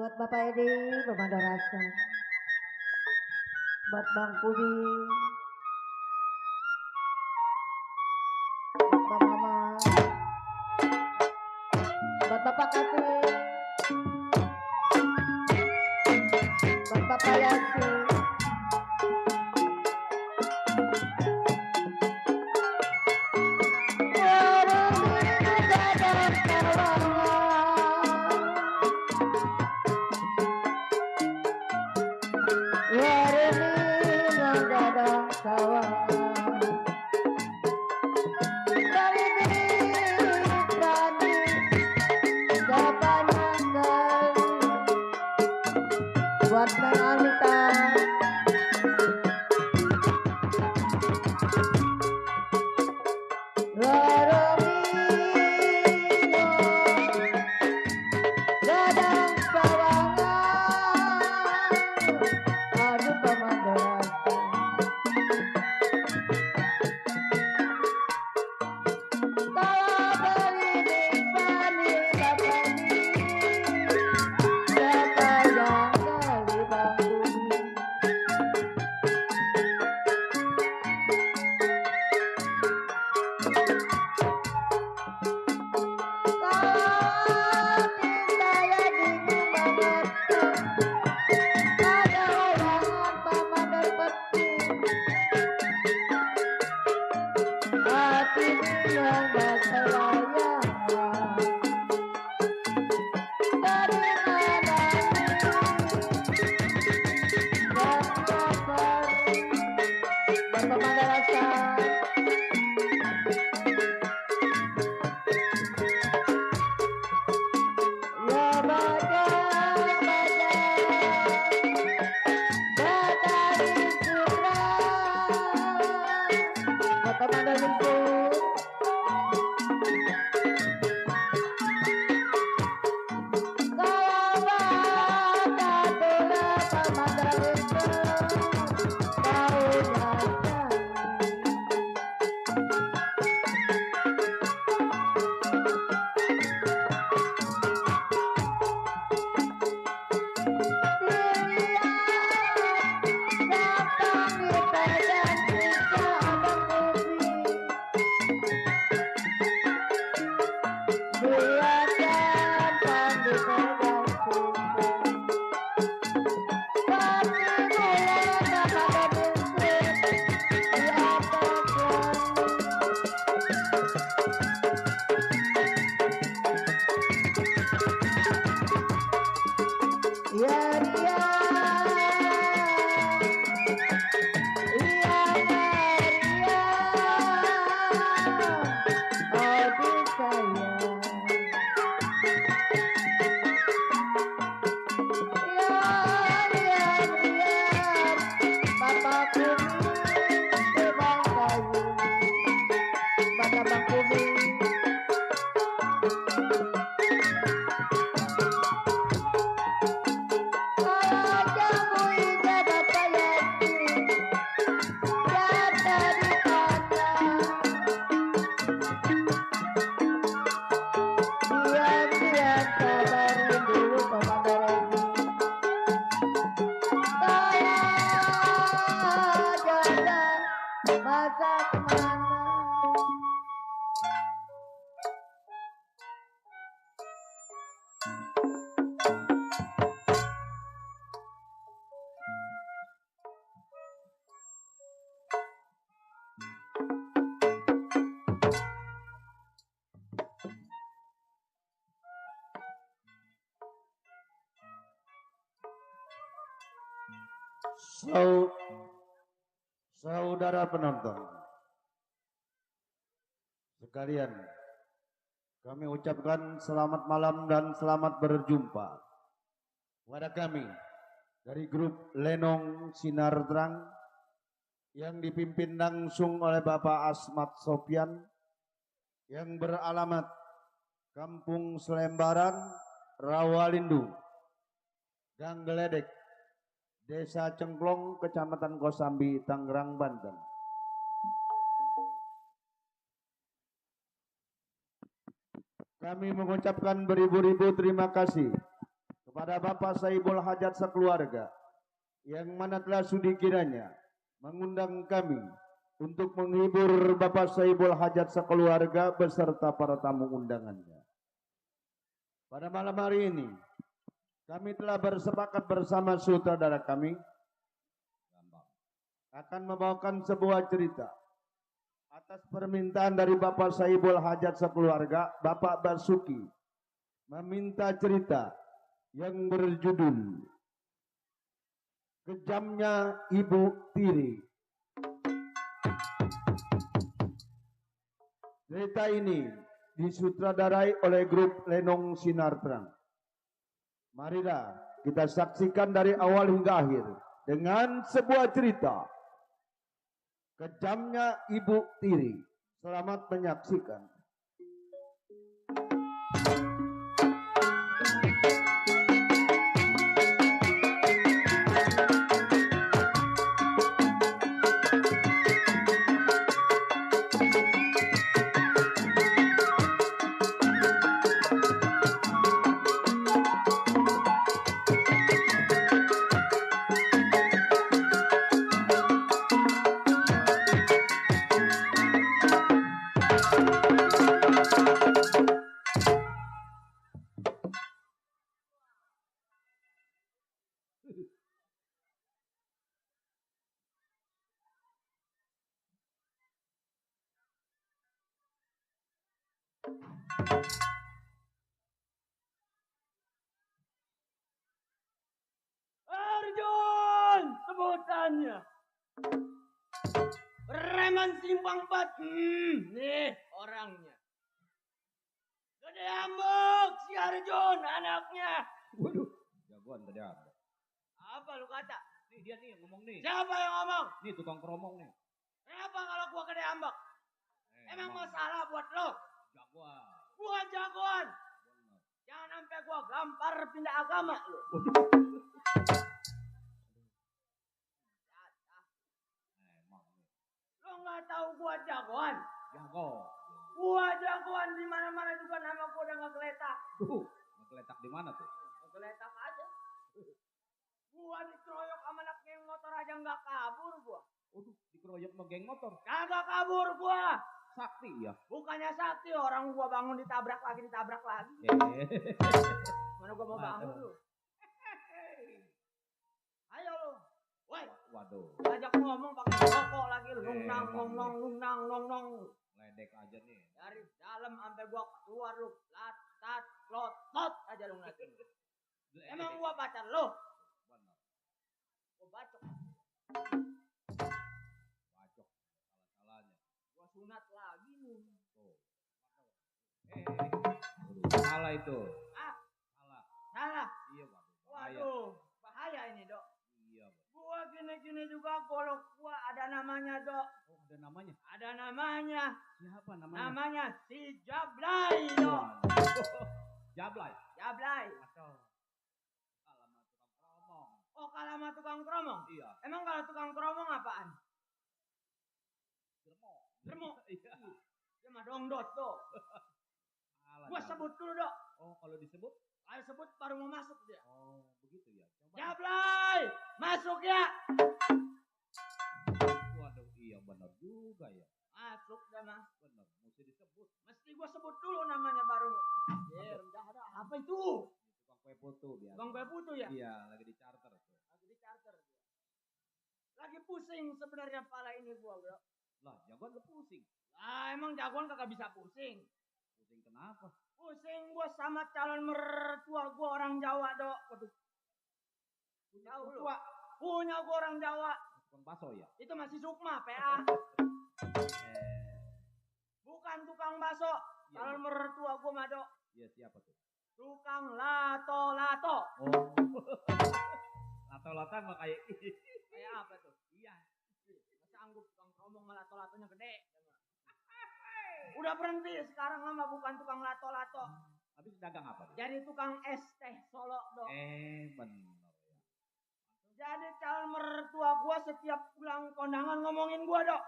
Buat Bapak Edi, Pemandu Rasa. Buat Bang Kubi, buat Bang Mama, buat Bapak Kati, buat Bapak Yasi. Buat Neng Anita, Dadang Sawangan, aduh Pemandu Rasa. Saudara penonton sekalian, kami ucapkan selamat malam dan selamat berjumpa kepada kami dari grup Lenong Sinar Terang yang dipimpin langsung oleh Bapak Asmat Sofyan yang beralamat Kampung Selembaran, Rawalindu, Gang Geledek, Desa Cengklong, Kecamatan Kosambi, Tangerang, Banten. Kami mengucapkan beribu-ribu terima kasih kepada Bapak Saibul Hajat sekeluarga yang mana telah sudi kiranya mengundang kami untuk menghibur Bapak Saibul Hajat sekeluarga beserta para tamu undangannya. Pada malam hari ini kami telah bersepakat bersama sutradara kami akan membawakan sebuah cerita atas permintaan dari Bapak Saibul Hajat sekeluarga. Bapak Basuki meminta cerita yang berjudul Kejamnya Ibu Tiri. Cerita ini disutradarai oleh grup Lenong Sinar Terang. Marilah kita saksikan dari awal hingga akhir dengan sebuah cerita Kejamnya Ibu Tiri. Selamat menyaksikan. Arjun, sebutannya. Preman simpang 4. Nih orangnya. Gede Ambok, si Arjun anaknya. Waduh, jagoan tadi apa? Apa lu kata? Nih dia nih ngomong nih. Siapa yang ngomong? Nih tukang keromong nih. Kenapa kalau gua Gede Ambok? Emang masalah buat lo? Jagoan. Gua jagoan. Bener. Jangan sampai gua gampar pindah agama lu. Emang nih. Lo nggak tahu gua jagoan? Jago. Gua jagoan di mana-mana juga nama gua udah ngegeletak. Tuh, ngegeletak di mana tuh? Ngegeletak aja. Gua dikeroyok sama anak geng motor aja nggak kabur gua. Waduh, dikeroyok sama geng motor. Kagak kabur gua. Sakti ya. Bukannya sakti, orang gua bangun ditabrak lagi. Mana gua mau bangun lu? Ayo lu. Woi, Waduh, ajak ngomong pakai rokok lagi lu. Nung nang. ledek aja nih. Dari dalam sampai gua keluar lu. Latat, klotot aja lu ngeliatin. Emang gua pacar lu? Bener. Gua bacok. Bacok. Salah-salahnya. Gua sunat lagi nih. Tuh. Waduh, salah itu. Ah, Salah. salah. Iya, waduh. Bahaya. Waduh, bahaya ini, Dok. Iya, Bang. Gua gini-gini juga golok gua ada namanya, Dok. Oh, ada namanya. Ada namanya. Siapa namanya? Namanya si Jablay, Dok. Waduh. Jablay. Jablay. Aduh. Alamat tukang keromong. Oh, kalau sama tukang keromong? Iya. Emang kalau tukang keromong apaan? Germo. Germo. Iya. Dia mah dongdot, Dok. Salah. Gua Jablay. sebut dulu, Dok. Oh, kalau disebut? Ayo sebut baru mau masuk dia. Oh, begitu ya. Coba. Jablay, masuk ya. Waduh, iya benar juga ya. Masuk dah mah. Benar, mesti disebut. Mesti gua sebut dulu namanya baru. Ya, rendah ada. Apa itu? Tukang kue putu biasa. Bang kue putu ya? Iya, lagi di charter tuh. Lagi di charter dia. Lagi pusing sebenarnya pala ini gua, Bro. Lah, jagoan lu pusing. Ah, emang jagoan kagak bisa pusing. Pusing kenapa? Pusing gua sama calon mertua gua orang Jawa, Dok. Waduh. Tahu lu? Punya gua orang Jawa. Tukang bakso ya? Itu masih Sukma, PA. Bukan tukang bakso. Iya, Calon iya. mertua gua mah, Dok. Iya, siapa tuh? Tukang lato-lato. Oh. Lato-lato mah kayak Kayak apa tuh? Iya. Nggak sanggup tukang keromong sama lato-latonya gede. Udah berhenti sekarang mah bukan tukang lato-lato. Habis dagang apa tuh? Jadi tukang es teh Solo, Dok. Bener ya. Jadi calon mertua gua setiap pulang kondangan ngomongin gua, Dok.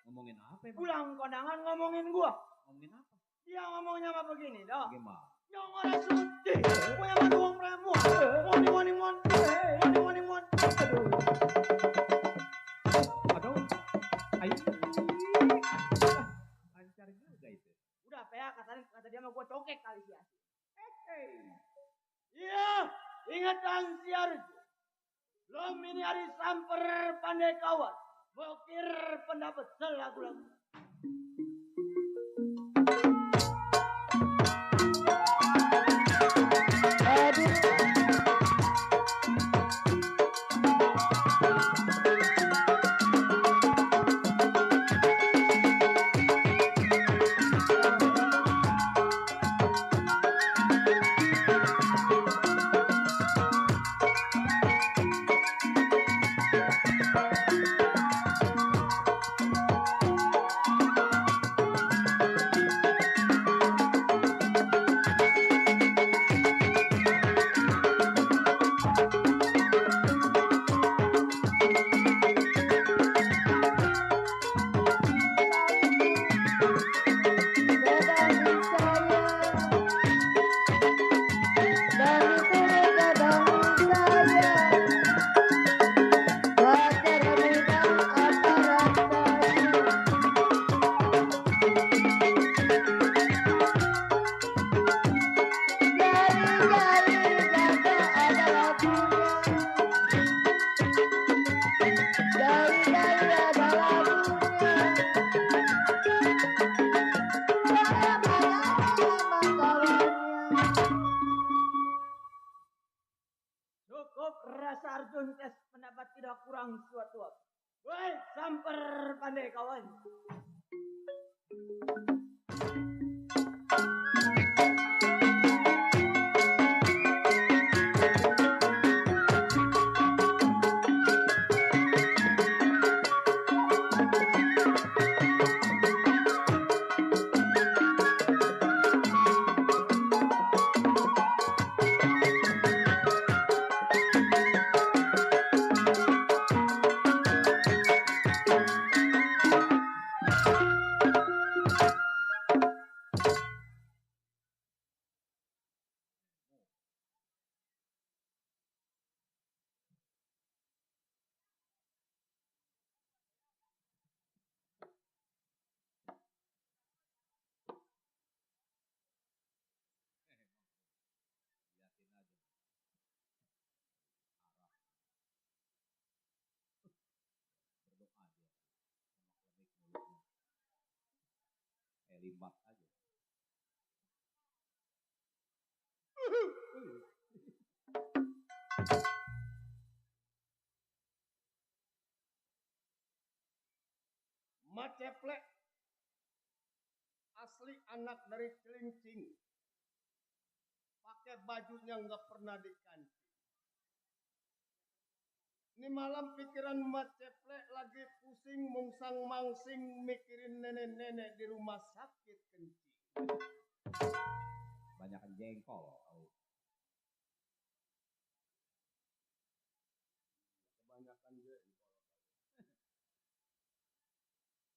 Ngomongin apa emang? Pulang kondangan ngomongin gua. Ngomongin apa? Dia ngomongnya mah begini, Dok. Gimana? Yang ora sudi. Punya madu wong premu. Mon. Aduh. Ayo. Lancar juga itu. Udah PA kata dia mah gua cokek kali sih. Iya, ingatan si Arjo. Belum ini hari samper pandai kawan. Bokir pendapat selagu-lagu. Cukup rasa Arjun tes pendapat tidak kurang suatu. Woi, samper pandai kawan. Liatin aja. Arah. Berdoa dia. Sama klemik mulutnya. Limbah aja. Maceplek asli anak dari Cilincing. Pakai bajunya nggak pernah dikanci. Ini malam pikiran Maceplek lagi pusing mungsang mangsing mikirin nenek-nenek di rumah sakit kencing. Banyakan jengkol. Kebanyakan jengkol.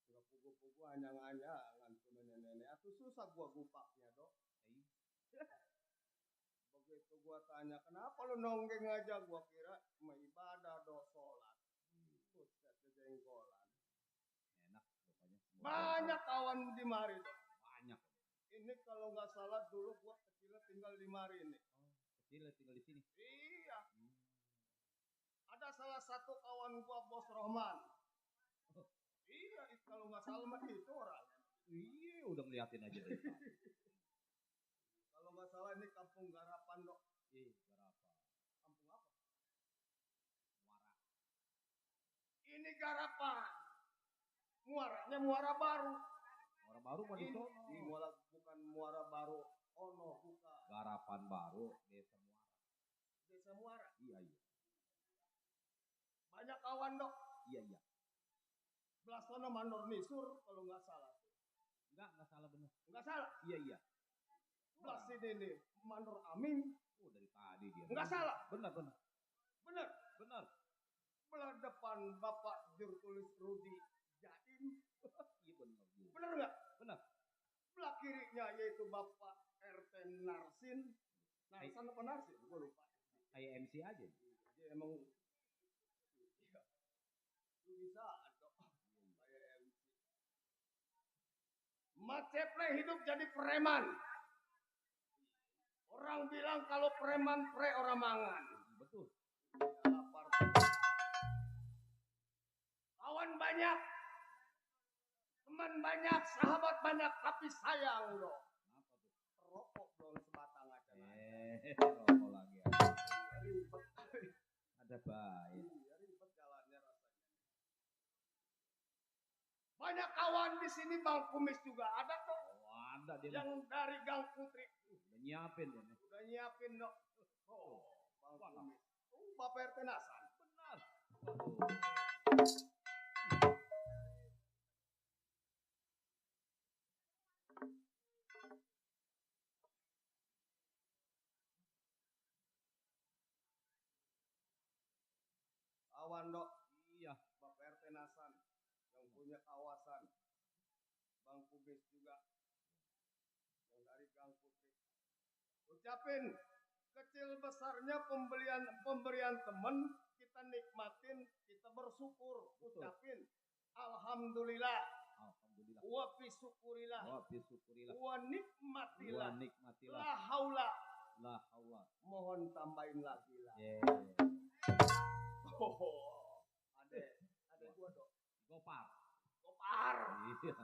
Nggak pugu-pugu anyang-anyang tuh nenek-nenek. Atuh susah gua gupaknya dok. Begitu gua tanya kenapa lu nonggeng aja, gua kira mau ibadah dok sholat. Buset jengkolan. Enak rupanya. Banyak kawan di mari dok. Banyak. Ini kalau nggak salah dulu gua kecilnya tinggal di mari nih. Kecil tinggal di sini. Iya. Ada salah satu kawan gua Bos Rohman. Iya, kalau nggak salah mah itu orangnya. Iya, udah ngeliatin aja dari tadi. Kalau nggak salah ini Kampung Garapan dok. Garapan. Kampung apa? Muara. Ini Garapan. Muaranya Muara Baru. Muara Baru mah di sono. Ini bukan Muara Baru. Oh no, bukan. Garapan Baru, Desa Muara. Desa Muara. Iya. Banyak kawan dok. Iya. Belah sono Mandor Nisur kalau nggak salah. Enggak salah benar. Nggak salah. Iya. Belah sini nih Mandor Amin. Oh, dari tadi dia. Nggak salah. Benar. Benar. Belah depan Bapak Jurtulis Rudi Jain. Iya benar. Benar nggak? Benar. Belah kirinya yaitu Bapak RT Narsin. Narsan apa Narsin? Gue lupa. Kayak MC aja. Dia emang iya. Lu bisa atau kayak MC. Mat Ceple hidup jadi preman. Orang bilang kalau preman pre orang mangan. Betul. Ya, kawan banyak, teman banyak, sahabat banyak, tapi sayang loh. Kenapa tuh? Rokok belum sebatang aja. Rokok lagi. Ribet. Ada baik. Iya, ribet jalannya rasanya. Banyak kawan di sini Bang Kumis juga ada tuh. Oh, ada dia. Yang dari Gang Putri. Udah nyiapin dia. Udah nyiapin dok. Oh, Bang Kumis. Bapak RT Nasan. Benar. Kawan dok. Iya. Bapak RT Nasan. Yang punya kawasan. Bang Kumis juga. Yang dari Gang Putri. Ucapin kecil besarnya pemberian teman kita nikmatin, kita bersyukur. Ucapin alhamdulillah. Alhamdulillah. Wa bisyukurilah. Wa bisyukurilah. Wa nikmatillah. Wa nikmatillah. La haula. La haula. Mohon tambahin lagi lah. Oh, ada gua dok. Gopar. Gopar. Iya.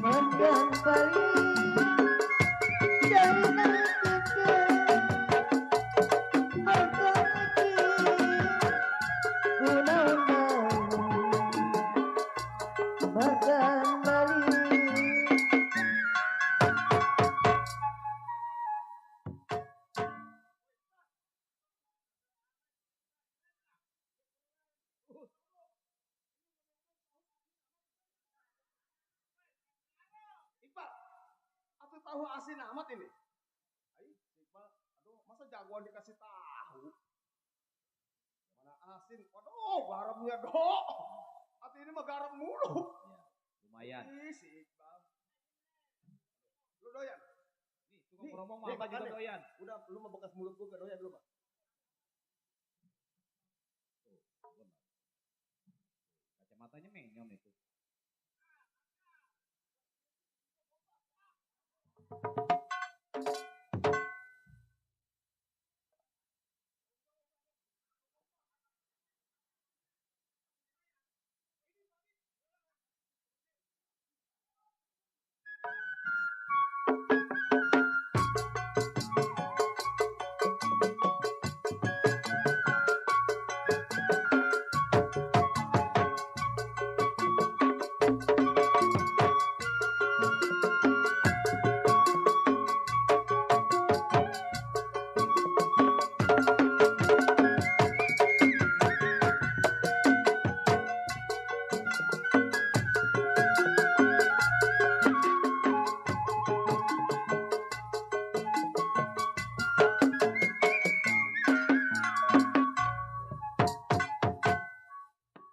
Makan paling jangan kekal makan lagi gunakan makan balik. Iqbal, aku tahu asin amat ini. Ayo, Iqbal, aduh, masa jagoan dikasih tahu? Mana asin? Waduh, garamnya dok. Hati ini mah garam mulu. Iya. Lumayan. Ih, si Iqbal. Lu doyan? Nih, tukang Nih, ngomong nih, mah apa juga makan nih. doyan. Udah, lu mau bekas mulut gua gak doyan lu mah. Tuh, benar. Kacamatanya menyon itu.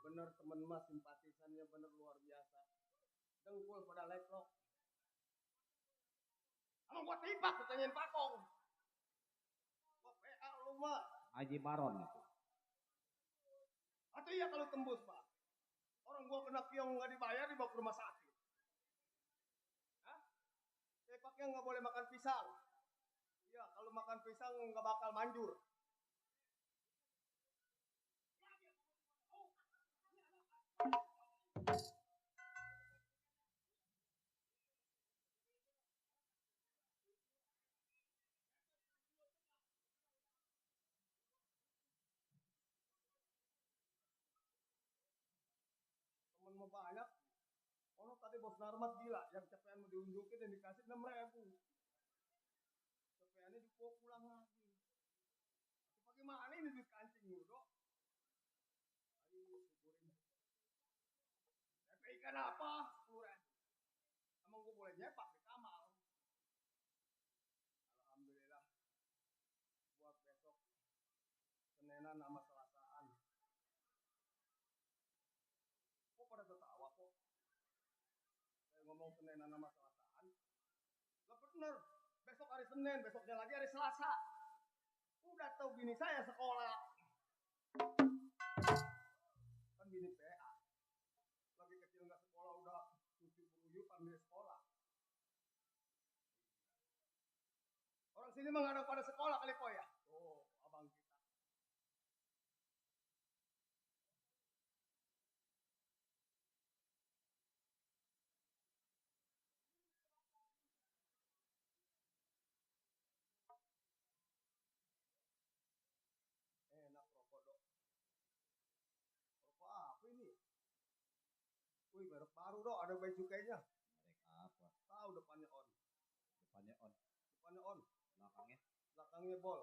Bener temen mas simpatisannya bener luar biasa. Dengkul pada leklok. Emang gua tipak ditanyain pakong. Gua PA lu mah. Haji Baron itu. Atau iya kalau tembus pak. Orang gua kena kiong nggak dibayar dibawa ke rumah sakit. Hah? Tepaknya nggak boleh makan pisang. Iya kalau makan pisang nggak bakal manjur. Temen mau banyak. Oh tadi bos Narmat gila. Yang cepean mau diunjukin dan dikasih 6.000. Cepeannya dibawa pulang lagi. Bagaimana ini duit kancing lu dok? Ikan apa? 10.000. Emang gue boleh nyepak di kamar. Alhamdulillah. Buat besok Senenan sama Selasaan. Kok pada ketawa kok? Saya ngomong Senenan sama Selasaan. Lah bener. Besok hari Senin, besoknya lagi hari Selasa. Udah tahu bini saya sekolah. Kan bini PA. Lagi kecil nggak sekolah udah cuci beruyupan di sekolah. Orang sini mah nggak ada pada sekolah kali po ya. Oh, abang kita. Enak rokok dok. Rokok apa ini? Wih, merek baru dok, ada baju cukainya. Mereka apa? Tahu depannya on. Depannya on, Depannya on, belakangnya belakangnya bol.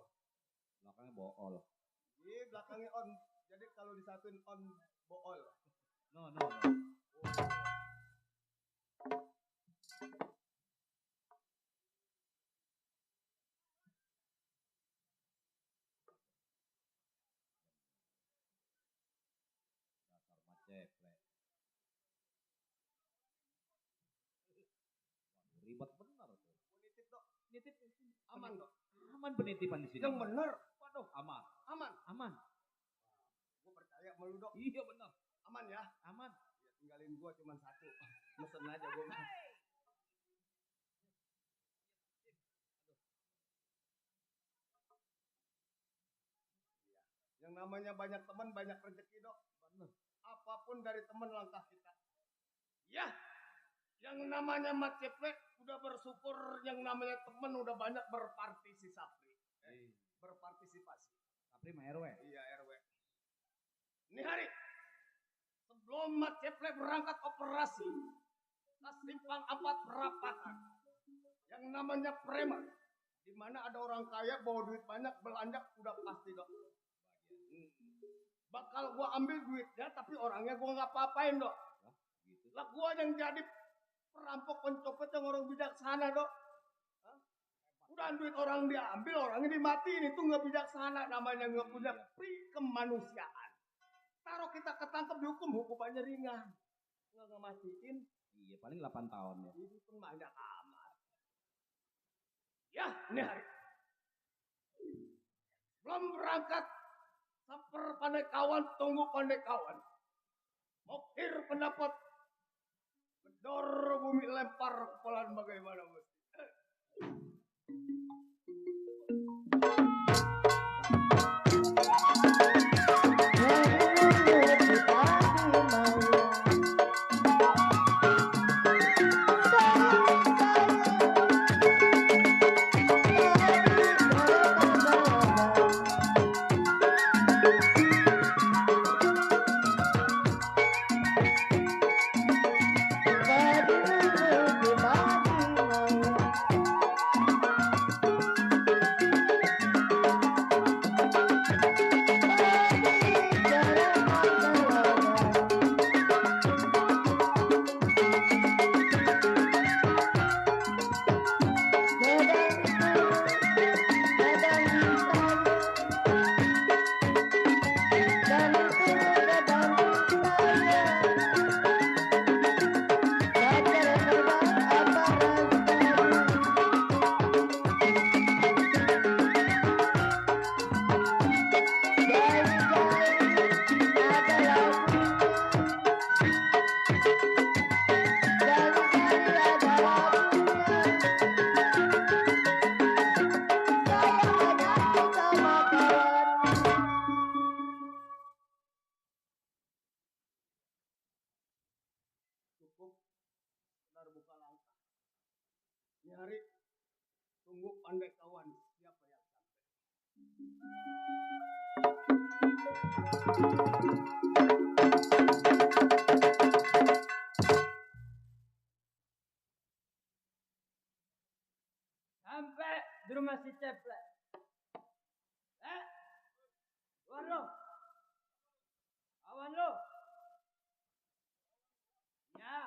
bool. Iya, belakangnya on. Jadi kalau disatuin on bool. No, no, no. Dasar maceplek. Waduh, ribet benar tuh. Nitip dok, Nitip aman dok. aman penitipan di sini. Yang bener, Waduh, aman. aman. Aman. Gue percaya sama lu dok. Iya benar. Aman ya. Aman. Ya, tinggalin gua cuma satu. Mesen aja gua. Yang namanya banyak teman banyak rezeki dok. Benar. Apapun dari teman langkah kita. Ya, yang namanya Mat Ceplek udah bersyukur, yang namanya teman udah banyak berpartisipasi. Berpartisipasi. Sapri mah RW. Iya RW. Ini hari sebelum Mat Ceplek berangkat operasi ke Simpang 4 Perapatan, yang namanya preman, di mana ada orang kaya bawa duit banyak belanja udah pasti dok. Bakal gua ambil duitnya tapi orangnya gua nggak apa-apain dok. Gitu. Lah gua yang jadi perampok pencopet yang orang bijaksana dok. Hah? Udah duit orang diambil, orangnya dimatiin, itu nggak bijaksana, namanya nggak punya kemanusiaan. Taruh kita ketangkep dihukum, hukumannya ringan. Nggak matiin, Iya, paling 8 tahun ya. ini pun banyak amat. Ya, ini hari. Belum berangkat, saper pandai kawan, tunggu pandai kawan. Mokir pendapat, gedor bumi lempar kepalan bagaimana mesti. Cukup benar buka langkah. Ini hari tunggu pandai kawan siapa yang sampai. Sampai di rumah si Ceplek. Keluar lo. Awan lo. Ya.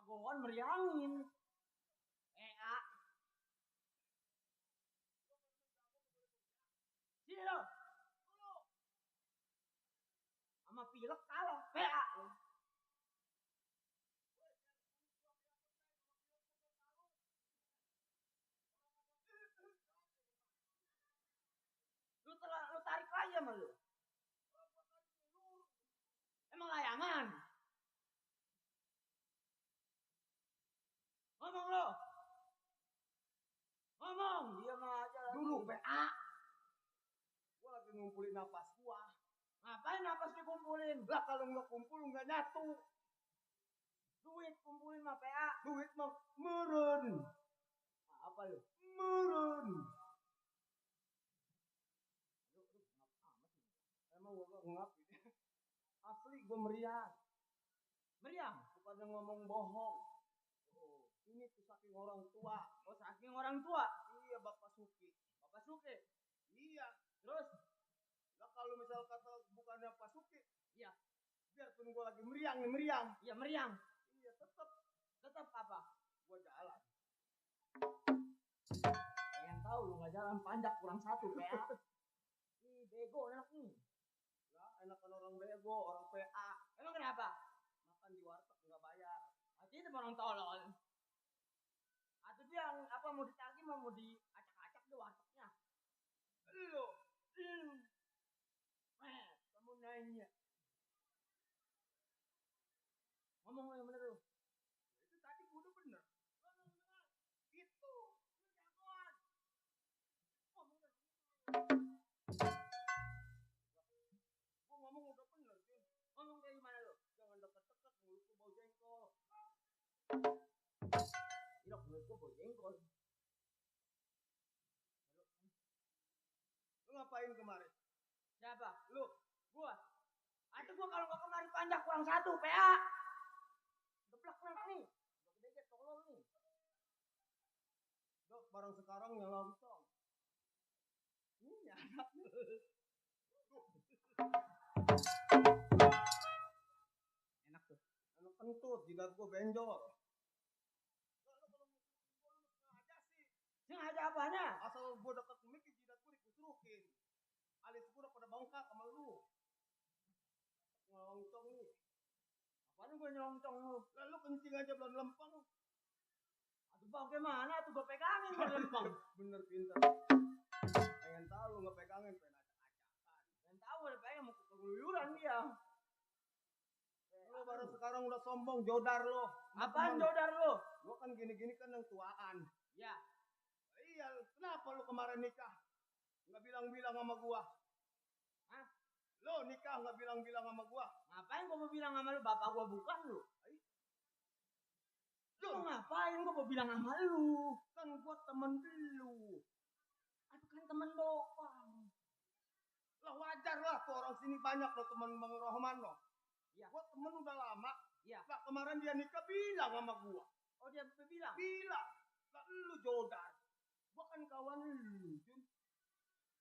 jagoan meriangin. A. Sini lo. Sama pilek kalah. PA. Lu tarik lagi sama lu. Emang layangan. Ngomong lo. Ngomong. Diam aja. Dulu PA. Gua lagi ngumpulin napas gua. Ngapain napas dikumpulin? Lah kalau nggak kumpul nggak nyatu. Duit kumpulin mah PA. Duit mah meren. Apa lu? Meren. Emang gua ngapain? Asli gua meriang. Meriang. Bukannya ngomong bohong. Oh, ini tuh saking orang tua. Oh, saking orang tua. Iya, Bapak Suki. Bapak Suki. Iya. Terus? Lah kalau misal kata bukannya Pak Suki, Iya. biarpun gua lagi meriang nih, meriang. Iya, meriang. Iya, tetap apa? gua jalan. Pengen tahu lu nggak jalan panjang kurang satu PA. Ih, bego anak nih. Lah, enakan orang bego, orang PA. Emang kenapa? Makan di warteg nggak bayar. Hati itu orang tolol. Atau dia yang apa mau ditagih mau diacak-acak di wartegnya. Lu, Kamu nanya. Ngomong yang bener lu. itu tadi gua udah bener. Itu. Gua ngomong udah bener, Jun. Ngomong kayak gimana lu? Jangan deket-deket, mulut gua bau jengkol. Ilok mulut gua bau jengkol. Lu ngapain kemarin? Siapa? Lu, Gua. Atau gua kalau nggak kemari panjang kurang satu PA. Geblak nang nih. Udah gede tolol nih. Dok, barang sekarang nyelonong. Ini anak. Enak tuh. Anak kentut, jidat gua benjol. Sengaja apanya? Asal gua deket mic, jidat gua dikusrukin. Alis gua udah pada bengkak sama lu. Ngeloncong nih. Apaan gua nyelongcong lu? Lah lu kencing aja belum lempeng. Aduh bagaimana tuh gua pegangin gua lempeng. Bener pinter. Pengen tahu lu nggak pegangin, pengen acak-acakan. Dan tahu udah pengen mau keluyuran dia. Lu baru sekarang udah sombong, jodar lu. Apaan jodar lu? Gua kan gini-gini kan yang tuaan. Ya, Iya, kenapa lu kemarin nikah? Nggak bilang-bilang sama gua. Hah? Lu nikah nggak bilang-bilang sama gua. ngapain gua mau bilang sama lu? Bapak gua bukan lu. Lu ngapain gua mau bilang sama lu? Kan gua temen lu. Aduh kan temen doang. Lah wajar lah tuh orang sini banyak lo temen Bang Rohman lo. Iya. Gua temen udah lama. Iya. Lah kemarin dia nikah bilang sama gua. Oh dia bilang. Bilang. Lah lu jodar. Gua kan kawan lu, Jun.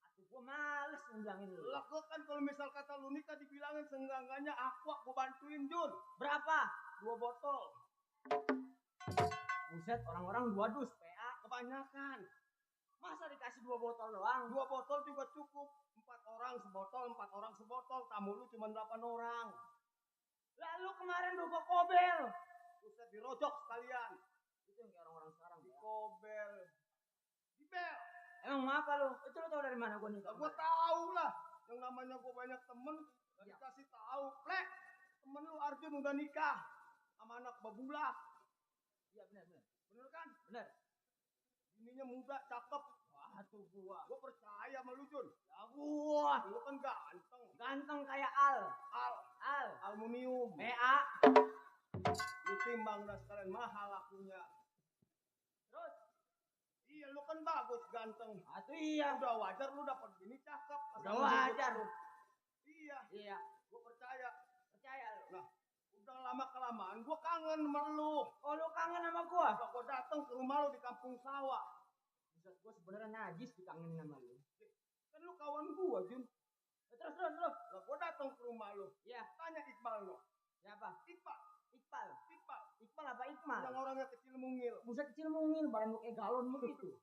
Aduh gua males ngbilangin lu. Lah gua kan kalau misal kata lu nikah dibilangin seenggak-enggaknya aqua gua bantuin, Jun. Berapa? 2 botol. Buset orang-orang 2 dus PA. Kebanyakan. Masa dikasih 2 botol doang? 2 botol juga cukup. 4 orang sebotol, 4 orang sebotol. Tamu lu cuma 8 orang. Lalu kemarin lu gua kobel. Buset dirojok sekalian. Itu yang kayak orang-orang sekarang ya. Dikobel. Dibel. Emang apa lu? Itu lu tau dari mana gua nikah? Lah gua tahu lah. Yang namanya gua banyak temen. Gak Iya. dikasih tahu. Plek. Temen lu Arjun udah nikah. Sama anak babula. Iya benar. Bener kan? Benar. Bininya muda, cakep. Wah tuh gua. Gua percaya sama lu, Jun. Ya gua. Lu kan ganteng. Ganteng kayak Al. Al. Aluminium. PA. Lu timbang dah sekalian mahal lakunya. Terus. Iya, lu kan bagus, ganteng. Atuh iya. Udah wajar lu dapat bini cakep. Asal Udah lu wajar. hidup lu. Iya, Iya. gua percaya. Percaya lu. Nah, udah lama kelamaan gua kangen sama lu. Oh lu kangen sama gua? Lah gua datang ke rumah lu di kampung sawah. Buset gua sebenarnya najis dikangenin sama lu. Kan lu kawan gua, Jun. Terus. Lah gua datang ke rumah lu. Iya. Tanya Iqbal lu. Siapa? Iqbal. Iqbal. Iqbal. Iqbal apa Iqbal? mah. Yang orangnya kecil mungil. Buset kecil mungil, badan lu kayak galon begitu.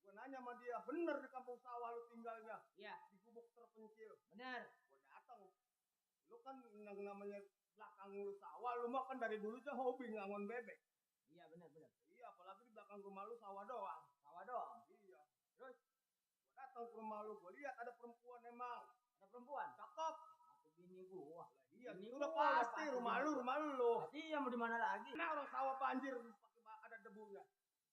Gue nanya sama dia, bener di kampung sawah lu tinggalnya? Iya, Di gubuk terpencil. benar. Gue datang. Lu kan yang namanya belakang lu sawah, lu mah kan dari dulu aja hobi ngangon bebek. Iya, benar. Iya, apalagi di belakang rumah lu sawah doang. Sawah doang. Iya. Terus gue datang ke rumah lu, gue lihat ada perempuan emang. Ada perempuan. Cakep. Atau bini gua. Iya, Bini itu gua udah pasti bini rumah gua. lu. Berarti ya mau di mana lagi? Nah, orang sawah banjir pakai ada debunya.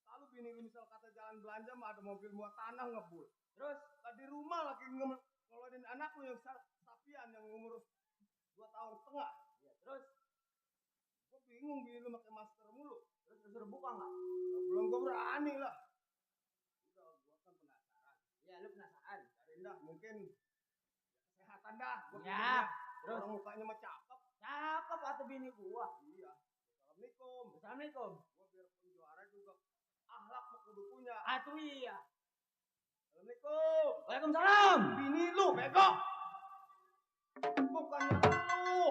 Lalu bini lu misal kata jalan belanja mah ada mobil muat tanah ngebul. Terus Di rumah lagi ngelonin anak lu yang sapian yang umur 2,5 tahun. ya, terus Gue bingung bini lu pakai masker mulu. terus disuruh buka enggak? Nah, belum gue berani lah. Udah, gue kan penasaran. Iya, lu penasaran. Cariin dah, mungkin kesehatan dah. Gua Ya, pikirnya. terus Orang mukanya mah cakep. cakep atau bini gua. Iya. Assalamualaikum. Assalamualaikum. Gue biarpun juara juga akhlak mah kudu punya. Atuh iya. Assalamualaikum. Waalaikumsalam. Bini lu bego. Bukan lu.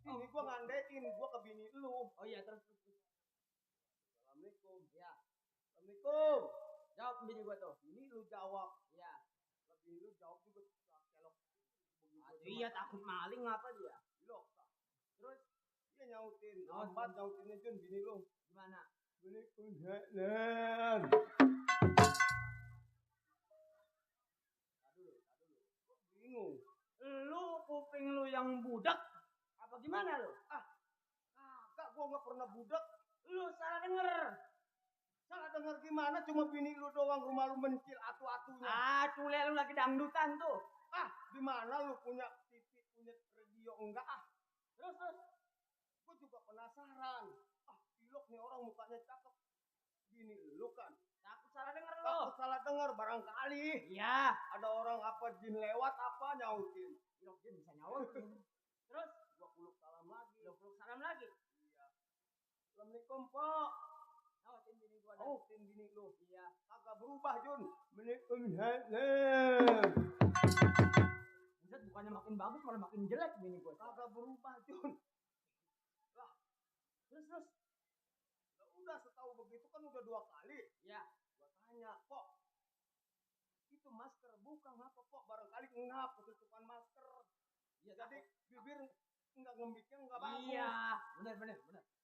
Ini gua ngandein, gua ke bini lu. Oh iya, terus. Assalamualaikum. Ya, Assalamualaikum. jawab bini gua tuh. Bini lu jawab. Iya. Lah bini lu jawab juga kelok. Atuh iya, takut maling apa dia? Belok. Terus Dia nyautin. Nyautin. Lambat nyautinnya Jun bini lu. gimana? Bini kunjalan. Gua bingung. Lu kuping lu yang budak apa gimana lu? Kagak, gua nggak pernah budak. Lu salah denger. Salah dengar gimana? Cuma bini lu doang rumah lu mencil atu-atunya. Ah, cule lu lagi dangdutan tuh. Di mana lu punya TV, punya radio enggak? Terus Gua juga penasaran. Pilok nih orang mukanya cakep. Bini lu kan. takut salah denger lu. Takut salah dengar barangkali. Iya. Ada orang apa jin lewat apa nyautin. Pilok jin bisa nyautin. Terus Gua kuluk salam lagi. lu peluk salam lagi. Iya. Assalamualaikum, Pak. Nyautin bini gua dah. Nyautin bini lu. Iya. Kagak berubah, Jun. Waalaikumsalam. Buset, bukannya makin bagus malah makin jelek bini gua. Kagak berubah, Jun. Terus Ya udah setahu begitu kan udah 2 kali. ya. Gua tanya, Pok, itu masker bukan apa, Pok? Barangkali ngap ketutupan masker. Iya, Jadi bibir enggak ngembiknya enggak bagus. Iya, benar.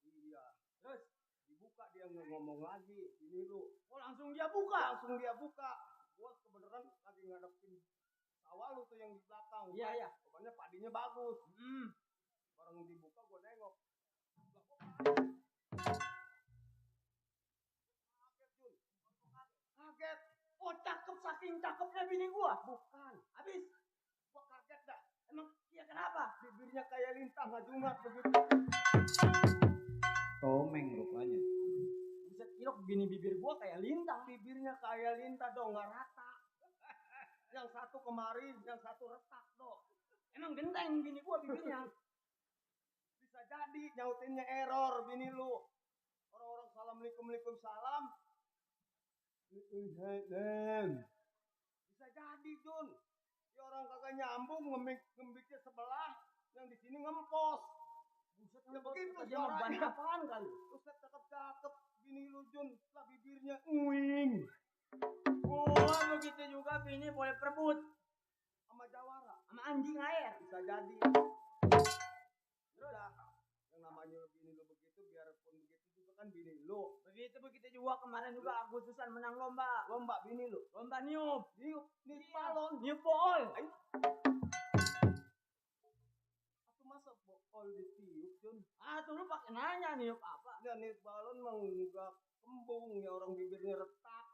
Iya. Terus Dibuka dia ngomong lagi, ini lu. langsung dia buka. Langsung dia buka. Gua kebenaran lagi ngadepin sawah lu tuh yang di belakang. Iya. Pokoknya padinya bagus. Orang dibuka gua nengok. Lah, gua kaget, Jun. Kaget. Oh, cakep saking cakepnya bini gua. Bukan. Habis Gua kaget dah. emang iya kenapa? Bibirnya kayak lintang ngajungat begitu. Tomeng rupanya. Buset, Ilok bini bibir gua kayak lintang. Bibirnya kayak lintah dong, nggak rata. Yang satu kemarin, yang satu retak dong. Emang genteng bini gua bibirnya. Bisa jadi nyautinnya error bini lu. Orang-orang assalamualaikum salam. Bisa jadi, Jun. Ya orang kagak nyambung ngembiknya sebelah, yang di sini ngempos. Buset, Ya begitu dia mau ban suaranya. apaan kali? Buset cakep-cakep bini lu, Jun. Lah bibirnya nguing Gua begitu juga bini boleh perebut sama jawara. sama anjing air. Bisa jadi. Udah, yang namanya bini lu begitu, biarpun begitu juga kan bini lu. Begitu juga kemarin juga Agustusan menang lomba. Lomba bini lu. Lomba niup. Niup Iya. balon. Niup bool. Aku masa bokol ditiup, Jun. Tuh lu pakai nanya niup apa? Ya niup balon mah enggak kembung, ya orang bibirnya retak.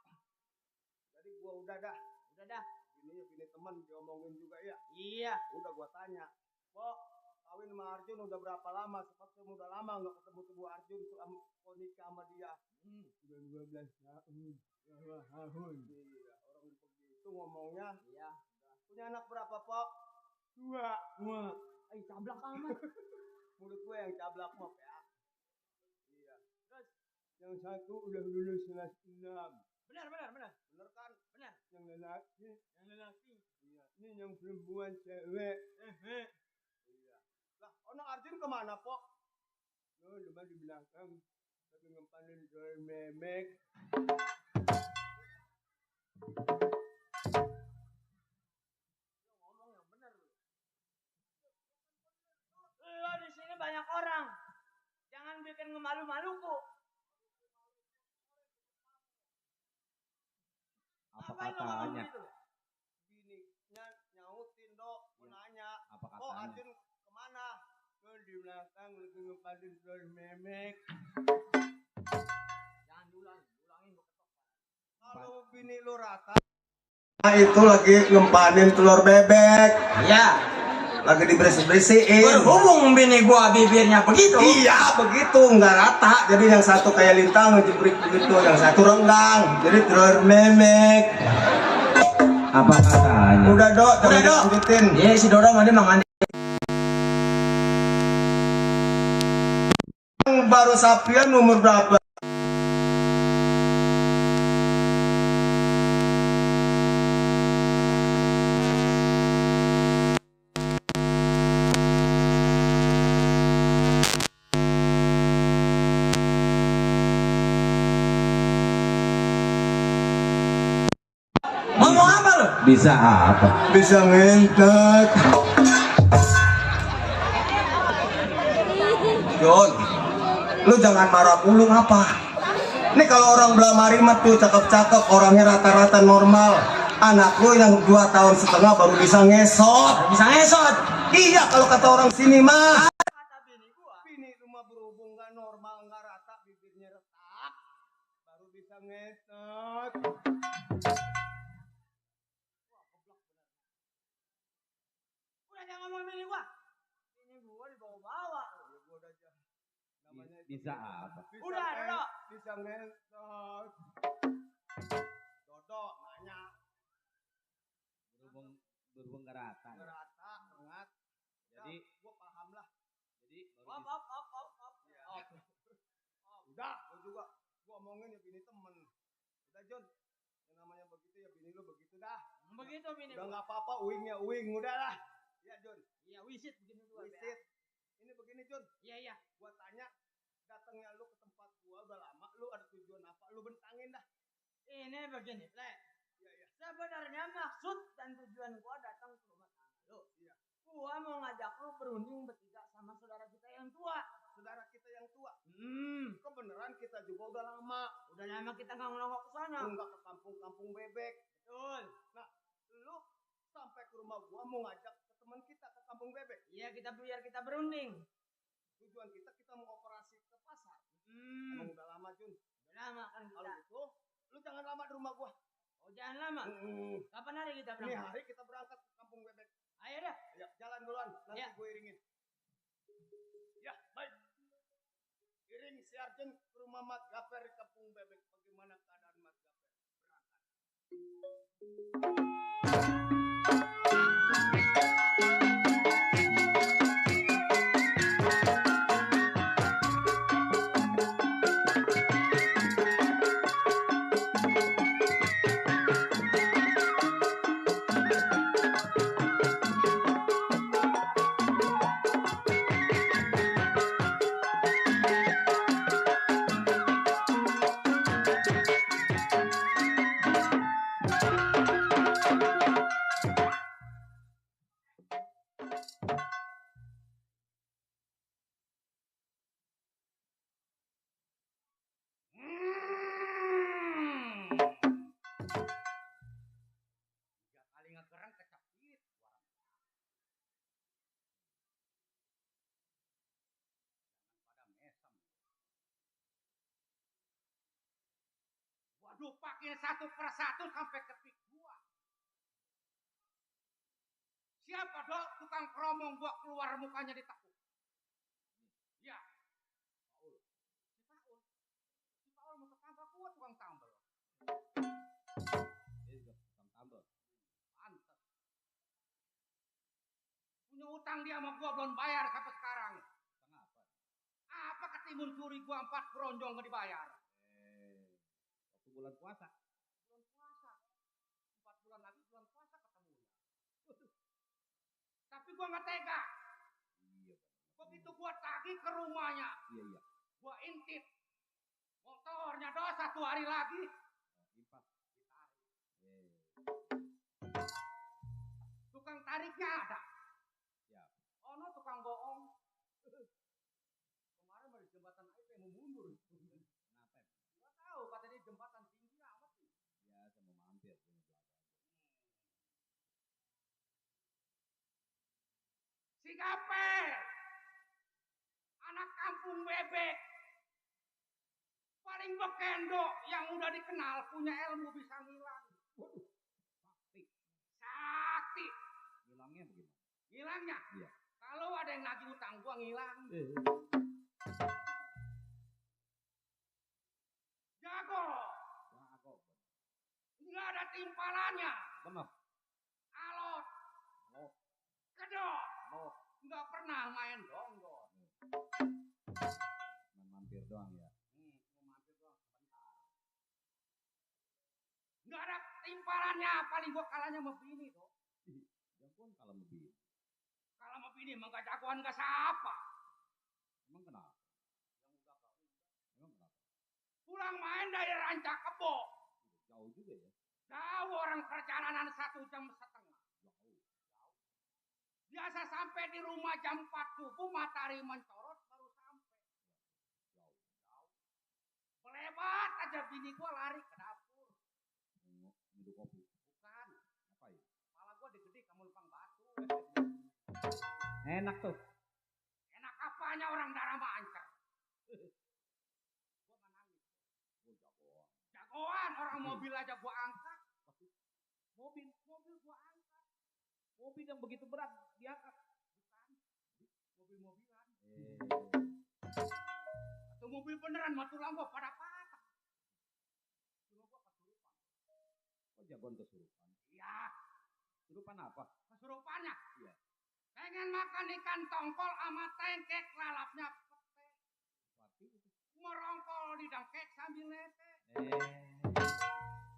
Jadi gua udah dah. Udah dah. Bini teman diomongin juga ya. Iya. Udah gua tanya, Pok, kawin sama Arjun udah berapa lama? Sebab saya udah lama nggak ketemu Bu Arjun sama nikah sama dia. Udah 12 tahun. Iya, orang begitu ngomongnya. Iya. Punya anak berapa, Pok? 2. Wah. Cablak amat. Mulut gue yang cablak, Mok ya. Iya. Terus Yang satu udah lulus kelas 6. benar. Bener kan? Benar. Yang lelaki. Yang lelaki. Iya. Ini yang perempuan cewek. Iya. Lah, Arjun kemana, Pok? Oh, cuma di belakang. Tapi ngempanin soal memek. Ngomong yang benar lu. Lo di sini banyak orang. Jangan bikin ngemalu-maluku. Apa Ngapain lo ngomong katanya? gitu? Bininya nyautin dok, mau nanya. Apa Oh, katanya? Adin kemana? Ke di belakang lagi ngempanin soal memek. Jangan diulangin gue ketok. Kalau bini lu rata. Nah, itu lagi ngempanin telur bebek. Ya, Lagi dibersihin. berhubung bini gua bibirnya begitu. Iya begitu, nggak rata. Jadi yang satu kayak lintang ngejebrik begitu, yang satu renggang. Jadi telur memek. Apa katanya? Udah dok, Udah, Dok. lanjutin. Iya si Doro mah dia mangan. Baru sapian umur berapa? Ngomong apa lu? Bisa apa? Bisa ngentot. John, lu jangan marah mulu apa? Ini kalau orang Belamari mah tuh cakep-cakep, orangnya rata-rata normal. Anak lu yang 2,5 tahun baru bisa ngesot. Bisa ngesot. Iya kalau kata orang sini mah. Kata bini gua. Bini rumah berhubung nggak normal, nggak rata, bibirnya retak, baru bisa ngesot. Udah jangan ngomong bini gua. Bini gua dibawa-bawa. Ya gua udah aja. Namanya itu Bisa apa? Udah, Dodo. Bisa ngesot. Dodo nanya, Berhubung gak rata. nggak rata, enggak. Jadi Gua paham lah. jadi baru Op, bisa. op, op, op, op. Iya. Op. Udah, gua juga. Gua omongin ya bini temen. Udah John, yang namanya begitu ya bini lu begitu dah. Begitu bini Udah gua. nggak apa-apa, uingnya uing, udah lah. Iya John, Iya, wisit begini gua. visit. Ini begini John, Iya, iya. gua tanya, datangnya lu ke tempat gua udah lama, lu ada tujuan apa? Lu bentangin dah. Ini begini, Le. Iya iya. Sebenarnya maksud dan tujuan gua datang ke rumah tangga lu. Iya. Gua mau ngajak lu berunding bertiga sama saudara kita yang tua. Saudara kita yang tua, Kebeneran kita juga udah lama. udah lama kita nggak ngelongok ke sana. Enggak ke kampung-kampung bebek. Betul. Nah, lu sampai ke rumah gua mau ngajak ke teman kita ke kampung bebek. Iya, biar kita berunding. Tujuan kita mau operasi ke pasar. Emang udah lama Jun. Udah lama kan Kalau kita. gitu, lu jangan lama di rumah gua. Oh, jangan lama. Kapan hari kita Ini berangkat? hari kita berangkat ke kampung bebek. Ayo dah. Ayo, jalan duluan, nanti Ya. gue iringin. Ya, baik. Iring si Arjen ke rumah Mat Gaper di kampung bebek. Bagaimana keadaan Mat Gaper? Berangkat. Kali ngekerang kecepit. Waduh, pakai satu persatu sampai ketik gua. Siapa dok tukang keromong gua keluar mukanya ditekuk? Ya. Paul. Si Paul. Si Paul mau ke kantor gua tukang tambel. Dia juga tukang tambel. Pantes. Punya utang dia sama gua belum bayar sampai sekarang. Kenapa? Apa ketimun curi gua 4 keronjong nggak dibayar? Waktu bulan puasa. Bulan puasa. 4 bulan lagi bulan puasa ketemunya. Tapi gua nggak tega. Iya. Begitu Begitu gua tagih ke rumahnya, Iya. gua intip. Motornya doa 1 hari lagi. Impas. Ditarik. Tukang tariknya ada. Siap. Ono tukang bohong. Kemarin dari jembatan itu yang mau mundur. Kenapa? Gak tahu, katanya jembatan tinggi amat sih. Biasa mau mampir. Si Gape, anak kampung bebek, paling bekendo yang udah dikenal punya ilmu bisa ngilang. Waduh. Sakti. Ngilangnya bagaimana? Ngilangnya? Iya. Kalau ada yang nagih utang gua ngilang. Jago. Jago. Nggak ada timpalannya. Benar. Alot. Oh. Kedok. Oh. Nggak pernah main donggon. Mampir doang ya. Mau mampir doang sebentar. Nggak ada timpalannya. Paling gua kalahnya sama bini tuh. Jagoan kalau lebih. Kalau sama bini emang gak jagoan gak siapa. Emang kenapa? Yang udah gak udah. Emang kenapa? Pulang main dari Rancak Kebo. Jauh juga ya. Jauh orang perjalanan 1,5 jam. Jauh. Biasa sampai di rumah jam 4 subuh matahari mencorot baru sampai. Jauh. Pelebat aja bini gua lari ke dapur. Minum kopi. Bukan. Ngapain? Kepala gua gede kamu lempang batu. Enak tuh. Enak apanya orang darah mancar. Gua nangis. Oh, jagoan. Jagoan orang mobil aja gua angkat. Mobil gua angkat. Mobil yang begitu berat diangkat. Bukan. Mobil-mobilan. Atau mobil beneran mah tulang gua pada patah. Cuma gua kesurupan. Oh, jagoan kesurupan. Iya, Kesurupan apa? kesurupannya. Iya. Pengen makan ikan tongkol sama tengkek lalapnya pete. Berarti itu. Merongkol di dangkek sambil nete.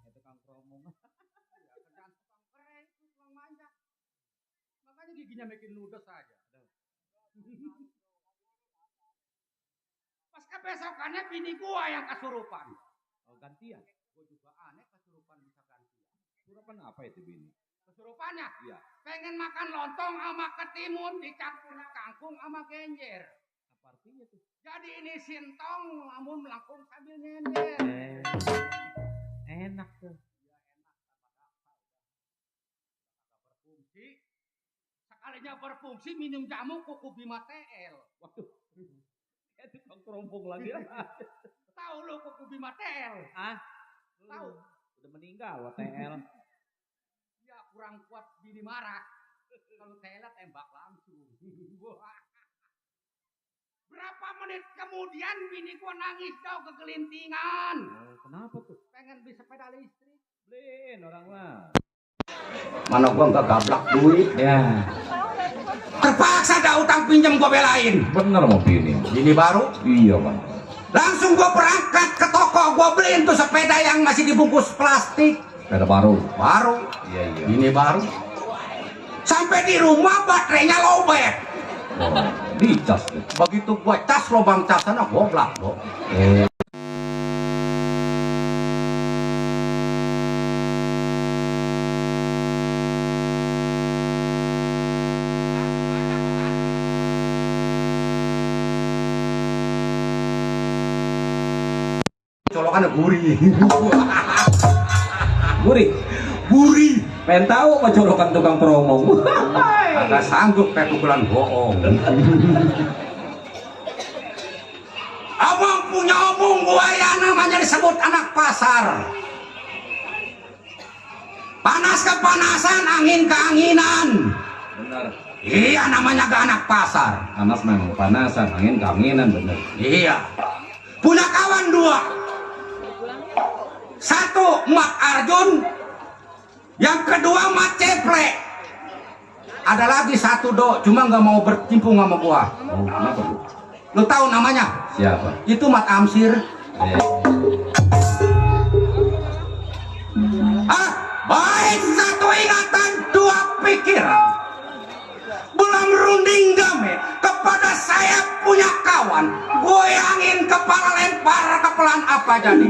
Itu Kang Kromong. Ya, kerjaan tukang kere itu tukang manja. Makanya giginya bikin ludes aja. Pas kebesokannya bini gua yang kesurupan. Oh, gantian. Gua juga aneh kesurupan bisa gantian. Kesurupan apa itu, Bini? Kesurupannya Iya. pengen makan lontong sama ketimun dicampurnya kangkung sama genjer. Apa artinya tuh? Jadi ini sintong namun melengkung sambil nyender. Enak tuh. Ya enak tanpa daksa udah berfungsi. Sekalinya berfungsi minum jamu kuku Bima TL. Waduh. Itu Kang Kromong lagi. Tahu lu kuku Bima TL? Ah? Tahu? Udah meninggal WTL. Ya kurang kuat bini marah. Kalau TL tembak langsung. Berapa menit kemudian bini gua nangis jauh kegelintingan. Oh, kenapa tuh? Pengen beli sepeda listrik. Beliin orang lah. Mana gua nggak gablak duit. Ya. Terpaksa ada utang pinjam gua belain. Bener mau Bini. Bini baru. Iya bang. Langsung gua berangkat ke toko, gua beliin tuh sepeda yang masih dibungkus plastik. Sepeda baru. Baru. Iya. Ini baru. Sampai di rumah baterainya lowbat. Oh, dicas tuh. Begitu gua cas lubang casannya goblak lo. Colokannya gurih. Gurih. Gurih. Pengen tahu apa colokan tukang Kromong. Agak sanggup kayak pukulan bohong. Abang punya omong gua ya namanya disebut anak pasar. Panas kepanasan, angin keanginan. Bener. Iya namanya gak anak pasar. Panas memang panasan, angin keanginan bener. Iya. Punya kawan 2. Satu Mak Arjun, yang kedua Mak Ceple. Ada lagi satu Do, cuma nggak mau bercimpung sama gua. Oh, kenapa tuh? Lu tahu namanya? Siapa? Itu Mat Amsir. Ah, baik satu ingatan 2 pikiran. Belum runding damai, daripada saya punya kawan goyangin kepala lempar kepelan apa jadi.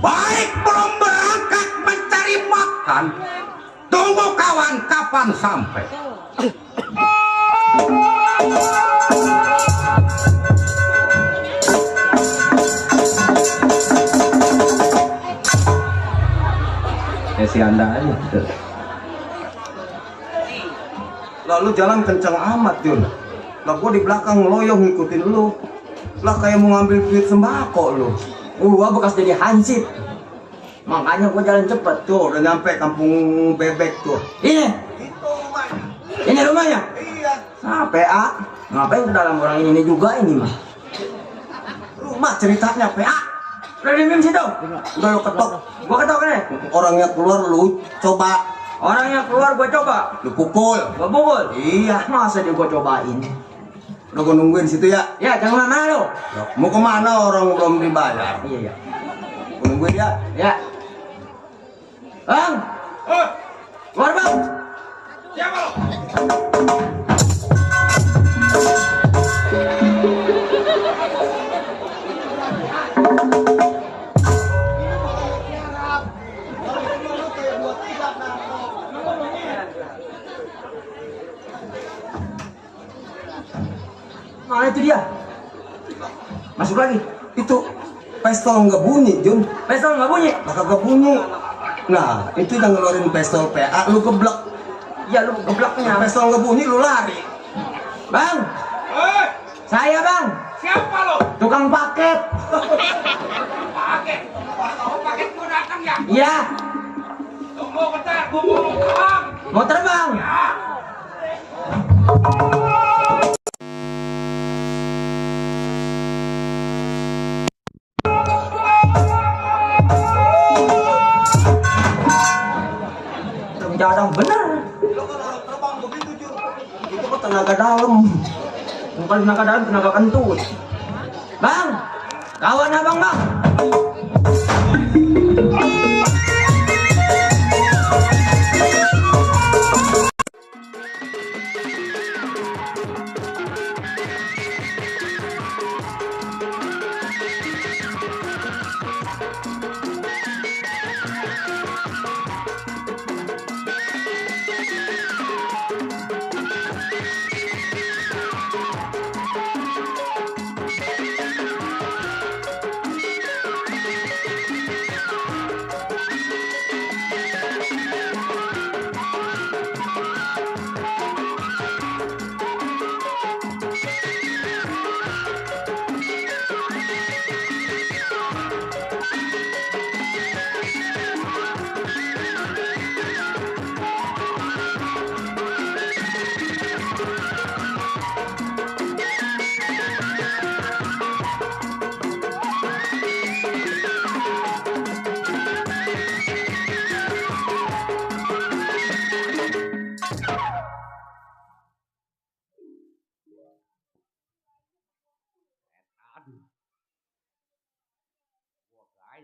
Baik belum berangkat mencari makan, tunggu kawan kapan sampai. Si Anda aja. Lalu jalan kencang amat Jun. Lah gua di belakang ngeloyong ngikutin lu. Lah kayak mau ngambil duit sembako lu. Gua bekas jadi hansip, makanya gua jalan cepet. Tuh udah nyampe kampung bebek tuh. Ini, Itu rumahnya. ini rumahnya. Iya. Nah, PA, ngapain ke dalam orang ini juga ini mah? Rumah ceritanya PA. Udah di situ. Udah lu ketok. Gua ketok nih. Orangnya keluar lu coba. Orangnya keluar gua coba. Lu pukul. Gua pukul. Iya. Masa dia gua cobain? Udah gua nungguin situ ya. Ya, jangan mana lu. Loh, mau kemana orang belum dibayar? Iya, iya. Gua nungguin ya. Ya. Bang, keluar bang. Siapa lo? Mana itu dia? Masuk lagi. Itu pistol nggak bunyi, Jun. Pistol nggak bunyi. Lah kagak bunyi. Nah, itu yang ngeluarin pistol PA, lu geblek. Ya lu geblaknya. Pistol nggak bunyi, lu lari. Bang, Hei, saya bang. siapa lo? Tukang paket. Paket. Oh, paket gua datang ya. Iya. Tunggu bentar, gua mau terbang. Mau terbang. Ya. Jadang bener. Lu kalau orang terbang begitu, Jun. Itu kok tenaga dalam. Bukan tenaga dalam, tenaga kentut. Bang, kawan abang bang.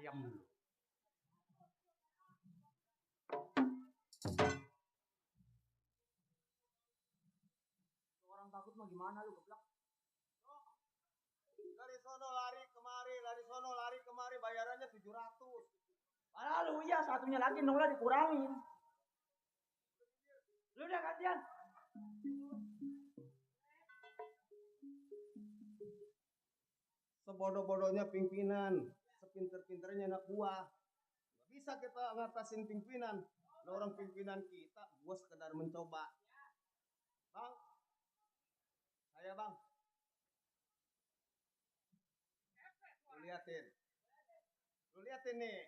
ayam dulu. Orang takut mah gimana lu goblok? Dari sono lari kemari, bayarannya 700. Lalu ya satunya lagi nolak dikurangin. Lu udah gantian. Sebodoh-bodohnya pimpinan, sepinter-pinternya anak buah. Gak bisa kita ngatasin pimpinan. Ada orang pimpinan kita, gua sekedar mencoba. Bang, saya bang. Lu liatin nih.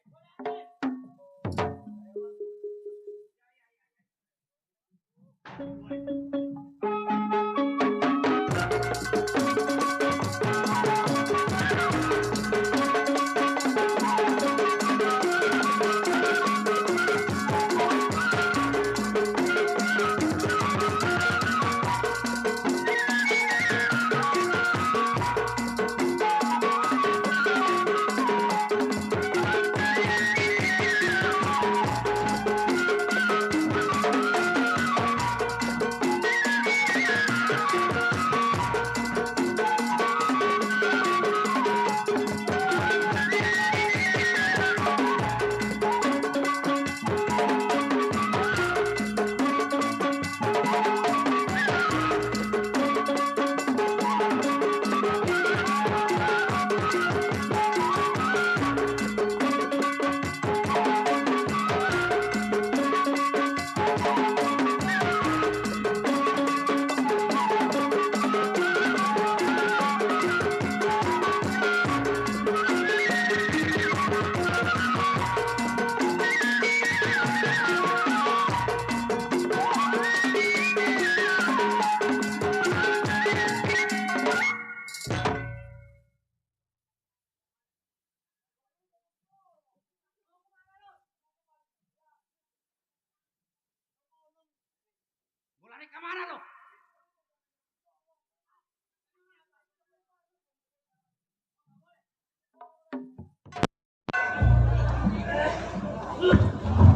Mau lari kemana lo?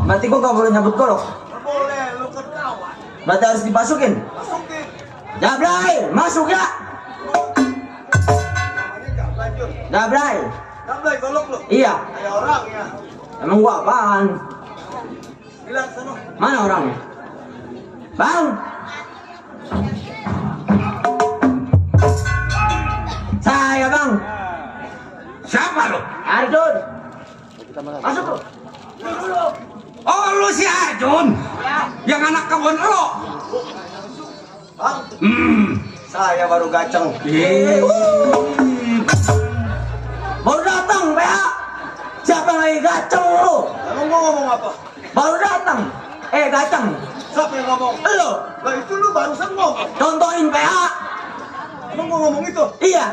Berarti gua gak boleh nyabut golok. Boleh, lu kan kawan. Berarti harus dipasukin. Masukin. Jablay, masuk ya. Namanya gak lanjut. Jablay. Gamblay golok lu. Iya. Kayak orang ya. Emang gua apaan? Bilang sono. Mana orangnya? Bang. Saya bang. Siapa lo? Arjun. Masuk lu. Dulu. Oh lu si Arjun. Ya. Yang anak kebun lo. Bang, Hmm. saya baru gaceng. Baru datang, PA. Siapa yang lagi gaceng lu? Emang gua ngomong apa? Baru datang. Gaceng. Siapa yang ngomong? Lu. Lah itu lu barusan ngomong. Contohin PA. Emang gua ngomong itu? Iya.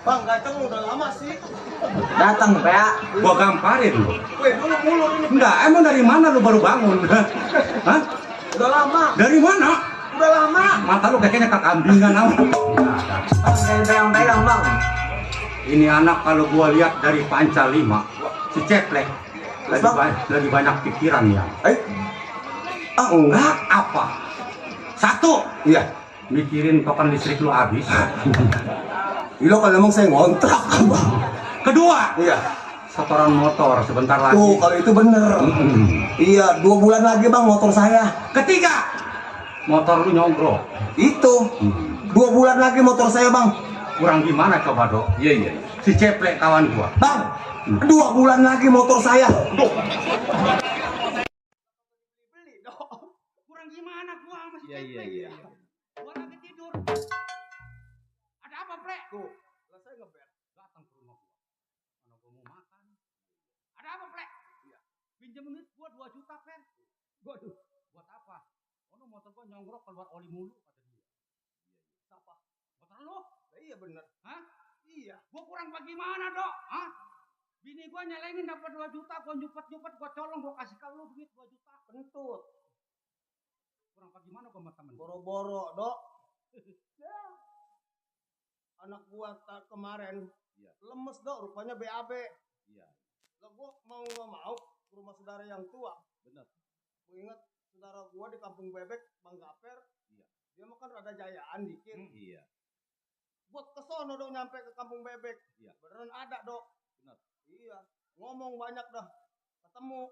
Bang, gaceng udah lama sih. Datang, PA. Gua gamparin lu. Weh, mulu ini. Enggak, emang dari mana lu baru bangun? Hah? Udah lama. Dari mana? Udah lama. Mata lu kayaknya kekambingan amat. Bang, jangan pegang-pegang, bang. Ini anak kalau gua lihat dari panca 5, si Ceplek lagi banyak pikiran ya. Enggak apa? Satu, Iya. mikirin kapan listrik lu habis. Lo kalau ngomong saya ngontrak. Kedua, Iya. setoran motor sebentar lagi. Tuh, kalau itu bener. Iya, 2 bulan lagi bang motor saya. Ketiga, motor lu nyogrok. Itu. 2 bulan lagi motor saya bang. Kurang gimana coba dok? Iya. Si Ceplek kawan gua. Bang, 2 bulan lagi motor saya. Beli dong. Kurang gimana gua sama si Iya. Ceplek. Gua lagi tidur. Ada apa, Plek? Tuh, lah saya ngeber. Datang ke rumah gua. Mana gua mau makan. Ada apa, Plek? Iya. Pinjam duit gua 2 juta, Plek. Waduh, buat apa? Oh, motor gua nyongrok keluar oli mulu kata dia. Siapa? Motor lu? Lah iya bener. Hah? Iya. Gua kurang bagaimana, Dok? Hah? Bini gua nyelengin dapat 2 juta, gua nyupet-nyupet, gua colong, gua kasih ke lu duit 2 juta. Kentut. Kurang bagaimana gua sama temen? Boro-boro, Dok. Ya. Anak gua kemarin lemes, Dok, rupanya BAB. Iya. Lah gua mau nggak mau ke rumah saudara yang tua. Benar. Gua ingat saudara gua di Kampung Bebek, Bang Gaper. Iya. Dia mah kan rada jayaan dikit. Iya. Buat ke sono dong nyampe ke Kampung Bebek. Iya. Beneran ada, Dok. Benar. Iya. Ngomong banyak dah. Ketemu.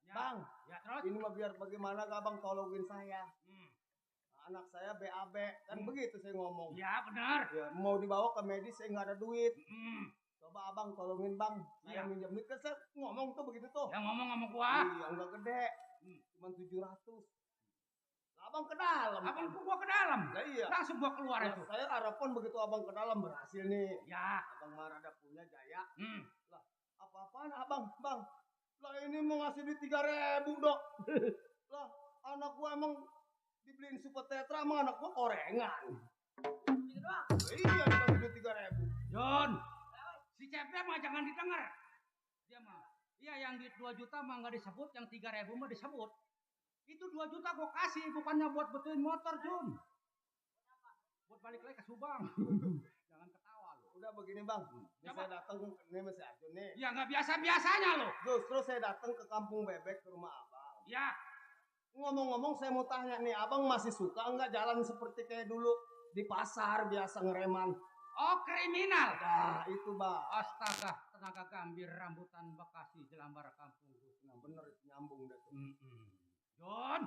Ya. Bang, Ya terus. ini mah biar bagaimana gak Bang tolongin saya. Hmm. Anak saya BAB. Kan begitu saya ngomong. Ya benar. Ya, mau dibawa ke medis saya nggak ada duit. Hmm. Coba abang tolongin bang. Saya Iya. minjem duit. Kan saya ngomong tuh begitu tuh. Yang ngomong sama gua. Iya nggak gede. Cuma 700. Lah abang ke dalam. Abang gua ke dalam. Lah iya. Langsung gua keluar Nah, itu. saya harapan begitu abang ke dalam berhasil nih. Ya. Abang mah ada punya jaya. Hmm. Apa-apaan abang? Bang. Lah ini mau ngasih duit 3.000 dok. Lah anak gua emang dibeliin super tetra emang anak gua korengan. Gitu doang. Iya dikasih duit 3.000. Jon, si Cepe mah jangan didengar. Dia mah, iya yang di 2 juta mah nggak disebut, yang 3.000 mah disebut. Itu 2 juta gua kasih, bukannya buat betulin motor, Jon. Buat balik lagi ke Subang. Jangan ketawa lo. Udah begini bang. Ini Coba. saya datang nih Mas Arjun nih. Ya nggak biasa-biasanya lo. Justru saya datang ke Kampung Bebek ke rumah abang. Ya, Ngomong-ngomong saya mau tanya nih, abang masih suka nggak jalan seperti kayak dulu di pasar biasa ngereman? oh kriminal. Nah itu bang. Astaga, tenaga gambir rambutan Bekasi Jelambar kampung. Nah bener itu nyambung dah tuh. Jon,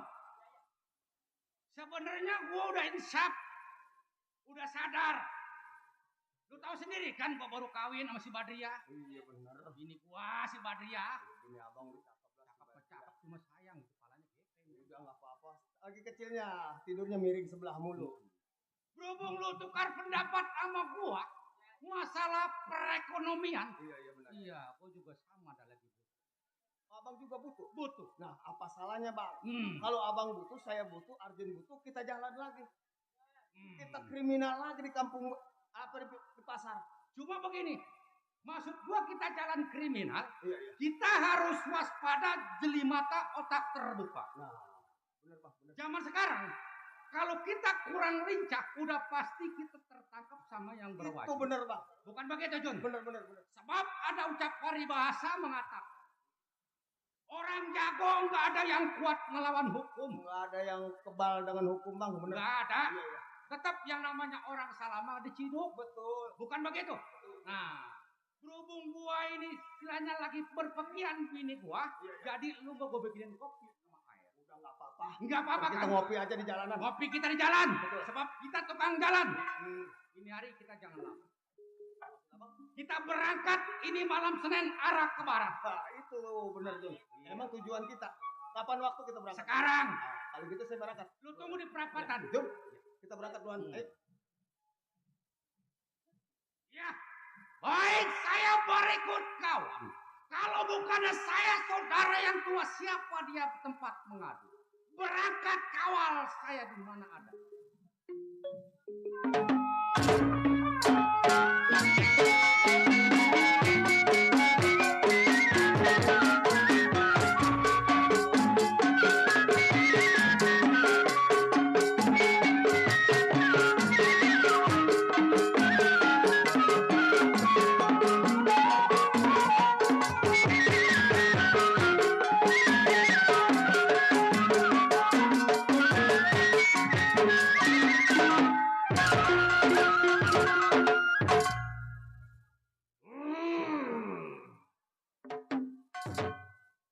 sebenarnya gua udah insaf, udah sadar. Lu tahu sendiri kan gua baru kawin sama si Badria. Iya bener. Ini gua si Badria. Ini abang udah cakep lah. Cakep cuma sayang kepalanya gepeng. Udah nggak apa-apa. Lagi kecilnya tidurnya miring sebelah mulu. Berhubung lu tukar pendapat sama gua masalah perekonomian. Iya benar. Iya, gua juga sama ada lagi Abang juga butuh. butuh. Nah apa salahnya bang? Hmm. Kalau abang butuh, saya butuh, Arjun butuh, kita jalan lagi. Hmm. Kita kriminal lagi di kampung apa di pasar. Cuma begini, maksud gua kita jalan kriminal, Iya iya. kita harus waspada, jeli mata, otak terbuka. Nah bener bang bener. Zaman sekarang, kalau kita kurang lincah, udah pasti kita tertangkap sama yang berwajib. Itu bener bang. Bukan begitu, Jun? Bener. Sebab ada ucap paribahasa mengatakan, orang jago nggak ada yang kuat melawan hukum. Nggak ada yang kebal dengan hukum bang bener. Nggak ada. Iya iya. Tetap yang namanya orang salah mah diciduk. Betul. Bukan begitu? Nah, berhubung gua ini istilahnya lagi berpergian bini gua, Iya. jadi lu gua bikinin kopi sama air. Udah nggak apa-apa. Enggak apa-apa Kita kan? ngopi aja di jalanan. Ngopi kita di jalan. Betul. Sebab kita tukang jalan. Hmm. Ini hari kita jangan lama. Kita berangkat ini malam Senin arah ke barat. Nah, itu bener tuh. Emang tujuan kita. Kapan waktu kita berangkat? Sekarang. Nah, kalau gitu saya berangkat. Lu tunggu di perapatan. Jom. Kita berangkat duluan. Ayo. Ya. Baik, saya berikut kawan. Kalau bukannya saya saudara yang tua, siapa dia tempat mengadu? Berangkat kawal saya di mana ada.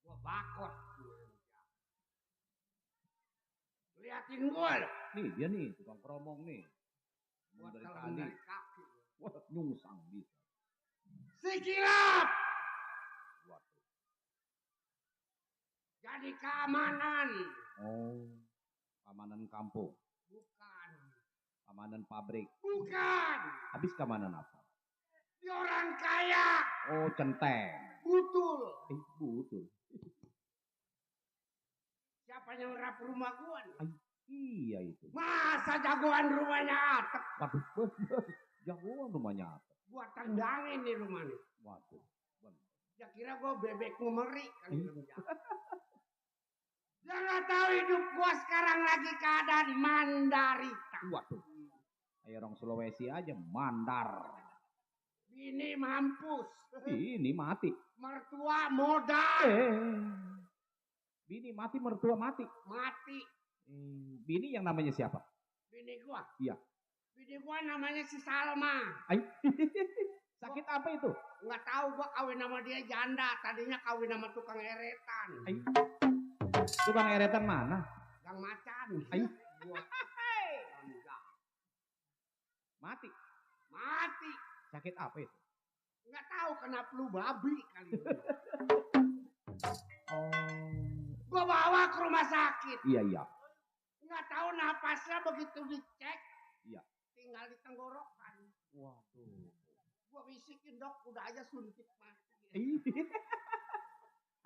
Gua bakot. Liatin gua loh. Nih dia nih tukang keromong nih. Gua Dari telan tadi. dari kaki. Wah nyungsang bisa. Sikilap. Waduh. Jadi keamanan. Oh. Keamanan kampung. Bukan. Keamanan pabrik. Bukan. Habis keamanan apa? Di orang kaya. Oh centeng. Betul. Betul. Siapa yang ngerap rumah gua nih? Iya itu. Masa jagoan rumahnya atap. Waduh. Jagoan rumahnya apa? Gua tendangin nih rumah nih. Waduh. Bener. Ya kira gua bebek ngumeri kan kerja. Dia nggak tahu hidup gua sekarang lagi keadaan mandarita. Waduh. Kayak orang Sulawesi aja mandar. Bini mampus. Bini mati. Mertua modal. Bini mati, mertua mati. Mati. Bini yang namanya siapa? Bini gua. Iya. Bini gua namanya si Salma. Ay. Sakit apa itu? Nggak tahu, gua kawin sama dia janda. Tadinya kawin sama tukang eretan. Ay. Tukang eretan mana? Gang macan. Ay. Gua. Mati. Mati. Sakit apa itu? Nggak tahu kena flu babi kali ini. Gua bawa ke rumah sakit. Iya. Nggak tahu napasnya begitu dicek. Iya. Tinggal di tenggorokan. Waduh. Gua bisikin, dok, udah aja suntik mati.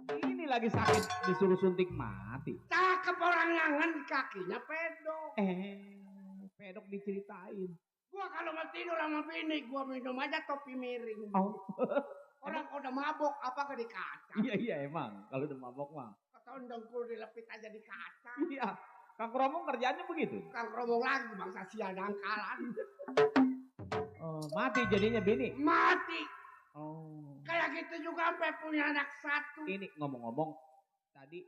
Ini lagi sakit disuruh suntik mati. Cakep orang ngangen, kakinya pedok. Pedok diceritain. Gua kalau mau tidur sama bini, gua minum aja topi miring. Oh. Orang udah mabok apa ke di kaca. Iya emang. Kalau udah mabok mah. Ketahuan dengkul dilepit aja di kaca. Iya. Kang Kromong kerjanya begitu. Kang Kromong lagi bangsa sia dangkalan. Mati jadinya bini. Mati. Oh. Kayak gitu juga sampai punya anak satu. Ini ngomong-ngomong tadi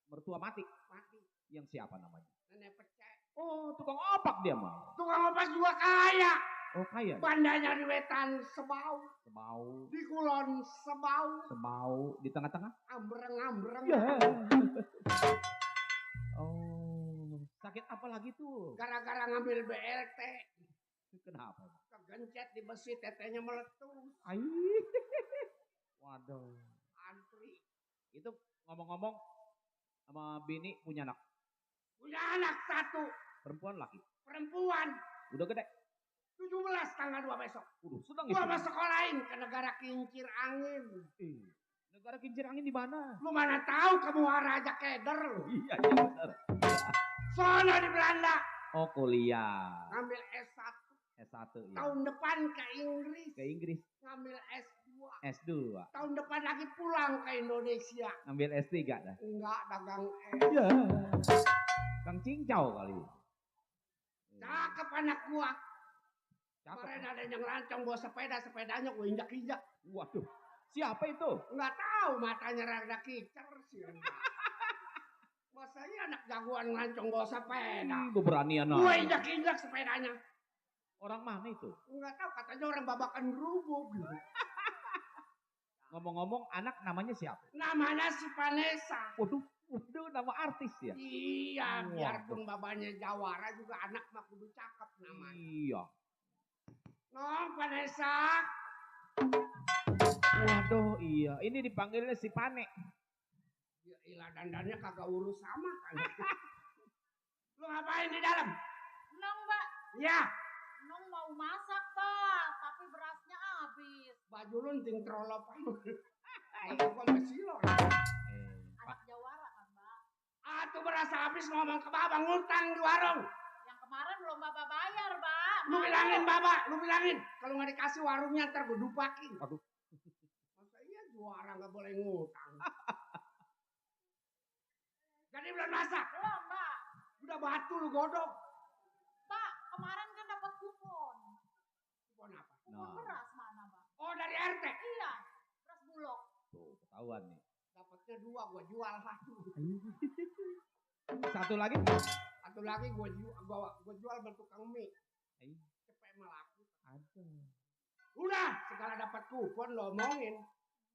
mertua mati. Mati. Yang siapa namanya? Nenek pecek. Oh, tukang opak dia mah. Tukang opak juga kaya. Oh, kaya. Bandanya di Wetan Sebau. Sebau. Di Kulon Sebau. Sebau. Di tengah-tengah? Ambreng-ambreng. Ya. Oh, sakit apa lagi tuh? Gara-gara ngambil BLT. Kenapa? Kegencet di besi, tetenya meletus. Ai. Waduh. Antri. Itu ngomong-ngomong sama bini punya anak. Punya anak satu. Perempuan laki. Perempuan. Udah gede. 17 tanggal 2 besok. Sedang Gua mau sekolahin ke negara kincir angin. Negara kincir angin di mana? Lu mana tahu kamu Raja Keder. Iya benar. Sono di Belanda. Oh, kuliah. Ngambil S1. S1 ya. Tahun depan ke Inggris. Ke Inggris. Ngambil S2. S2. Tahun depan lagi pulang ke Indonesia. Ngambil S3 dah. Enggak, dagang es. Iya. Kang Cincau kali. Cakep anak gua. Cakep. Kemarin ada yang lancong bawa sepeda, sepedanya gua injak-injak. Waduh. Siapa itu? Enggak tahu, matanya rada kicer sih. Masanya anak jagoan lancong bawa sepeda. Gue beranian aja. Gua injak-injak sepedanya. Orang mana itu? Enggak tahu, katanya orang babakan gerubuk gitu. Ngomong-ngomong anak namanya siapa? Namanya si Vanessa. Waduh, nama artis ya? Iya, Wah. biarpun babanya Jawara juga anak mah kudu cakep namanya. Iya. Nong Vanessa. Waduh, iya. Ini dipanggilnya si Pane. Ya ilah dandannya kagak urus sama kan. Lu ngapain di dalam? Nong, Mbak. Ya, Nong mau masak, Pak. Tapi berasnya habis. baju lu ting trolopan. Kalau gua masih lo. Anak Jawara kan, Mbak. Tuh berasa habis ngomong ke babang ngutang di warung. Yang kemarin belum Bapak bayar, Mbak. Lu bilangin babak, lu bilangin. Kalau nggak dikasih warungnya ntar gua dupakin. Aduh. Masa iya juara nggak boleh ngutang. Jadi belum masak? Belum, Mbak. Udah batu lu godok. Pak, kemarin kan dapat kupon. Kupon apa? Kupon Nah. beras mana, Mbak? Oh dari RT. Iya, beras bulog. Tuh, ketahuan nih. Dapatnya 2, gua jual 1. Satu lagi? Satu lagi gua jual bentuk tukang mie. Cepet melaku. Ada. Udah, segala dapat kupon lo omongin.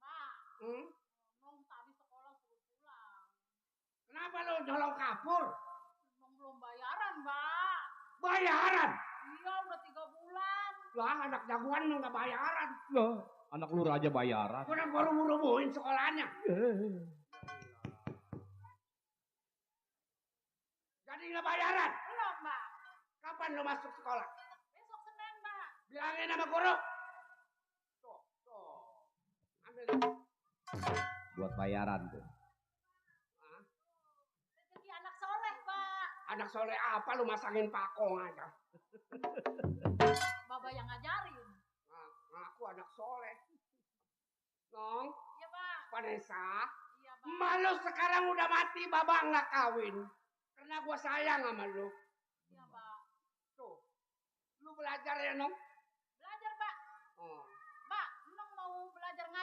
Mbak, Nong tadi sekolah suruh pulang. Kenapa lo nyolong kapur? Nong belum bayaran, Mbak. Bayaran? Iya, udah 3 bulan. Lah anak jagoan mah nggak bayaran. Loh, anak lu aja bayaran. Gua udah buru-buru sekolahnya. Jadi nggak bayaran? Belum, Mbak. Kapan lo masuk sekolah? Besok Senin, Mbak. Bilangin sama guru. Tuh. Ambil. Buat bayaran tuh. Rezeki anak soleh, Pak. Anak soleh apa lu masangin pakong aja? Bapak yang ngajarin. Ngaku anak soleh. Nong, Iya, Pak. Vanessa. Iya, Pak. Malu sekarang udah mati, babak nggak kawin. Karena gua sayang sama lu. Iya, Pak. Tuh, lu belajar ya, Nong? Belajar, Pak. Oh.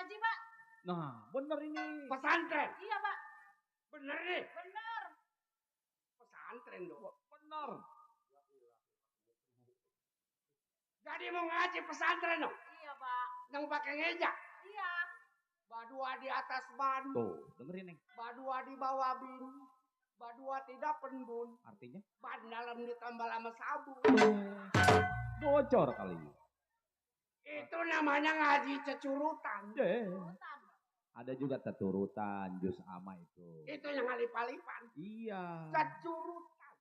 ngaji, Pak. Nah, bener ini. Pesantren. Iya, Pak. Bener nih. Bener. Pesantren dong. Bener. Jadi mau ngaji pesantren dong. Iya, Pak. Yang pakai ngeja. Iya. Badua di atas ban. Tuh, dengerin Neng. Badua di bawah bin. Badua tidak penbun. Artinya Ban dalam ditambah lama sabun. bocor kali ini. Itu namanya ngaji cecurutan. Hutan. Ada juga teturutan, jus ama itu. Itu yang alip-alipan. Iya. Cecurutan.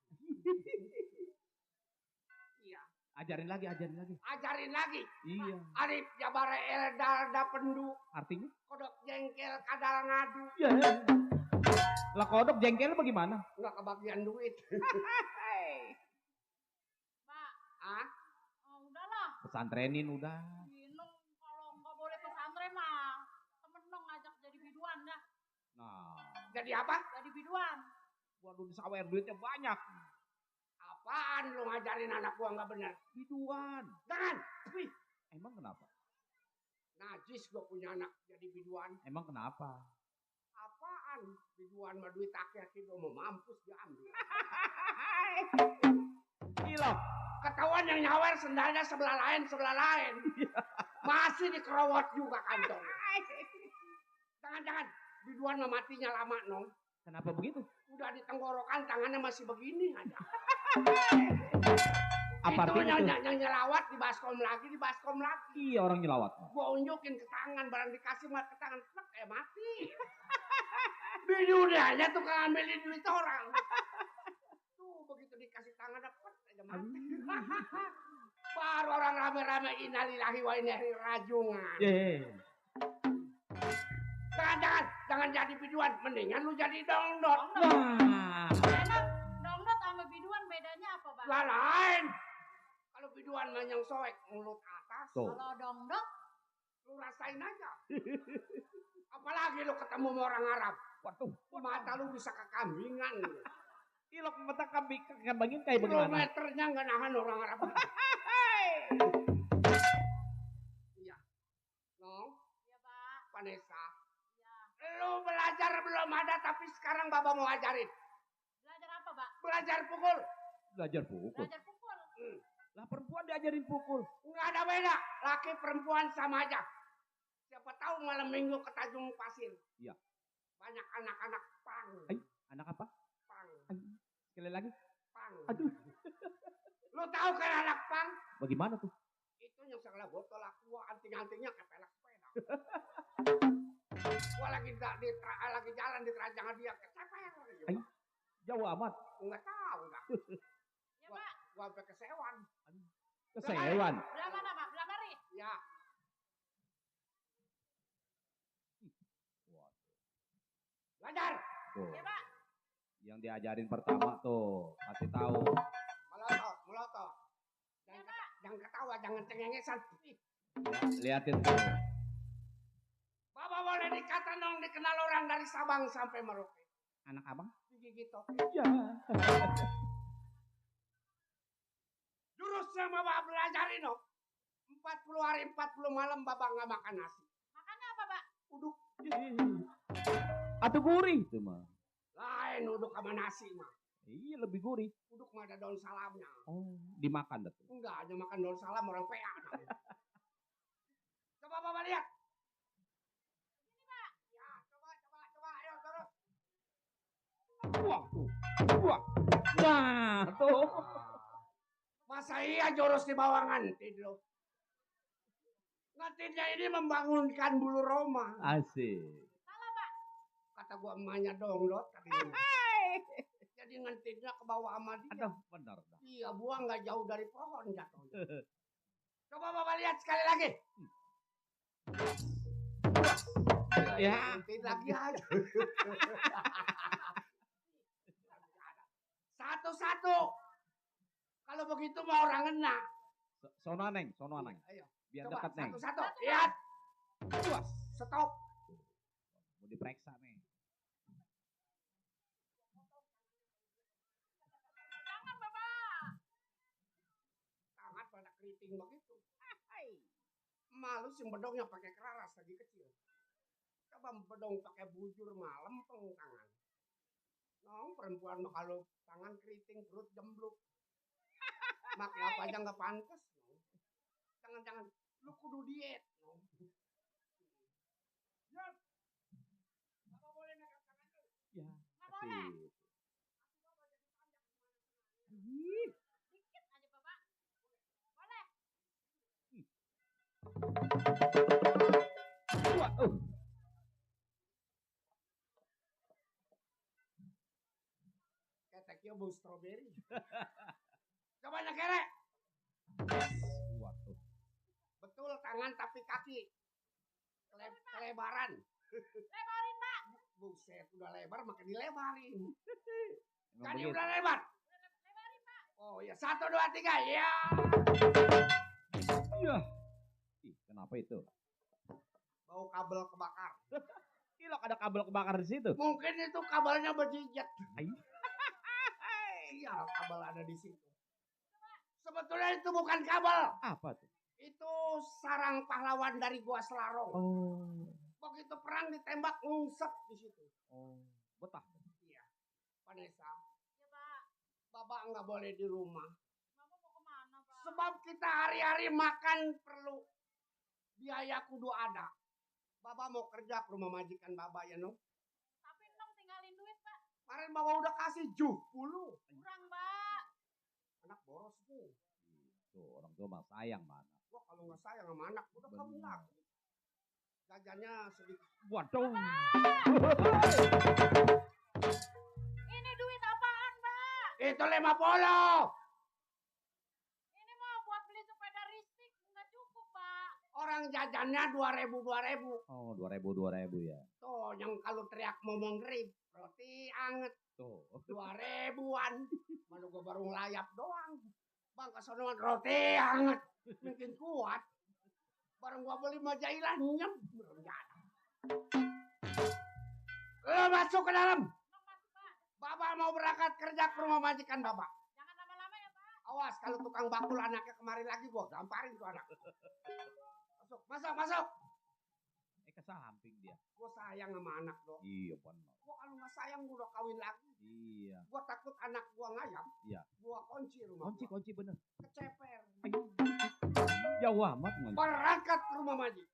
Iya. Ajarin lagi. Ajarin lagi. Iya. Arif jabare eldarda pendu. Artinya? Kodok jengkel kadal ngadu. Iya. Lah kodok jengkel bagaimana? Nggak kebagian duit. Pak. Ah? Oh, udahlah. Pesantrenin udah. Minum kalau nggak boleh pesantren mah. Temen dong ngajak jadi biduan dah. Nah, Jadi apa? Jadi biduan. waduh disawer duitnya banyak. Apaan lu ngajarin anak gua nggak bener? Biduan. Jangan. Wih. Emang kenapa? Najis gua punya anak jadi biduan. Emang kenapa? Apaan? Biduan mah duit aki-aki gua mau mampus diambil. Gila. Ketahuan yang nyawer sendalnya sebelah lain. Masih dikerowot juga kantong. Jangan. Biduan mah matinya lama nong. Kenapa begitu? Udah di tenggorokan tangannya masih begini aja. Apa Itu artinya yang itu? nyelawat di baskom lagi. Iya orang nyelawat. Gua unjukin ke tangan, barang dikasih mah ke tangan, mati. Biduannya tuh kan ngambilin duit orang. Tuh begitu dikasih tangan dapet aja mati. Baru orang rame-rame innalillahi wa inna ilaihi rajungan. Jangan jadi biduan, mendingan lu jadi dongdot. Wah. Emang dongdot sama biduan bedanya apa, Pak? Lah lain. Kalau biduan mah yang soek mulut atas. Tuh. Kalau dongdot, Lu rasain aja. Apalagi lu ketemu sama orang Arab. Waduh. Mata lu bisa kekambingan. Ilok mata kambingin kayak bagaimana? Kilometernya nggak nahan orang Arab. Iya. Nong, ya Pak. Vanessa. Ya. Lu belajar belum ada tapi sekarang Baba mau ajarin. Belajar apa, Pak? Belajar pukul. Belajar pukul. Belajar pukul. Lah perempuan diajarin pukul. Nggak ada beda. Laki perempuan sama aja. Siapa tahu malam minggu ke Tanjung Pasir. Iya. Banyak anak-anak pang. Ay, anak apa? Pang. Ay, sekali lagi. Pang. Aduh. Lu tahu kan anak pang? Bagaimana tuh? Itu yang segala botol aqua anting-antingnya kepelak sepeda. Gua lagi jalan di teranjangan dia kecepet. Ay. Jauh amat. Enggak tahu dah. Ya, Pak. Gua sampai kesewan. Kesewan. Belah mana, Pak? Belah mari. Ya. Belajar. Tuh. Ya, Pak. Yang diajarin pertama tuh. Kasih tahu. Melotot. Jangan ketawa, jangan cengengesan. Ih, Ya, liatin tuh. Bapak boleh dikata dong dikenal orang dari Sabang sampai Merauke. Anak abang? Digigit toke. Iya. Jurus yang Bapak belajarin dong. 40 hari 40 malam Bapak nggak makan nasi. Makannya apa, Pak? Uduk. Atau gurih itu mah. Lain uduk sama nasi mah. Iya lebih gurih. Uduk mah ada daun salamnya. Oh, dimakan dah tuh. Enggak, hanya makan daun salam orang PA. Coba Bapak lihat. Ini, Pak. Ya, coba. Ayo, turun. Wah, tuh. Wah. Nah, tuh. Masa iya jurus di bawah ngantid lo? Ngantidnya ini membangunkan bulu Roma. Asik. Salah, Pak. Kata gua emaknya dongdot tadinya. Jadi ngantidnya ke bawah sama dia. Aduh, benar dah. Iya, buah nggak jauh dari pohon jatuhnya. Coba Bapak lihat sekali lagi. Ya. Ngantid lagi aja. Satu-satu. Kalau begitu mau orang ngena. Sono Neng. Ayo. Biar Coba dekat Neng. satu-satu. Lihat. Puas. Stop. Mau diperiksa nih. Jangan, Bapak. Tangan pada keriting begitu. Malu si bedongnya pakai keraras lagi kecil. Coba bedong pakai bujur malam tangan. Nong perempuan mah kalau tangan keriting perut jembluk. Mak apa aja nggak pantas. Jangan lu kudu diet. Ya. Apa boleh megang tangan lu? Ya. Nggak boleh. Ih, Dikit aja Bapak. Boleh. wah, Keteknya bau stroberi. Coba nyekere. waduh. Betul tangan tapi kaki. Kelebaran. Lebarin Pak. Buset, udah lebar makin dilebarin. Emang Jadi begitu. udah lebar. Lebarin Pak. Oh iya, 1, 2, 3, ya. Iya. Ih, kenapa itu? Bau kabel kebakar. Gila, ada kabel kebakar di situ. Mungkin itu kabelnya berjijat. Ai. Iya, kabel ada di situ. Sebetulnya itu bukan kabel. Apa tuh? Itu sarang pahlawan dari Gua Selarong. Oh. Begitu perang ditembak ngungsek di situ. Oh, betah. Iya. Vanessa, Ya Pak. Bapak nggak boleh di rumah. Bapak mau kemana Pak? Sebab kita hari-hari makan perlu biaya kudu ada. Bapak mau kerja ke rumah majikan Bapak ya, no? Tapi Nong tinggalin duit Pak. Kemarin Bapak udah kasih 70. Kurang Pak. Anak boros tuh. Tuh, orang tua mah sayang mana. Wah, kalau nggak sayang sama anak, udah kamu Benar. lagi. Jajannya sedikit. Waduh. Ini duit apaan Pak? Itu 50. Ini mau buat beli sepeda ristik. Nggak cukup Pak. Orang jajannya 2.000. Oh, 2000 ya. Tuh, yang kalau teriak mau ngerib, roti anget Tuh. 2.000-an. Mana gua baru ngelayap doang. Bang, kesonoan roti anget. Mungkin kuat. Barang gua beli majailah nyem. Lo masuk ke dalam. Nong masuk Pak. Bapak mau berangkat kerja ke rumah majikan Bapak. Jangan lama-lama ya Pak. Awas kalau tukang bakul anaknya kemari lagi gua gamparin tuh anak. Masuk. Ke samping dia. Gua sayang sama anak lo. Iya, benar. Gua kalau nggak sayang gua udah kawin lagi. Iya. Gua takut anak gua ngayam. Iya. Gua kunci rumah. gua. Kunci bener. Keceper. Jauh amat ngunci. Berangkat ke rumah maji.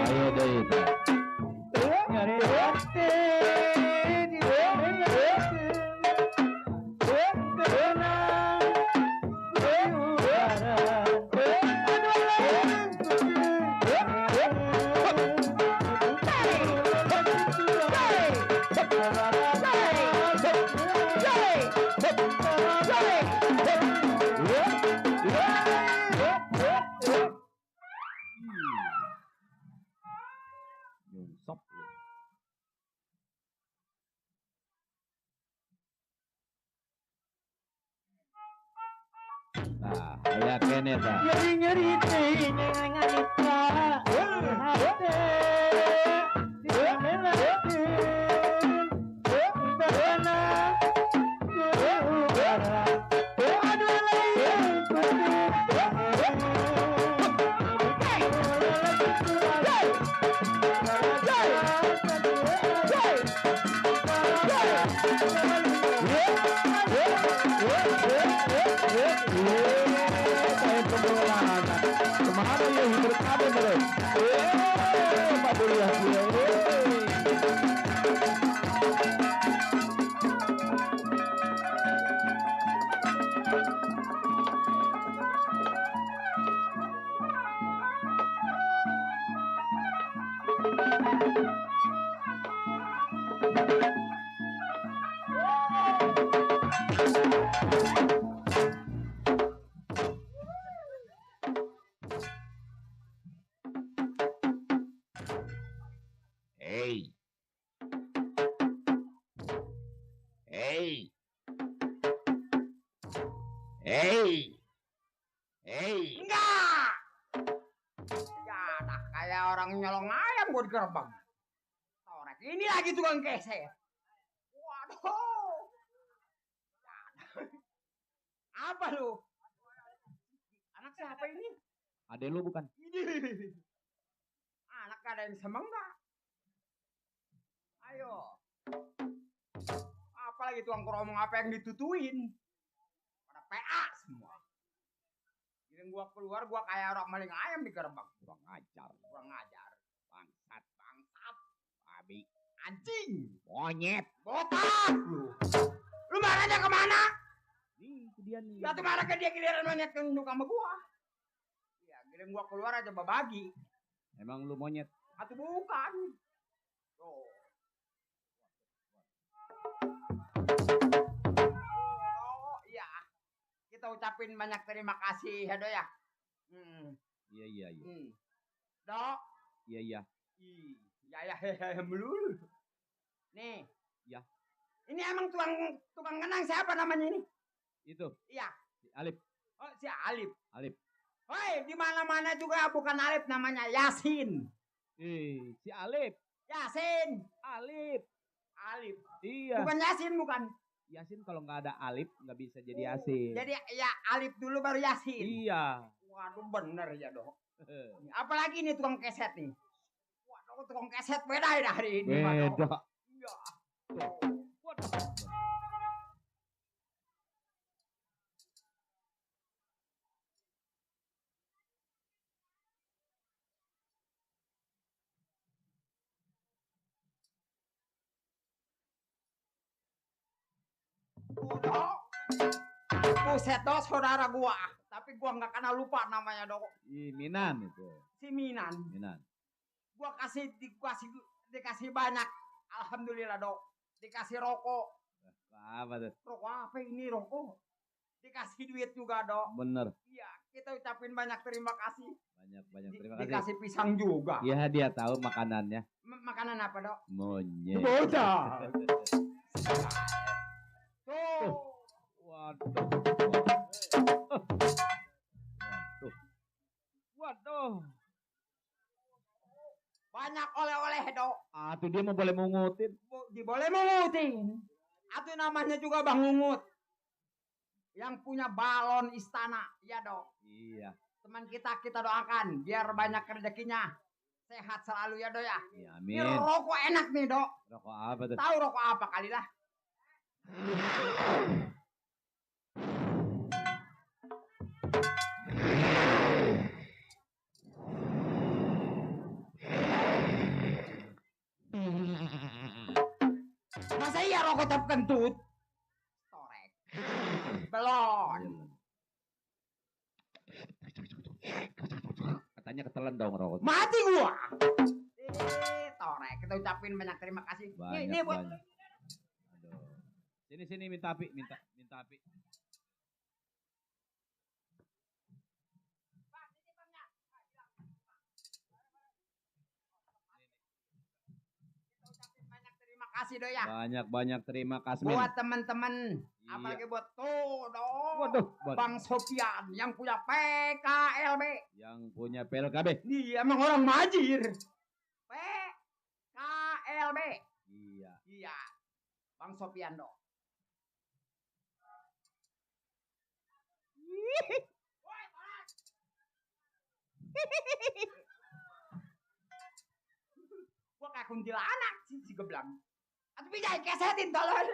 Ayo deh. Nyungsop lu. Nah, kayak kene ta. Kemana ya hidup kamu bro? Pak Durian Hey. Hey. Hey. Hey. Enggak. Ya, nah, kayak orang nyolong ayam gua di gerbang. Torek. Ini lagi tukang keset. Waduh. Apa lu? Anak siapa ini? Adek lu bukan? Ini. Anak ada yang semeng enggak? Ayo. Apalagi tuang keromong apa yang ditutuin? Pada PA semua. Giring gua keluar, gua kayak orang maling ayam di gerbang. Kurang ajar. Kurang ajar. Bangsat. Bangsat. Babi. Anjing. Monyet. Botak lu. Lu marahnya kemana? Nih, itu dia nih. Ya tuh marah ke dia giliran monyet ke induk sama gua. Ya, giring gua keluar aja babagi. Emang lu monyet? Atau bukan? Tuh. Oh iya, kita ucapin banyak terima kasih ya Dok ya. Iya. Dok. Iya. Ya melulu. Nih. Ya. Ini emang tukang ngenang siapa namanya ini? Itu. Iya. Si Alip. Oh si Alip. Alip. Hoi, di mana-mana juga bukan Alip namanya Yasin. Si Alip. Yasin. Alip. Iya. Bukan Yasin bukan. Yasin kalau nggak ada Alip nggak bisa jadi Yasin. Jadi ya Alip dulu baru Yasin. Iya. Waduh bener ya Dok. Apalagi nih tukang keset nih. Waduh tukang keset beda ya hari ini. Beda. Iya. Buset Dok saudara gua. Tapi gua nggak kena lupa namanya dok. Minan itu. Si Minan. Minan. Gua dikasih banyak. Alhamdulillah dok. Dikasih rokok. Apa tuh? Rokok apa ini rokok? Dikasih duit juga dok. Bener. Iya, kita ucapin banyak terima kasih. Banyak terima kasih. Dikasih pisang juga. Iya dia tahu makanannya. Makanan apa dok? Monyet. Bocah. Tuh. Waduh. Waduh. Banyak oleh-oleh dok. Tuh dia mau boleh mungutin. Boleh mengutin. Atau namanya juga Bang Ungut. Yang punya balon istana. Iya dok. Iya. Teman kita doakan. Biar banyak rezekinya. Sehat selalu ya dok ya. Iya, Ini amin. rokok enak nih dok. Rokok apa tuh? Tahu rokok apa kali lah? Masa iya rokok cap kentut? Torek. Belon. Katanya ketelan dong rokok. Mati gua. Torek. Kita ucapin banyak terima kasih. Banyak, Ini buat banyak. Aduh. Sini minta api, minta api. kasih do ya. Banyak terima kasih. Buat teman-teman, Iya. apalagi buat tuh dong. Waduh, Bang Sofian yang punya PKLB. Yang punya PLKB. Dia emang orang majir. PKLB. Iya. Iya. Bang Sofian dong. Gua kayak kuntilanak sih si geblang. Atau bisa kesetin tolong.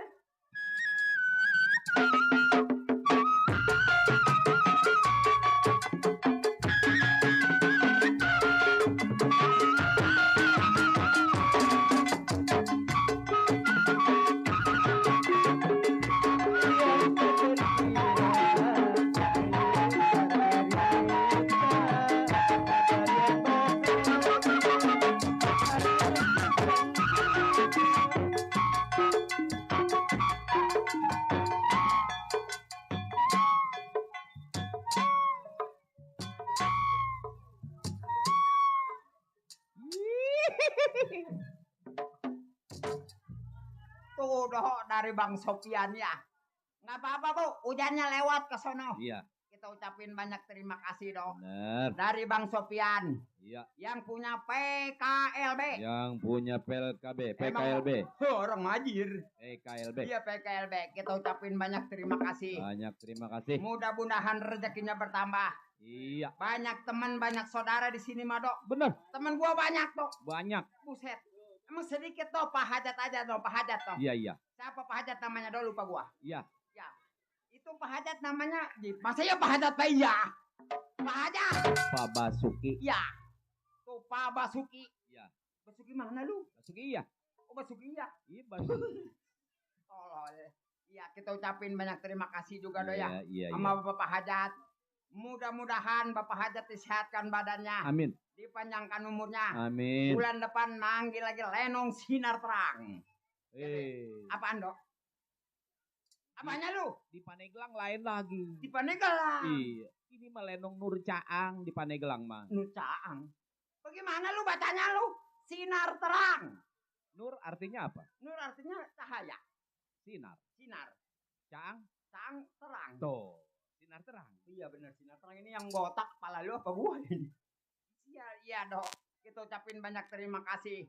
Tuh doh dari Bang Sofian ya. Nggak apa-apa Bu, hujannya lewat ke sono. Iya. Kita ucapin banyak terima kasih dong. Benar. Dari Bang Sofian. Iya. Yang punya PKLB. Yang punya PLKB, PKLB. Orang majir. PKLB. Iya PKLB. Kita ucapin banyak terima kasih. Banyak terima kasih. Mudah-mudahan rezekinya bertambah. Iya. Banyak teman, banyak saudara di sini mah dok. Benar. Teman gua banyak dok. Banyak. Buset. Emang sedikit dok, Pak Hajat aja dok, Pak Hajat dok. Iya. Siapa Pak Hajat namanya dok, lupa gua. Iya. Ya. Itu Pak Hajat namanya. Masa ya Pak Hajat Pak iya? Pak Hajat. Pak Basuki. Iya. Tuh Pak Basuki. Iya. Basuki mana lu? Basuki iya. Oh Basuki iya. Iya Basuki. Tolol. Iya kita ucapin banyak terima kasih juga dok ya. Iya. Sama Bapak Hajat. Mudah-mudahan Bapak Hajat disehatkan badannya. Amin. Dipanjangkan umurnya. Amin. Bulan depan manggil lagi Lenong Sinar Terang. Apaan dok? Apanya lu? Di Paneglang lain lagi. Di Paneglang. Iya. Ini mah Lenong Nur Caang di Paneglang mah. Nur Caang. Bagaimana lu bacanya lu? Sinar Terang. Nur artinya apa? Nur artinya cahaya. Sinar. Sinar. Caang. Caang terang. Tuh. Sinar terang. Iya benar sinar terang ini yang botak kepala lu apa gua ini? Iya dok. Kita ucapin banyak terima kasih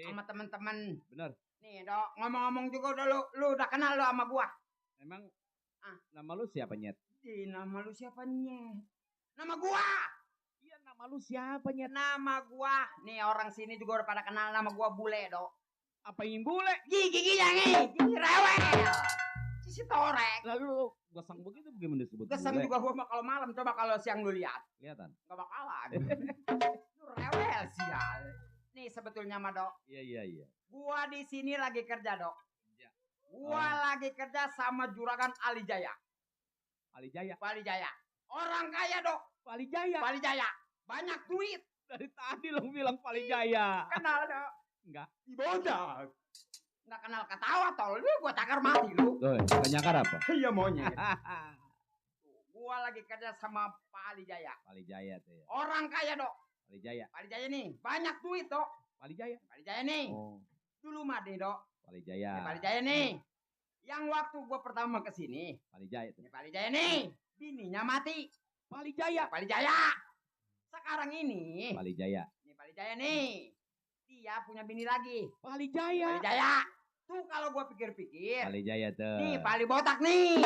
sama teman-teman. Bener. Nih dok, ngomong-ngomong juga udah lu udah kenal lu sama gua. Emang nama lu siapa Nyet? Nama lu siapa Nyet? Nama gua. Iya nama lu siapa Nyet? Nama gua. Nih orang sini juga udah pada kenal nama gua Bule dok. Apa yang bule? Gigi nih, gigi rewel. Si torek. Lalu gosong begitu bagaimana disebut Gesang bule? juga gua mah kalau malam, coba kalau siang lu lihat. Kelihatan. Gak bakalan. Lu rewel sial. Nih sebetulnya mah dok. Iya. Gua di sini lagi kerja dok. Kerja. Gua lagi kerja sama juragan Ali Jaya. Ali Jaya. Ali Jaya. Orang kaya, Dok. Palijaya. Palijaya. Banyak duit. Dari tadi lo bilang Palijaya. Kenal, Dok. Enggak. Si bodak. Nggak kenal ketawa, tol. Lu gua takar mati, lu. Tuh, kenyakar apa? Iya, monyet. Gua lagi kerja sama Palijaya. Palijaya tuh ya. Orang kaya, Dok. Palijaya. Palijaya nih. Banyak duit, Dok. Palijaya. Palijaya nih. Oh, Dulu mah deh, Dok. Palijaya. Ini Palijaya nih. Yang waktu gua pertama kesini. Palijaya tuh. Ini Palijaya nih. Bininya mati. Palijaya. Palijaya. Sekarang ini. Palijaya. Ini Palijaya nih. Dia punya bini lagi. Palijaya. Palijaya. Tuh kalau gua pikir-pikir. Palijaya tuh. Nih Pali botak nih.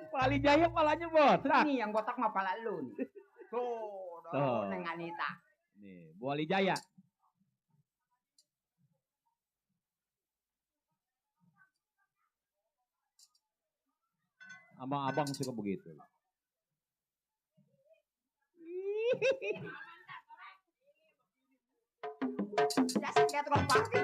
Palijaya palanya botak. Ini yang botak mah pala lu nih. Tuh, Tuh. Neng Anita. Nih, Bu Palijaya. Abang-abang suka begitu. Biasa kayak tukang parkir.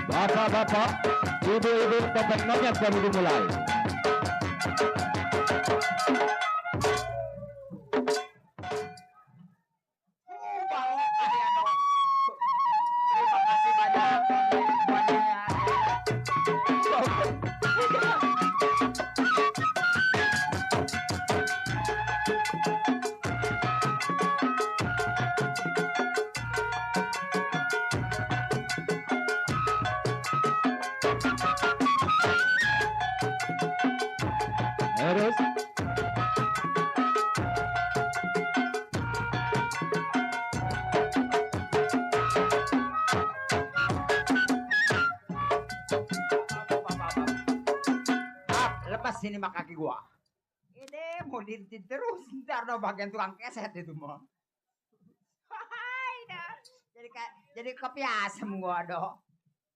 Bapak-bapak, ibu-ibu topeng nonya baru dimulai. Terima kasih banyak semuanya. Terus, Lepas sini mak kaki gua. Ini mau diintin terus ntar dong bagian tukang keset itu mah. Hai dah. Jadi kepiasem gua dok.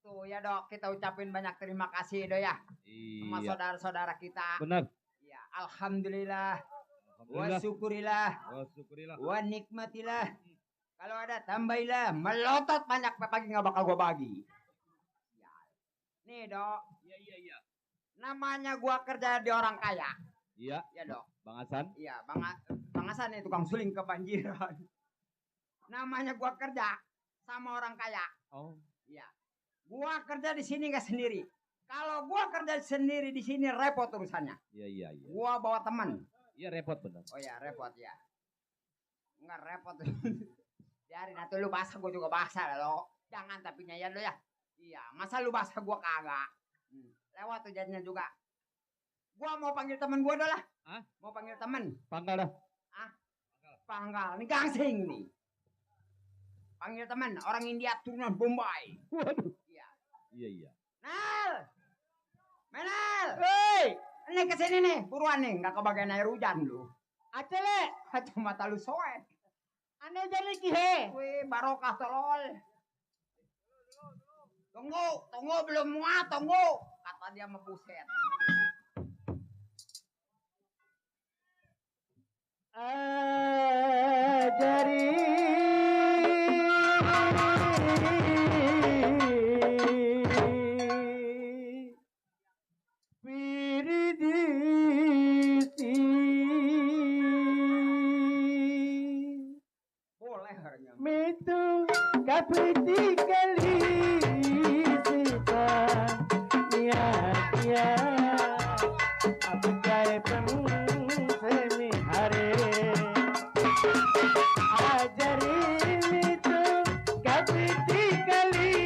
Tuh ya dok, kita ucapin banyak terima kasih dok ya sama iya, saudara-saudara kita. benar. Ya, alhamdulillah, wa Alhamdulillah. syukurilah, Oh, syukurilah. wa nikmatilah. Kalau ada tambahilah, melotot banyak pagi nggak bakal gua bagi. Ya. Nih dok, Iya. namanya gua kerja di orang kaya. Iya, Ya dok. Bang Hasan. Iya, Bang Hasan nih tukang suling kebanjiran. Namanya gua kerja sama orang kaya. Oh, Iya. Gua kerja di sini nggak sendiri. Kalau gua kerja sendiri di sini repot urusannya. iya. Gua bawa teman. Iya repot benar. Oh ya, repot ya. Enggak repot. Biarin atau lu bahasa gua juga bahasa lo. Jangan tapi nyayat lo ya. Iya, masa lu bahasa gua kagak. Lewat tuh jadinya juga. Gua mau panggil teman gua dah lah. Hah? Mau panggil teman. Panggal dah. Panggal, ini gangsing nih. Panggil teman, orang India turunan Bombay. Waduh. Iya. Iya. Nal! Menal! Hei, Ini kesini nih, buruan nih, nggak kebagian air hujan lu. acele, Kacamata lu soek. ane jadi kihe. Wih, barokah tolol. Tunggu, belum muat, tunggu. Kata dia mau buset. Dari Piridisi mitu kapiti kali sita ya ya apakai peng semi hare ajari mitu kapiti kali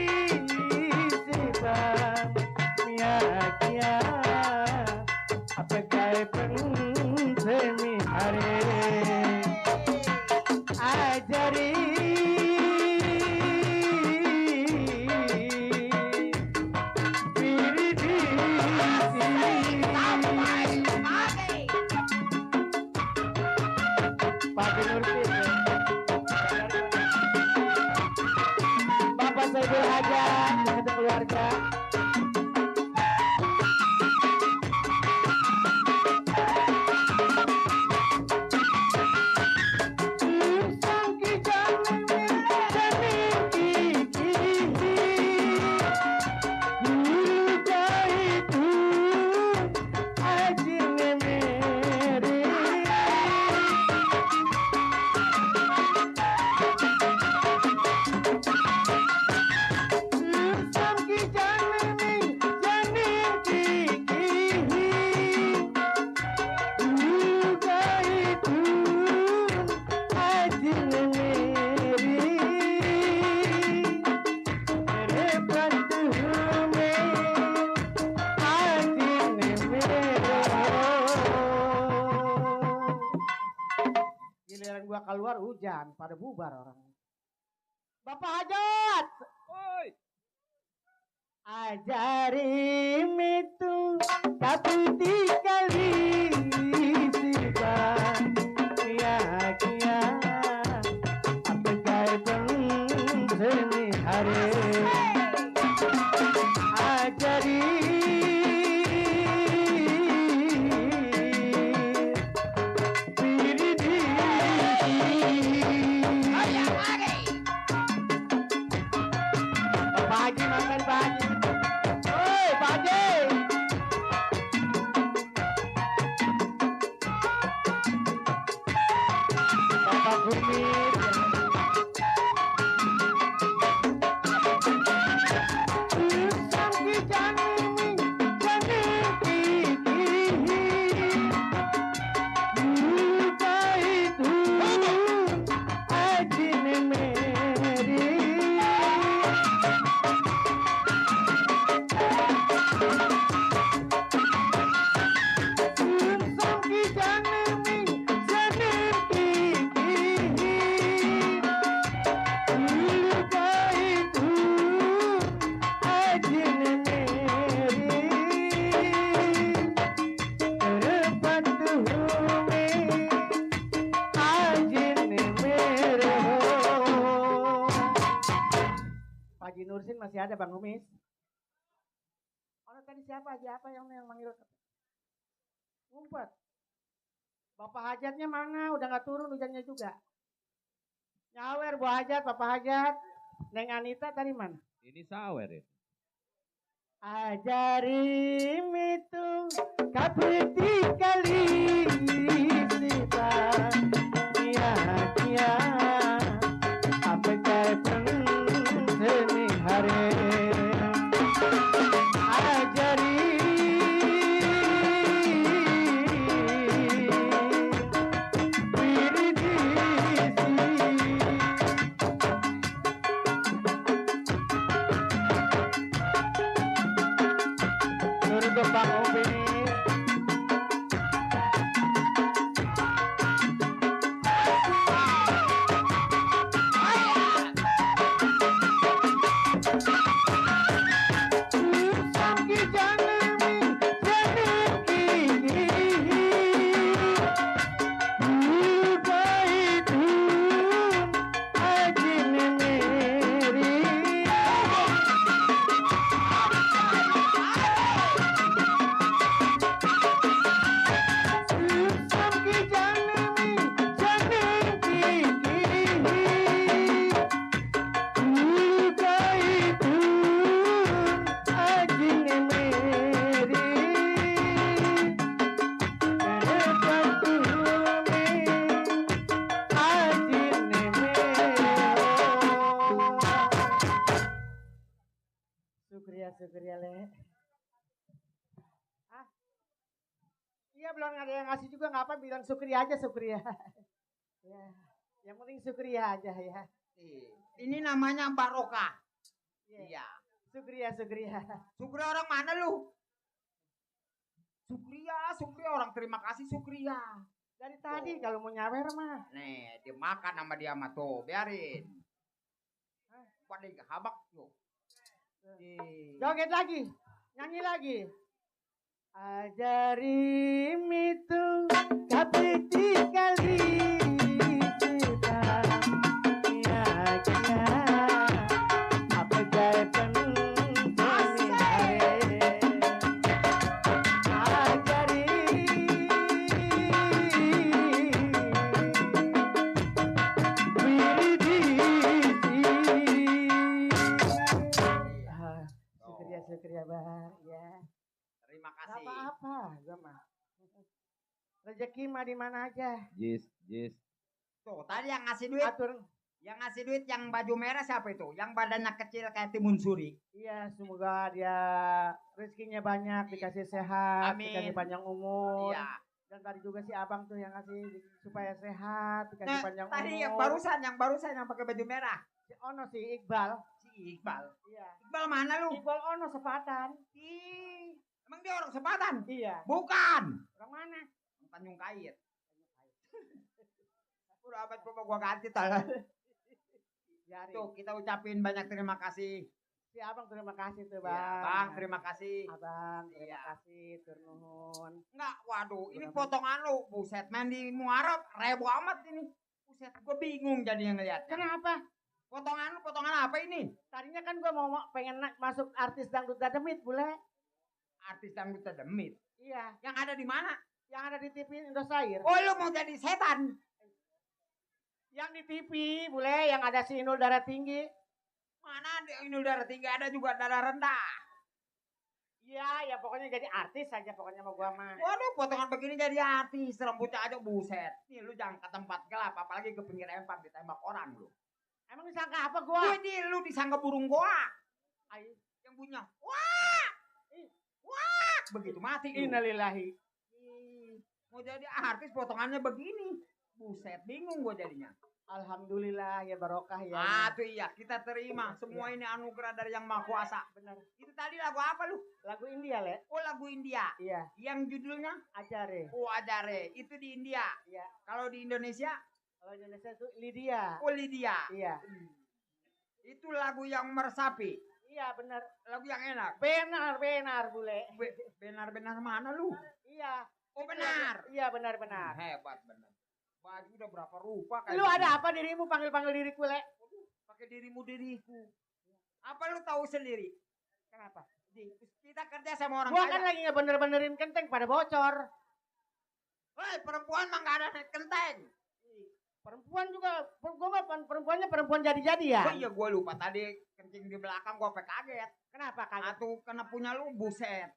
sita ya ya apakai peng semi hare ajari Bapak Saiful Hajat untuk keluarga. Giliran gua keluar hujan, pada bubar orang. Bapak Hajat, Oi. ajari mitu kapiti kali siba kia kia apakai peng seni hare ajari Pak Haji makan Pak Haji. Oi Pak Haji. Bapak Gumit. Sampai janimi janiki lupa itu ajine meri. Haji Nursin masih ada Bang Umis. Orang tadi siapa aja apa yang manggil? Ngumpet. Bapak Hajatnya mana? Udah nggak turun hujannya juga. Nyawer Bu Hajat, Bapak Hajat. Neng Anita tadi mana? Ini sawer ya. Ajari mitu kapiti kali sita kia kia apakai peng seni hare ajari untuk Bang Umis. syukur ya Le. Ah, iya belum ada yang ngasih juga nggak apa, bilang syukri aja syukri ya. Ya, yang penting syukri aja ya. Ini namanya barokah. Iya. Syukri ya syukri ya. Syukri orang mana lu? Syukri orang terima kasih Syukri ya. Dari tadi kalau mau nyawer mah. Nih, dimakan sama dia mah tuh, biarin. Pada habak tuh. Joget lagi, nyanyi lagi. Ajari itu kapiti kali kita ya kita apa jaya penting ajari syukur ya Bang ya. Terima Gak kasih. apa-apa, gue mah. Rezeki mah di mana aja. Jis. Tuh, tadi yang ngasih duit. Atur. Yang ngasih duit yang baju merah siapa itu? Yang badannya kecil kayak timun suri. Iya, semoga dia rezekinya banyak, dikasih sehat, Amin. dikasih panjang umur. Iya. Dan tadi juga si abang tuh yang ngasih supaya sehat, dikasih Nah, panjang tadi umur. yang barusan yang pakai baju merah. Si Ono si Iqbal. Si Iqbal. Iya. Iqbal mana lu? Iqbal Ono sepatan. Ih, emang dia orang Sepatan? Iya. Bukan. Orang mana? Tanjung Kait. Udah abad coba gua ganti tal. Jari. Tuh, kita ucapin banyak terima kasih. Si abang terima kasih tuh Iya, bang. Bang, terima kasih. Abang terima Iya. kasih, turnuhun. Enggak, waduh, ini Berapa? potongan lu. Buset, main di Muarab, rebo amat ini. Buset, gua bingung jadi yang ngeliat. Kenapa? Potongan apa ini? Tadinya kan gue mau pengen masuk artis dangdut dademit, bule. Artis dangdut demit. Iya, Yang ada di mana? yang ada di TV Indosiar. Oh, lu mau jadi setan? Yang di TV, bule, yang ada si Inul darah tinggi. Mana ada ini darah tinggi, ada juga darah rendah. Iya, ya pokoknya jadi artis aja pokoknya mau gua mah. Waduh, potongan begini jadi artis, rambutnya aja buset. Nih lu jangan ke tempat gelap, apalagi ke pinggir empang ditembak orang lu. Emang disangka apa gua? Gue nih lu disangka burung goa. Ayo, Yang bunyinya, wah, wah, begitu mati lu. innalillahi. Mau jadi artis potongannya begini. Buset, bingung gue jadinya. Alhamdulillah ya barokah ya. Ah tuh iya, kita terima. Semua ini anugerah dari Yang Maha Kuasa. Benar. Itu tadi lagu apa lu? Lagu India, Le. Oh, lagu India. Iya, Yang judulnya Ajare. Oh Adare. Itu di India. Iya. Kalau di Indonesia, Kalau Indonesia itu Lydia. oh Lydia. Iya. Itu lagu yang meresapi. Iya, benar. Lagu yang enak. Benar, bule. Benar-benar mana lu? Iya. Oh benar. Iya, benar. Hebat benar. Baju udah berapa rupa kayak Lu begini. ada apa dirimu panggil-panggil diriku, Le? Pakai diriku. Apa lu tahu sendiri? Kenapa? Kita kerja sama orang Gua kaya. kan lagi ngebener-benerin kenteng pada bocor. Hei, perempuan mah nggak ada naik kenteng. Perempuan juga, gua mah perempuannya perempuan jadi-jadi ya. Oh iya, gue lupa tadi kencing di belakang gue kaget. Kenapa kaget? Atau kena punya lu buset.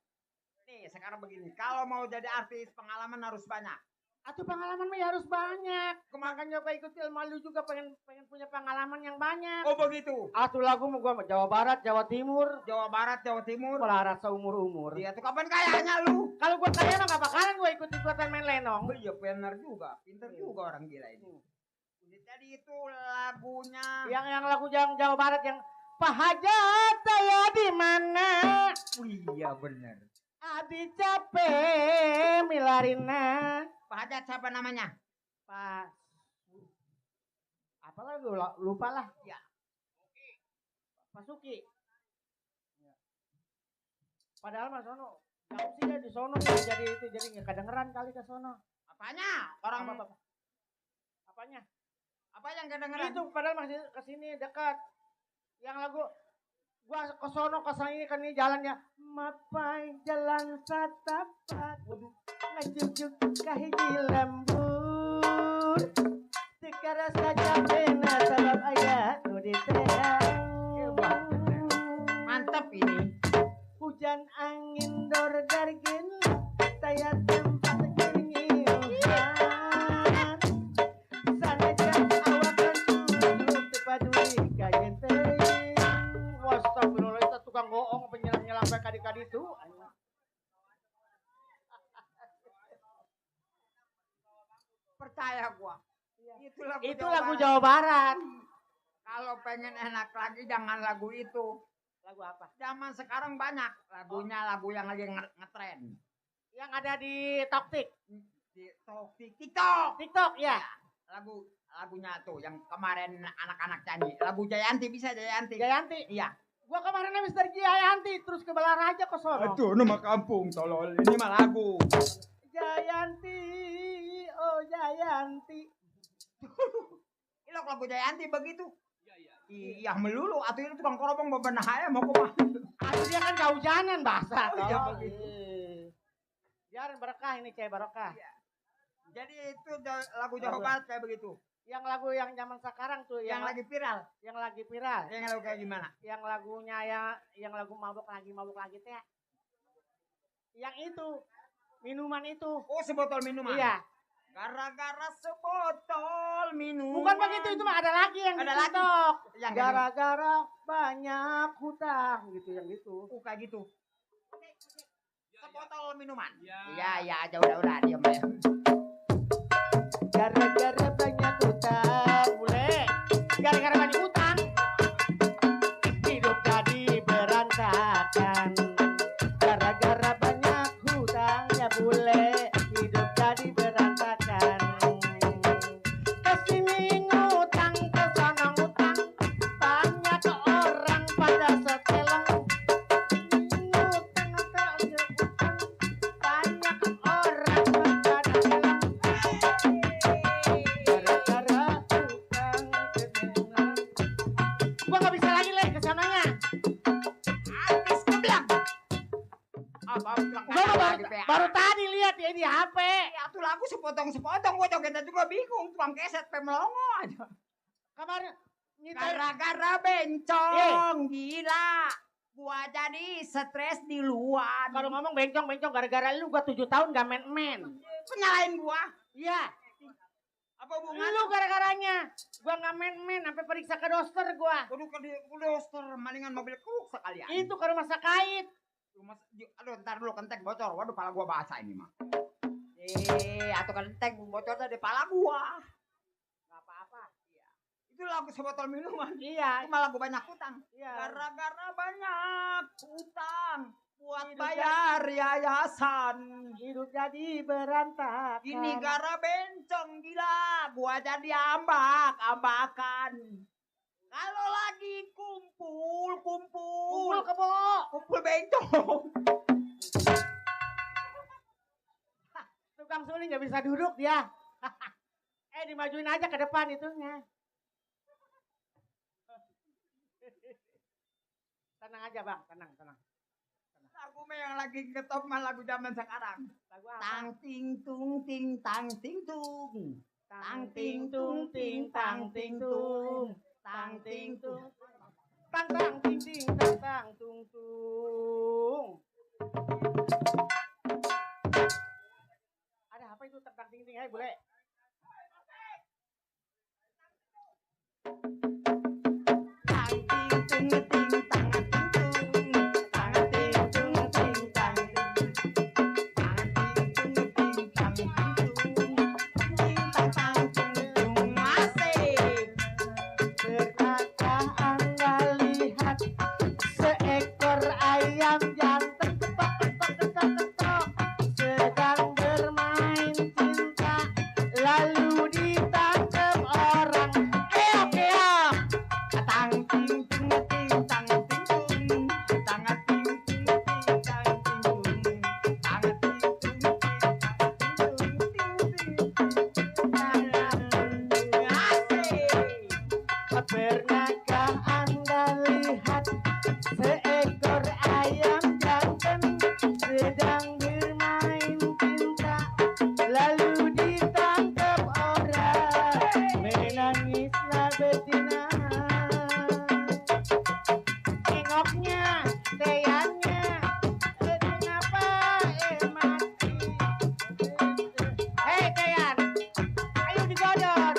Nih sekarang begini, kalau mau jadi artis pengalaman harus banyak. Atuh pengalaman mah ya harus banyak. Makanya gua ikut ilmu lu juga pengen punya pengalaman yang banyak. Oh begitu. Atuh lagu mau gua Jawa Barat, Jawa Timur, Jawa Barat, Jawa Timur. pelarat seumur-umur. Iya tuh kapan kayanya lu? Kalau gua kaya mah gak bakalan gua ikut-ikutan main lenong. Oh iya benar juga, pintar juga orang gila ini. Jadi itu lagunya. Yang lagu Jawa Barat yang Pak Hajat saya di mana? Oh, iya benar. Abi capek milarina. Pak Hajat siapa namanya? Pak apa lagu lupa lah. Ya. Pak Suki. Ya. Padahal Mas Sono jauh sih ya di sono jadi itu jadi nggak kedengeran kali ke sono. Apanya? Orang Apa? Apanya? apa yang kedengeran? Itu padahal masih ke sini dekat. Yang lagu gua ke sono ke sini kan ini jalannya mapai jalan satapat. Waduh, ngajujuk kahiji lembur. Tekara saja pena sabab ayat nu ditehang. Mantap ini. Hujan angin dor dargin saya tempat keringiuhan. Sanajan awak kan sujud tepaduli kajen teuing. Astagfirullah, itu tukang bohong penyelang sampai kadi-kadi itu. Percaya gua. Itu lagu Jawa Barat. Kalau pengen enak lagi jangan lagu itu. Lagu apa? Zaman sekarang banyak lagunya, lagu yang lagi ngetren. Yang ada di TikTok. Di TikTok. TikTok ya. Lagunya tuh yang kemarin anak-anak nyanyi. Lagu Jayanti bisa Jayanti. Jayanti. Iya. Gua kemarin habis dari Jayanti terus ke Balaraja ke sono. Aduh, nama kampung tolol. Ini mah lagu. Jayanti, oh Jayanti. Ilok lagu Jayanti begitu. Iya melulu atau itu tukang korobong bebenah aja mau kemana. Atau dia kan kehujanan basah. Oh, iya begitu. Biarin berkah ini cewek barokah. Iya. Jadi itu lagu Jawa Barat kayak begitu. Yang lagu yang zaman sekarang tuh Yang lagi viral. Yang lagi viral. Yang lagu kayak gimana? Yang lagunya yang lagu mabuk lagi teh. Yang itu minuman itu. Oh, sebotol minuman. Iya. Gara-gara sebotol minuman. Bukan begitu, itu mah ada lagi yang ada di lagi. TikTok. Yang Gara-gara banyak hutang gitu yang gitu. Kayak gitu. Sebotol minuman. Iya. Iya, aja udah diam ya. Gara-gara banyak hutang, bule. Gara-gara banyak hutang, hidup jadi berantakan. Gara-gara banyak hutang, ya bule, hidup jadi berantakan. Kesini ngutang, kesana ngutang, banyak orang pada setelan. Ngutang, banyak orang pada setelan. Gara-gara hutang kedengar. Gua nggak bisa lagi le kesananya. Habis keblak. Apa Gua baru tadi lihat ya di HP. Ya tuh lagu sepotong-sepotong gua jogetnya juga bingung, tukang keset pemelongo aja. Kemarin nyetel Gara-gara bencong gila. Gua jadi stres di luar. kalau ngomong bencong gara-gara lu gua 7 tahun gak main-main. Penyalahin gua. Iya, Apa hubungannya? lu gara-garanya. Gua gak main-main sampai periksa ke dokter gua. Kudu ke dokter, malingan mobil keruk sekalian. Itu ke rumah sakit. Aduh, ntar dulu kenteng bocor. Waduh, pala gua basah ini mah. Atau kenteng bocor dari pala gua. Gak apa-apa. Itu lagu sebotol minuman. Iya, Itu malah gua banyak utang. iya. Gara-gara banyak utang buat Hidup bayar yayasan. Hidup jadi berantakan. Ini gara bencong gila, gua jadi ambak-ambakan. Kalau lagi kumpul kebo. kumpul bencong. Tukang suling gak bisa duduk dia. Dimajuin aja ke depan itunya. Tenang aja bang, tenang. Lagu mah yang lagi ngetop mah lagu zaman sekarang. Lagu apa? Tang ting tung ting tang ting tung. Tang ting tung ting tang ting tung. Tang ting tung. Tang tang ting ting tang tang tung tung. Ada apa itu tang tang ting ting? Hai boleh. Tang ting tung ting tang ting tung. Tang ting tung ting tang ting tung. Tang ting tung ting tang ting tung. Ting tang tang ting tung. Asik. Pernahkah Anda lihat seekor ayam jantan ketok sedang bermain cinta lalu ditangkap orang. Keok. Tang ting tung ting tang ting tung. Tang ting tung ting tang ting tung. Tang ting tung ting tang ting tung. Ting ting. Asik. Pernahkah Anda lihat seekor ayam jantan sedang bermain cinta lalu ditangkap orang menangislah betina engoknya teyannya kenapa mati. Hei teyan, ayo digodot.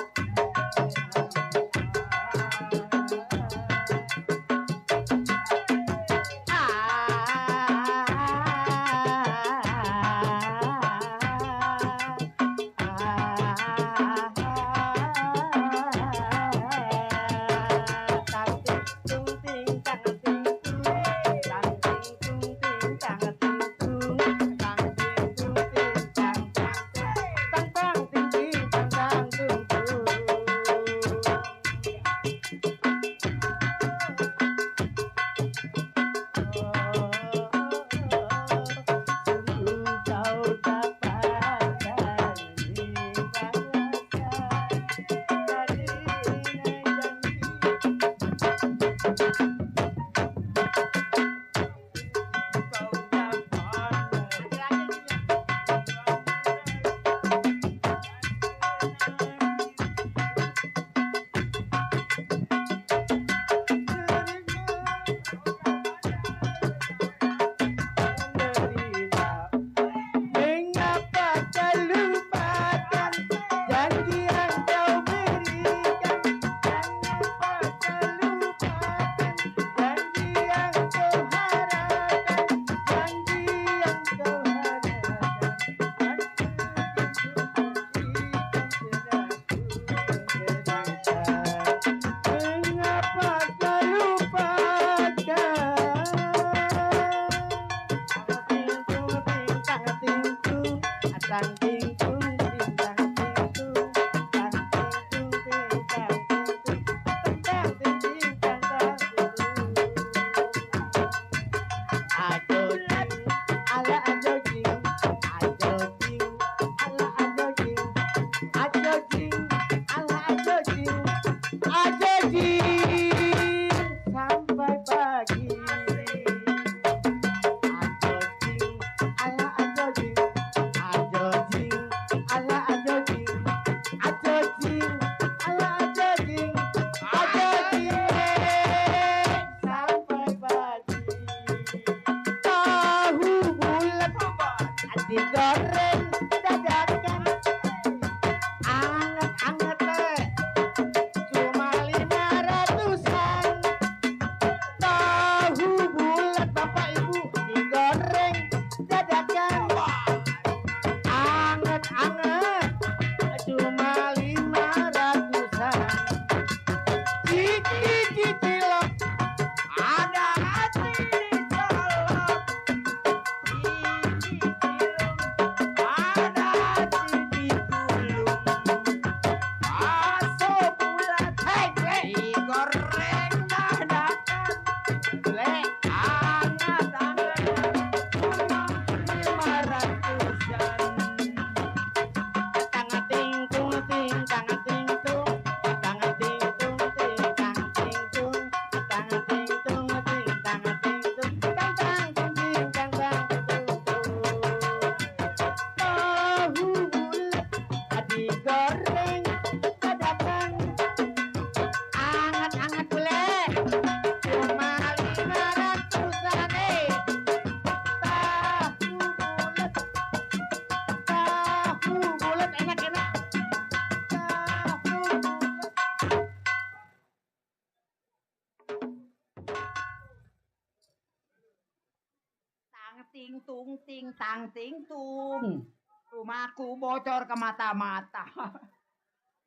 ting tung ting tang ting tung. Rumahku bocor ke mata-mata.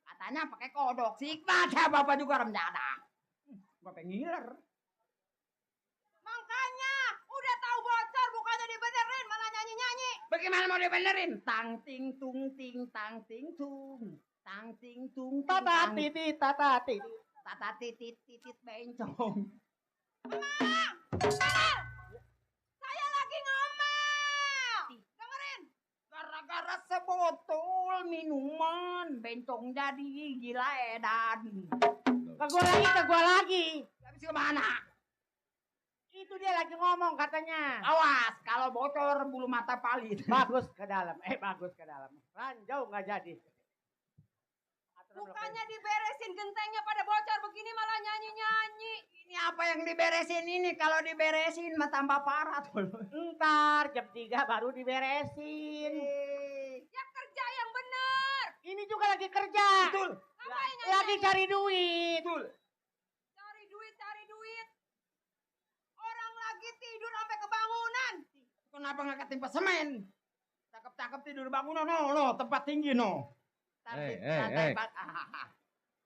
Katanya pakai kodok sikmat ya bapak juga remdada. Gua pengiler. Makanya udah tahu bocor bukannya dibenerin malah nyanyi-nyanyi. Bagaimana mau dibenerin? Tang ting tung ting tang ting tung. Tang ting tung ting Tata tang. titit, tata titit. Tata titit titit bencong. Saya lagi ngomel. Dengerin. Gara-gara sebotol minuman bencong jadi gila edan. Ke gua lagi. Habis kemana? Itu dia lagi ngomong katanya. Awas kalau bocor bulu mata palit. Bagus ke dalam. Bagus ke dalam. Ranjau nggak jadi. Bukannya diberesin gentengnya pada bocor begini malah nyanyi-nyanyi. Ini apa yang diberesin ini? Kalau diberesin mah tambah parah tuh. Ntar jam 3 baru diberesin. Ya kerja yang bener. Ini juga lagi kerja. Betul. Ngapain Lagi cari duit. Betul. Cari duit. Orang lagi tidur sampai kebangunan. Kenapa nggak ketimpa semen? Cakep-cakep tidur bangunan, no, tempat tinggi no.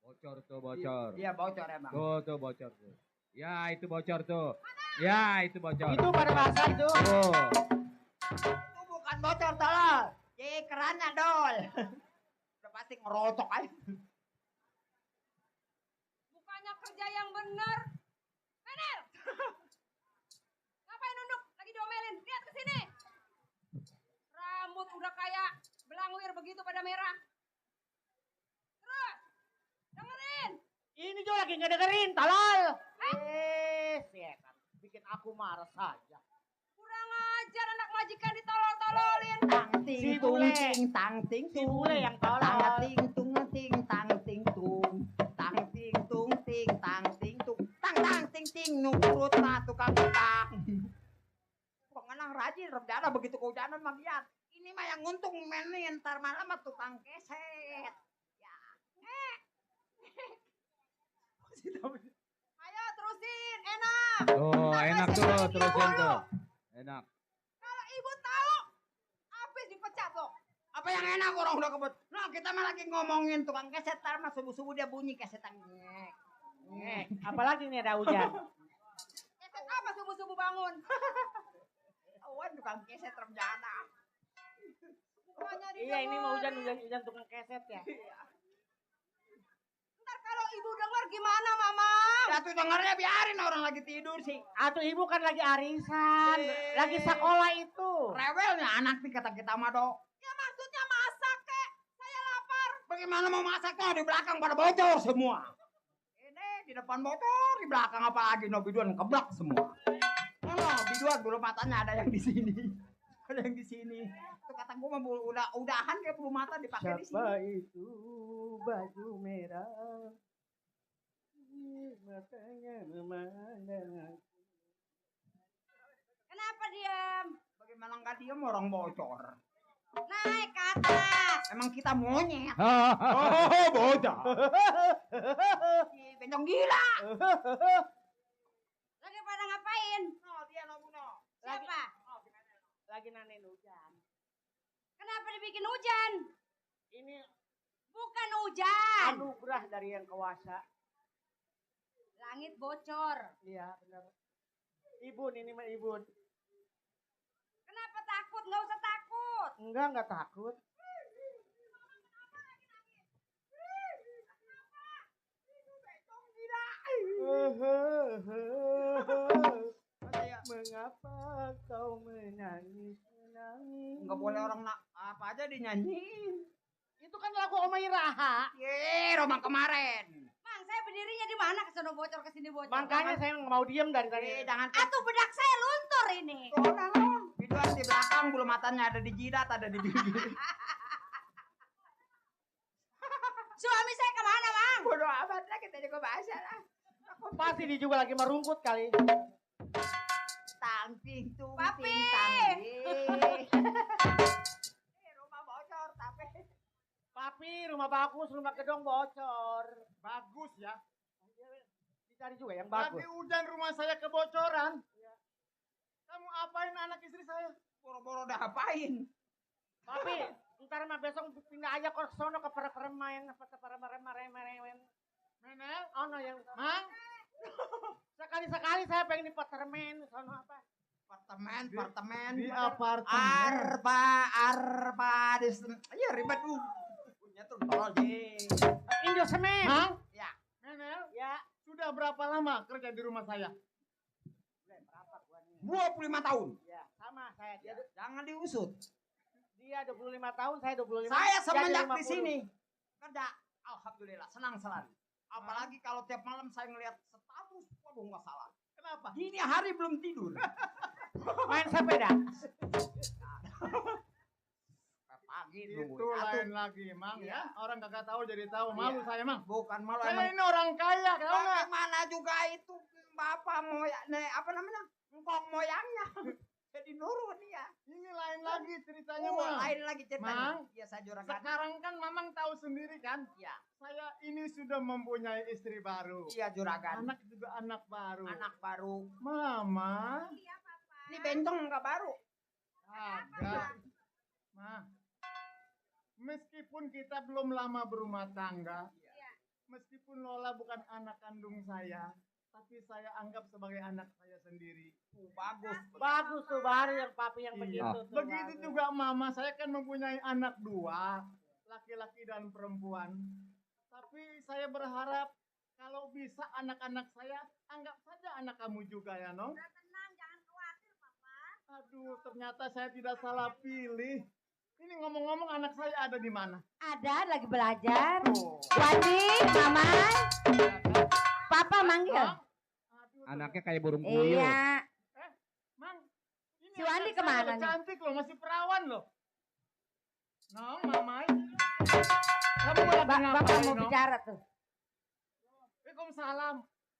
Bocor tuh, bocor. Iya bocor emang. Tuh bocor tuh. Ya itu bocor tuh. Ya itu bocor. Itu pada basah itu. Oh. Itu bukan bocor tolol. Kerannya dol. Udah pasti ngerotok aja. Bukannya kerja yang bener. Menel. Ngapain nunduk? Lagi diomelin. Lihat ke sini. Rambut udah kayak belangwir begitu pada merah. Terus. Dengerin. Ini juga lagi ngedengerin, tolol. marah saja. Kurang ajar anak majikan ditolol-tololin. Tang ting Si tung bule. ting tang ting Si tung. bule yang tolol. Tang ting tung ting tang ting tung. Tang ting tung ting tang ting tung. Tang tang ting ting nurut na tukang tukang. Pengenang rajin remdana begitu kehujanan mah lihat. Ini mah yang untung menin ntar malam mah tukang keset. Ya. Ayo terusin enak. Tuh, enak tuh, terusin tuh. Enak. Kalau ibu tahu, habis dipecat loh. Apa yang enak orang udah kebet. Nah kita mah lagi ngomongin tukang keset, tar mah subuh-subuh dia bunyi kesetan ngek. Ngek. Apalagi nih ada hujan. Keset apa subuh-subuh bangun? Awan tukang keset remjana. Iya ini mau hujan tukang keset ya. Ntar kalau ibu dengar gimana mama? Ya tuh dengarnya biarin orang lagi tidur sih. Atau ibu kan lagi arisan, lagi sekolah itu. Rewelnya anak nih kata kita mah dok. Ya maksudnya masak kek. Saya lapar. Bagaimana mau masaknya di belakang pada bocor semua. Ini di depan bocor, di belakang apalagi no biduan keblak semua. No biduan bulu matanya ada yang di sini. Ada yang di sini. Itu kata gue mah udahan kayak bulu mata dipakai di sini. Siapa itu baju merah? Matanya memandang. Kenapa diam? Bagaimana nggak diam orang bocor? Naik ke atas. Emang kita monyet. Oh, bocah. Bencong gila. Lagi pada ngapain? No, dia no. Siapa? Lagi nanen hujan. Kenapa dibikin hujan? Ini Bukan hujan. anugerah dari yang kuasa. Langit bocor. Iya benar. Ibun ini mah ibun. Kenapa takut? Nggak usah takut. Enggak takut. Mengapa kau menangis? Nggak boleh orang apa aja dinyanyiin. Itu kan lagu Oma Iraha. Romang kemarin. Mang, saya berdirinya di mana? Kesono bocor, kesini bocor. Makanya saya nggak mau diem dari tadi. Jangan. Atuh bedak saya luntur ini. Biduan di belakang, bulu matanya ada di jidat, ada di bibir. Suami saya kemana, Mang? Bodoh amat lah, kita juga bahasa lah. Pasti dia juga lagi merungkut kali. Tangting tung ting rumah bocor tapi. Papi, rumah bagus, rumah gedong bocor. Bagus ya. Dicari juga yang bagus. Tadi hujan rumah saya kebocoran. Kamu apain anak istri saya? Boro-boro udah apain? Papi, ntar mah besok pindah aja ke sono ke peremain apa peremain. Menel? Oh no yang Mang? sekali-sekali saya pengen di apartemen sono apa? Apartemen. Di apartemen. Arpa. Iya ribet punya tuh tolol Indosemen. Mang? Ya. Menel? Ya. Sudah berapa lama kerja di rumah saya? Berapa gua nih? 25 tahun. Ya, sama saya. Jangan diusut. Dia 25 tahun, saya 25. Saya jadi semenjak di 50. sini kerja, alhamdulillah senang selalu. Apalagi kalau tiap malam saya ngelihat status, waduh nggak salah. Kenapa? Gini hari belum tidur. Main sepeda. Pagi Itu lain lagi, Mang ya. Orang kagak tahu jadi tahu. Malu saya, Mang. Bukan malu Saya emang. ini orang kaya, tahu nggak? Bagaimana juga itu bapak apa namanya? Engkong moyangnya. Jadi nurun ya. Ini lain lagi ceritanya, Oh, Mang. lain lagi ceritanya. Mang, Ya saya juragan. sekarang kan Mamang tahu sendiri kan? Ya. Saya ini sudah mempunyai istri baru. Iya juragan. Anak juga anak baru. Anak baru. Mama. Ini bencong nggak baru. Agak. Ma. Meskipun kita belum lama berumah tangga, meskipun Lola bukan anak kandung saya, tapi saya anggap sebagai anak saya sendiri. Bagus. Bagus tuh baru yang papi yang begitu tuh. Begitu bagus. juga Mama, saya kan mempunyai anak 2, laki-laki dan perempuan. Tapi saya berharap kalau bisa anak-anak saya anggap saja anak kamu juga ya, Nong. Tenang, jangan khawatir, Papa. Aduh, ternyata saya tidak salah pilih. Ini ngomong-ngomong anak saya ada di mana? Ada lagi belajar. Oh. Wadi, Mama, Papa manggil. Anaknya kayak burung puyuh. Iya. Si Wandi kemana nih? Cantik loh, masih perawan loh. Nong, Mamai. Kamu lagi Bapak ngapain, mau Nong? bicara tuh. Waalaikumsalam.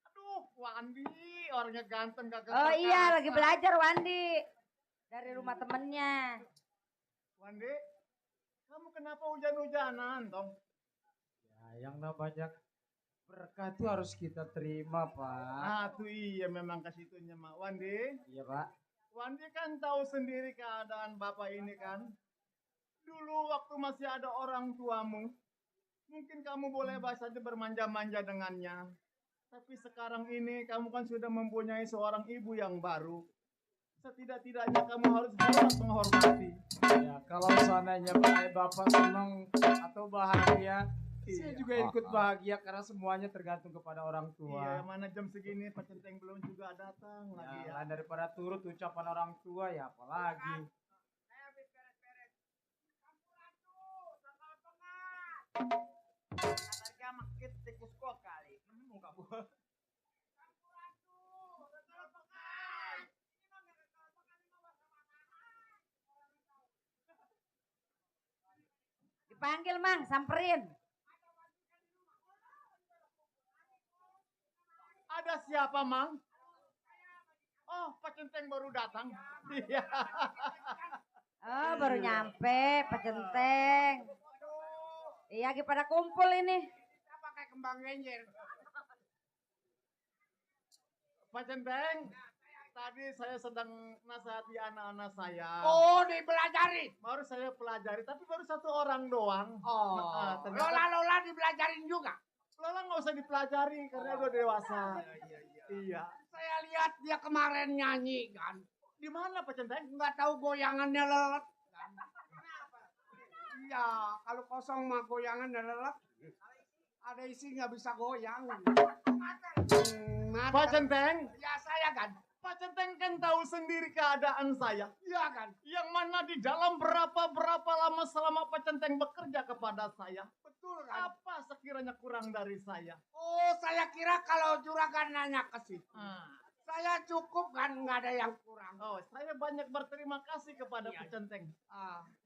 Aduh, Wandi, orangnya ganteng gak Oh iya, lagi belajar Wandi. Dari rumah temennya. Wandi, kamu kenapa hujan-hujanan, Tong? Ya, yang namanya berkah itu harus kita terima, Pak. Ah, tuh iya memang ke situnya, Mak. Wandi, Iya, Pak. Wandi kan tahu sendiri keadaan Bapak ini kan. Dulu waktu masih ada orang tuamu, mungkin kamu boleh saja bermanja-manja dengannya. Tapi sekarang ini kamu kan sudah mempunyai seorang ibu yang baru. Setidak-tidaknya kamu harus menghormati. Ya, kalau seandainya Bapak senang atau bahagia, saya juga ikut bahagia karena semuanya tergantung kepada orang tua. Iya, mana jam segini Pak Centeng belum juga datang lagi ya. Ya, daripada turut ucapan orang tua ya apalagi. Harga makin tikus kok kali. Muka gua. Dipanggil Mang, samperin. Ada siapa, Mang? Oh, Pak Centeng baru datang. Iya. Oh, baru nyampe, Pak Centeng. Iya, lagi pada kumpul ini. Kita pakai kembang genjer. Pak Centeng, tadi saya sedang nasihati anak-anak saya. Oh, dipelajari. Baru saya pelajari, tapi baru satu orang doang. Oh, ternyata- Lola dipelajarin juga. Lola nggak usah dipelajari karena udah dewasa. Iya. Saya lihat dia kemarin nyanyi kan. Di mana Pak Centeng? Nggak tahu goyangannya lelet. Kan? Iya, kalau kosong mah goyangannya lelet. Ada isi nggak bisa goyang. Pak Centeng? Ya saya kan. Pak Centeng kan tahu sendiri keadaan saya. Iya kan. Yang mana di dalam berapa lama selama Pak Centeng bekerja kepada saya. Betul kan. Apa sekiranya kurang dari saya? Oh, saya kira kalau juragan nanya ke situ. Saya cukup kan, nggak ada yang kurang. Oh, saya banyak berterima kasih kepada Pak Centeng.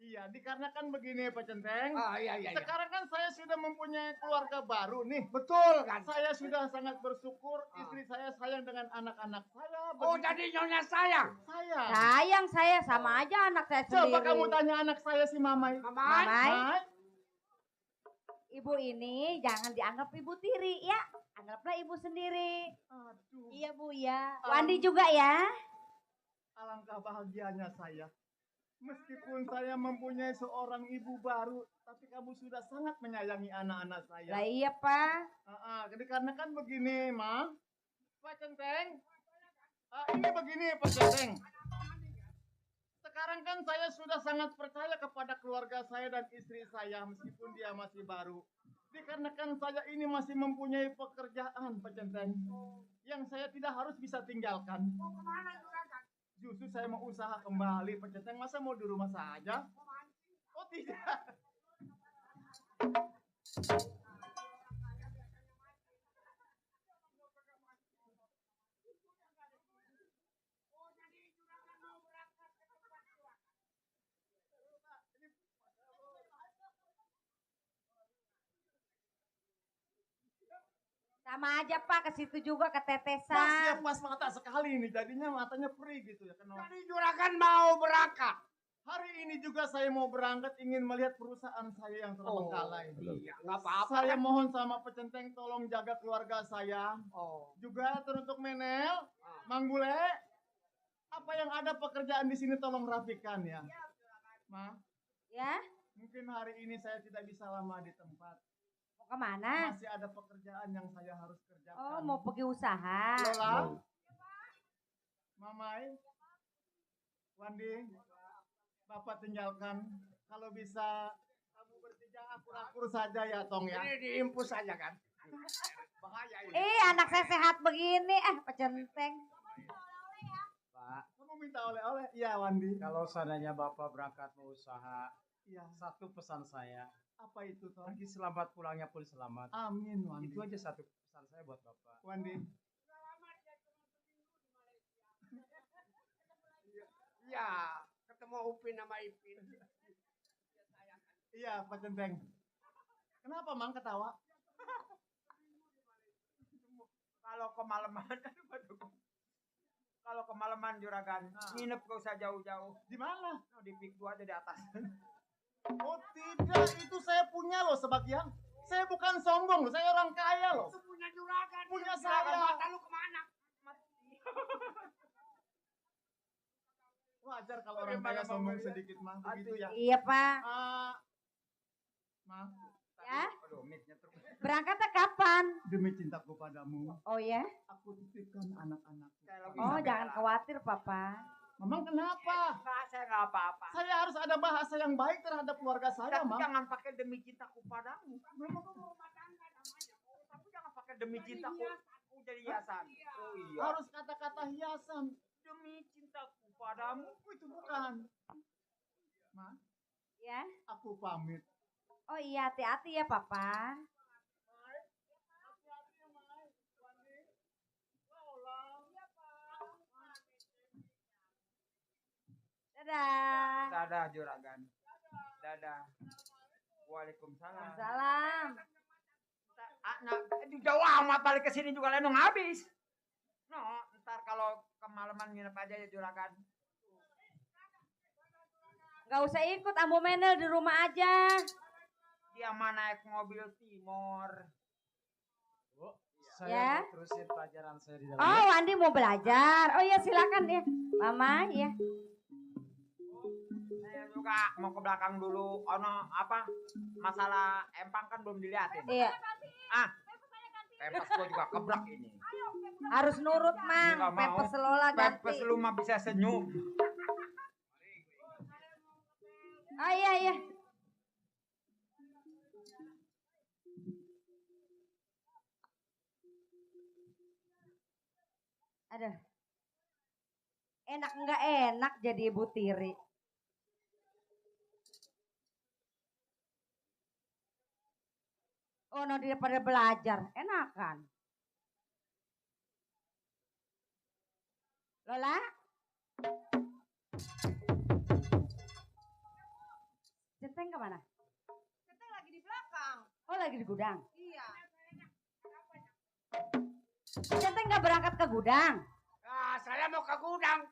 Iya, dikarenakan begini Pak Centeng. Iya. Sekarang kan saya sudah mempunyai keluarga baru nih. Betul kan. Saya sudah sangat bersyukur istri saya sayang dengan anak-anak saya. Oh, jadi nyonya sayang. Sayang saya sama aja anak saya sendiri. Coba kamu tanya anak saya si Mamai. Mamai. Ibu ini jangan dianggap ibu tiri ya. Anggaplah ibu sendiri. Aduh. Iya Bu ya. Wandi juga ya. Alangkah bahagianya saya. Meskipun saya mempunyai seorang ibu baru, tapi kamu sudah sangat menyayangi anak-anak saya. Lah iya Pak. Jadi karena kan begini, Ma. Pak Centeng. Ini begini Pak Centeng. Sekarang kan saya sudah sangat percaya kepada keluarga saya dan istri saya meskipun dia masih baru. Dikarenakan saya ini masih mempunyai pekerjaan Pak Centeng yang saya tidak harus bisa tinggalkan. Justru saya mau usaha kembali Pak Centeng. Masa mau di rumah saja? Oh tidak. Sama aja Pak, ke situ juga ketetesan. Masnya pas mata sekali nih, jadinya matanya perih gitu ya. Jadi juragan mau berangkat. Hari ini juga saya mau berangkat ingin melihat perusahaan saya yang terbengkalai. Iya, nggak apa-apa. Saya mohon sama Pak Centeng tolong jaga keluarga saya. Juga teruntuk Menel, Mang Bule, apa yang ada pekerjaan di sini tolong rapikan ya. Ma. Ya. Mungkin hari ini saya tidak bisa lama di tempat. Mau kemana? Masih ada pekerjaan yang saya harus kerjakan. Oh, mau pergi usaha. Lola, Mamai, Wandi, Bapak tinggalkan. Kalau bisa kamu bertiga akur-akur saja ya Tong ya. Ini diimpus saja kan. Bahaya ini. Anak saya sehat begini, Pak Centeng. Pak, kamu minta oleh-oleh? Iya Wandi. Kalau seandainya Bapak berangkat mau usaha, iya. Satu pesan saya. Apa itu Tong? Pergi selamat, pulangnya pun selamat. Amin Wandi. Itu aja satu pesan saya buat Bapak. Wandi. Ya, ketemu Upin sama Ipin. Iya, Pak Centeng. Kenapa Mang ketawa? Kalau kemalaman, kalau kemalaman juragan, nginep gak usah jauh-jauh. Di mana? No, di pik 2 aja di atas. Oh tidak, itu saya punya loh sebagian. Saya bukan sombong loh, saya orang kaya loh. Itu punya juragan. Punya Juragan saya. mata lu kemana? Wajar kalau orang kaya sombong sedikit Mang, begitu ya. Iya, Pak. Mang, Ya? Aduh, mic-nya terus. Berangkatnya kapan? demi cintaku padamu, Oh ya? aku titipkan anak-anakku. Oh, jangan khawatir, Papa. Memang kenapa? Enggak, saya enggak apa-apa. Saya harus ada bahasa yang baik terhadap keluarga saya, Tapi Mang. jangan pakai demi cintaku padamu. Tapi jangan pakai demi cintaku jadi hiasan. Oh iya. Harus kata-kata hiasan. Demi cintaku padamu. Itu bukan. Mang, Ya? aku pamit. Oh iya, hati-hati ya, Papa. Dadah. Dadah juragan. Dadah. Waalaikumsalam. Salam. Nah, jauh amat balik ke sini juga lenong habis. No, ntar kalau kemalaman nginep aja ya juragan. Gak usah ikut, Ambo Menel di rumah aja. Dia mah naik mobil Timor. Ya. Terusin pelajaran saya di dalam. Oh, Wandi mau belajar. Oh iya, silakan ya. Mama, ya. Saya juga mau ke belakang dulu. Ono apa? Masalah empang kan belum dilihatin. Iya. Pempes gua juga kebrak ini. Harus nurut, Mang. Nggak mau. Pempes Lola ganti. Pempes lu mah bisa senyum. Oh iya, iya. Aduh. Enak enggak enak jadi ibu tiri. Oh, no, dia pada belajar. Enakan. Lola? Centeng kemana? Centeng lagi di belakang. Oh, lagi di gudang. Iya. Centeng nggak berangkat ke gudang? Nah, saya mau ke gudang.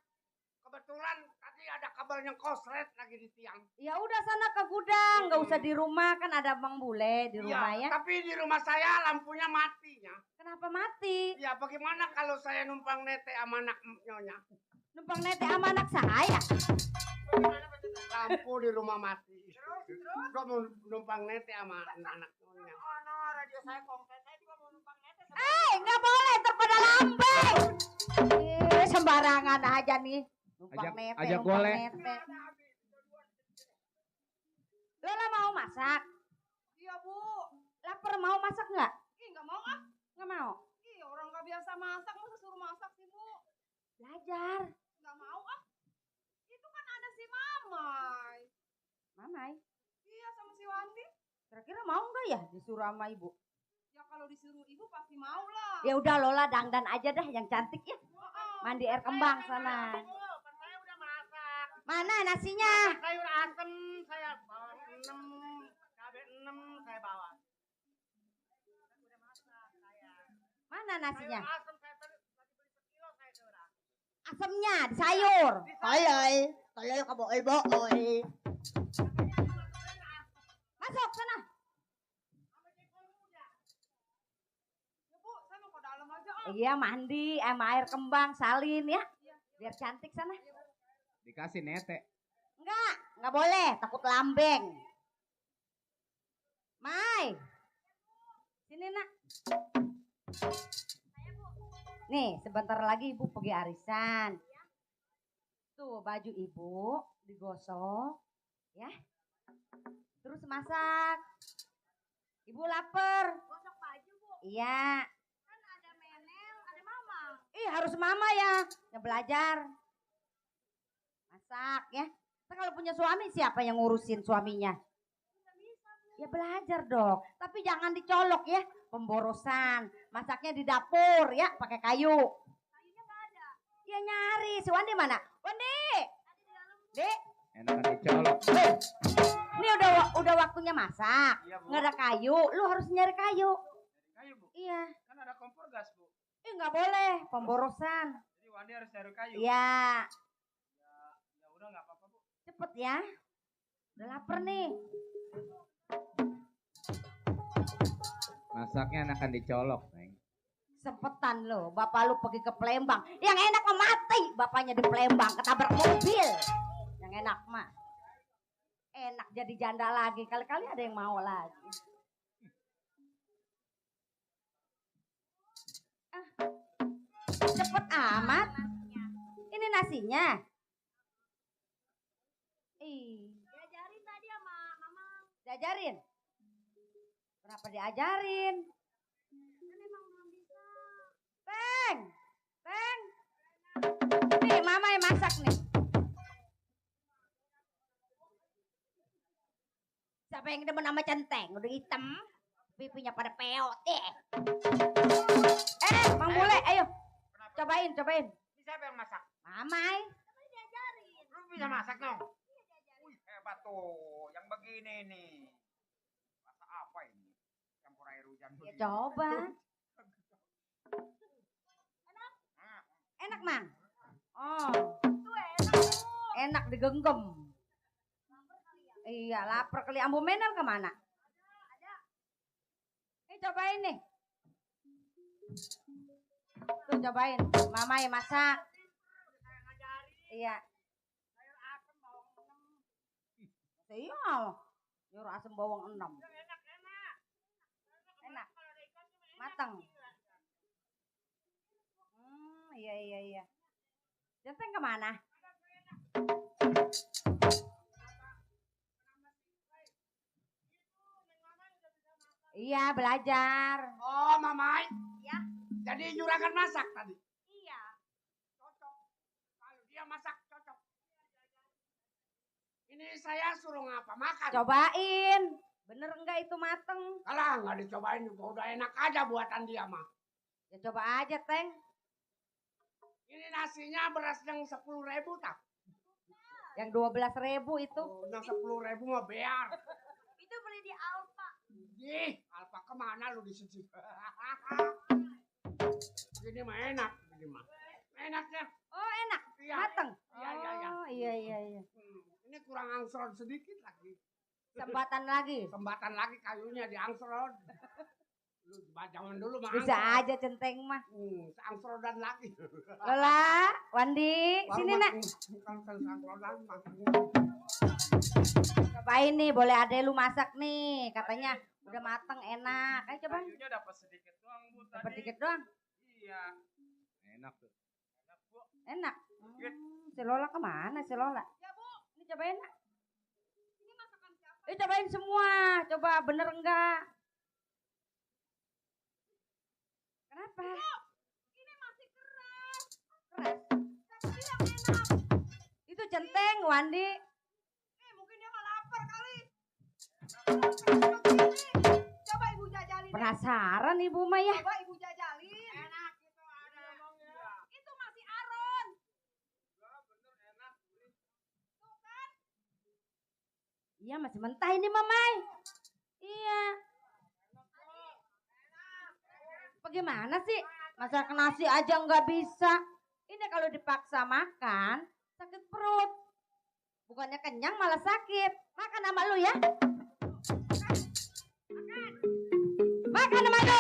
Kebetulan tadi ada kabel yang koslet lagi di tiang. Ya udah sana ke gudang, nggak usah di rumah, kan ada Bang Bule di rumah ya. Tapi di rumah saya lampunya matinya. Kenapa mati? Ya bagaimana kalau saya numpang nete sama anak nyonya? Numpang nete sama anak saya. Lampu di rumah mati. Gua mau numpang nete sama anak nyonya. Oh no, radio saya komplit. Saya juga mau numpang nete. Nggak boleh, terpada lambeng. Sembarangan aja nih. Numpang nete, ajak numpang golek. nete. Lola mau masak? Iya, Bu. Lapar mau masak nggak? Ih, nggak mau ah. Nggak mau. Ih, orang nggak biasa masak, masa suruh masak sih, Bu? Belajar. Nggak mau ah. Itu kan ada si Mamai. Mamai. Iya, sama si Wandi. Kira-kira mau nggak ya disuruh sama ibu? Ya kalau disuruh ibu pasti mau lah. Ya udah Lola dandan aja dah yang cantik ya. Mandi air kembang sana. Saya udah masak. Mana nasinya? Sayur asem saya bawa 6, cabai 6 saya bawa. Mana nasinya? Sayur asem saya tadi beli sekilo saya sudah. Asemnya di sayur. Tolol kamu boy. Masuk sana. Ya, Bu, saya mau ke dalam aja ah. Iya mandi sama air kembang salin ya. Biar cantik sana. Dikasih nete. Enggak boleh, takut lambeng. Mai. Sini nak. Nih, sebentar lagi ibu pergi arisan. Tuh baju ibu digosok ya. Terus masak. Ibu lapar. Gosok baju, Bu. Iya. Kan ada Menel, ada Mama. Ih, harus mama ya. Ya belajar. Masak ya. Ntar kalau punya suami siapa yang ngurusin suaminya? Ya belajar dong. Tapi jangan dicolok ya. Pemborosan. Masaknya di dapur ya. Pakai kayu. Kayunya nggak ada. Ya nyari. Si Wandi mana? Wandi. Tadi di Dek, Enakan dicolok. ini udah waktunya masak. Iya, Bu. Nggak ada kayu, lu harus nyari kayu. Kayu, Bu. Iya. Kan ada kompor gas, Bu. Nggak boleh, pemborosan. Jadi Wandi harus cari kayu. Iya, Ya udah nggak apa-apa, Bu. cepet ya. Udah lapar nih. Masaknya enakan dicolok, Neng. Sempetan lo, bapak lu pergi ke Palembang. Yang enak mah mati, bapaknya di Palembang ketabrak mobil. Yang enak mah. Enak jadi janda lagi, kali-kali ada yang mau lagi. Cepet amat. Ini nasinya. Diajarin tadi sama mama. Diajarin? Kenapa diajarin? Kan emang belum bisa. Teng, Teng. Nih mama yang masak nih. Siapa yang demen sama centeng? Udah hitam. Pipinya pada peot deh. Bang Bule, ayo. Cobain. Ini siapa yang masak? Mamai. Lu bisa masak dong? Wih, hebat tuh. Yang begini nih. Masak apa ini? Campur air hujan. Ya coba. Enak, Mang? Oh. Enak digenggam. Iya, lapar kali. Ambu Menel kemana? Ada. Cobain nih. Tuh cobain. Mama yang masak. Iya. Iya. Nyuruh asam bawang 6. Enak. Matang. Iya. Centeng kemana? Iya, belajar. Oh, Mamai. Ya. Jadi juragan masak tadi. Iya. Cocok. Kalau dia masak cocok. Ini saya suruh ngapa? Makan. Cobain. Bener enggak itu mateng? Kalah nggak dicobain juga udah enak aja buatan dia mah. Ya coba aja, Teng. Ini nasinya beras yang 10.000 tak? Yang 12.000 itu. Oh, yang 10.000 mah bear. Itu beli di Alfa. Ih, Alfa kemana lu di sini? Gini mah enak, gini mah. Enaknya. Oh, enak. Iya. Mateng. Iya. Oh, iya. Ini kurang angsrod sedikit lagi. Sembatan lagi. Sembatan lagi kayunya di angsrod. Lu zaman dulu mah Bisa angsrod. aja centeng mah. Angsrodan lagi. Lola, Wandi, sini nak. Cobain nih, boleh ade lu masak nih. Katanya udah mateng, enak. Ayo coba. Kayunya dapat sedikit doang, Bu. Tadi. Dapat dikit doang. Iya. Enak tuh. Enak, Bu. Enak. Si Lola kemana si Lola? Ya, Bu. Ini cobain nak. Ini masakan siapa? Cobain semua. Coba bener enggak? Kenapa? Ini masih keras. Keras. Siapa bilang enak? Itu centeng, Wandi. Mungkin dia mah lapar kali. Coba Ibu jajalin. Penasaran Ibu mah ya. Coba Ibu jajalin. Enak gitu ada ngomongnya. Itu masih aron. Tuh kan? Iya masih mentah ini Mamai. Iya. Bagaimana sih? Masak nasi aja nggak bisa. Ini kalau dipaksa makan sakit perut. Bukannya kenyang malah sakit. Makan sama lu ya. Makan sama lu.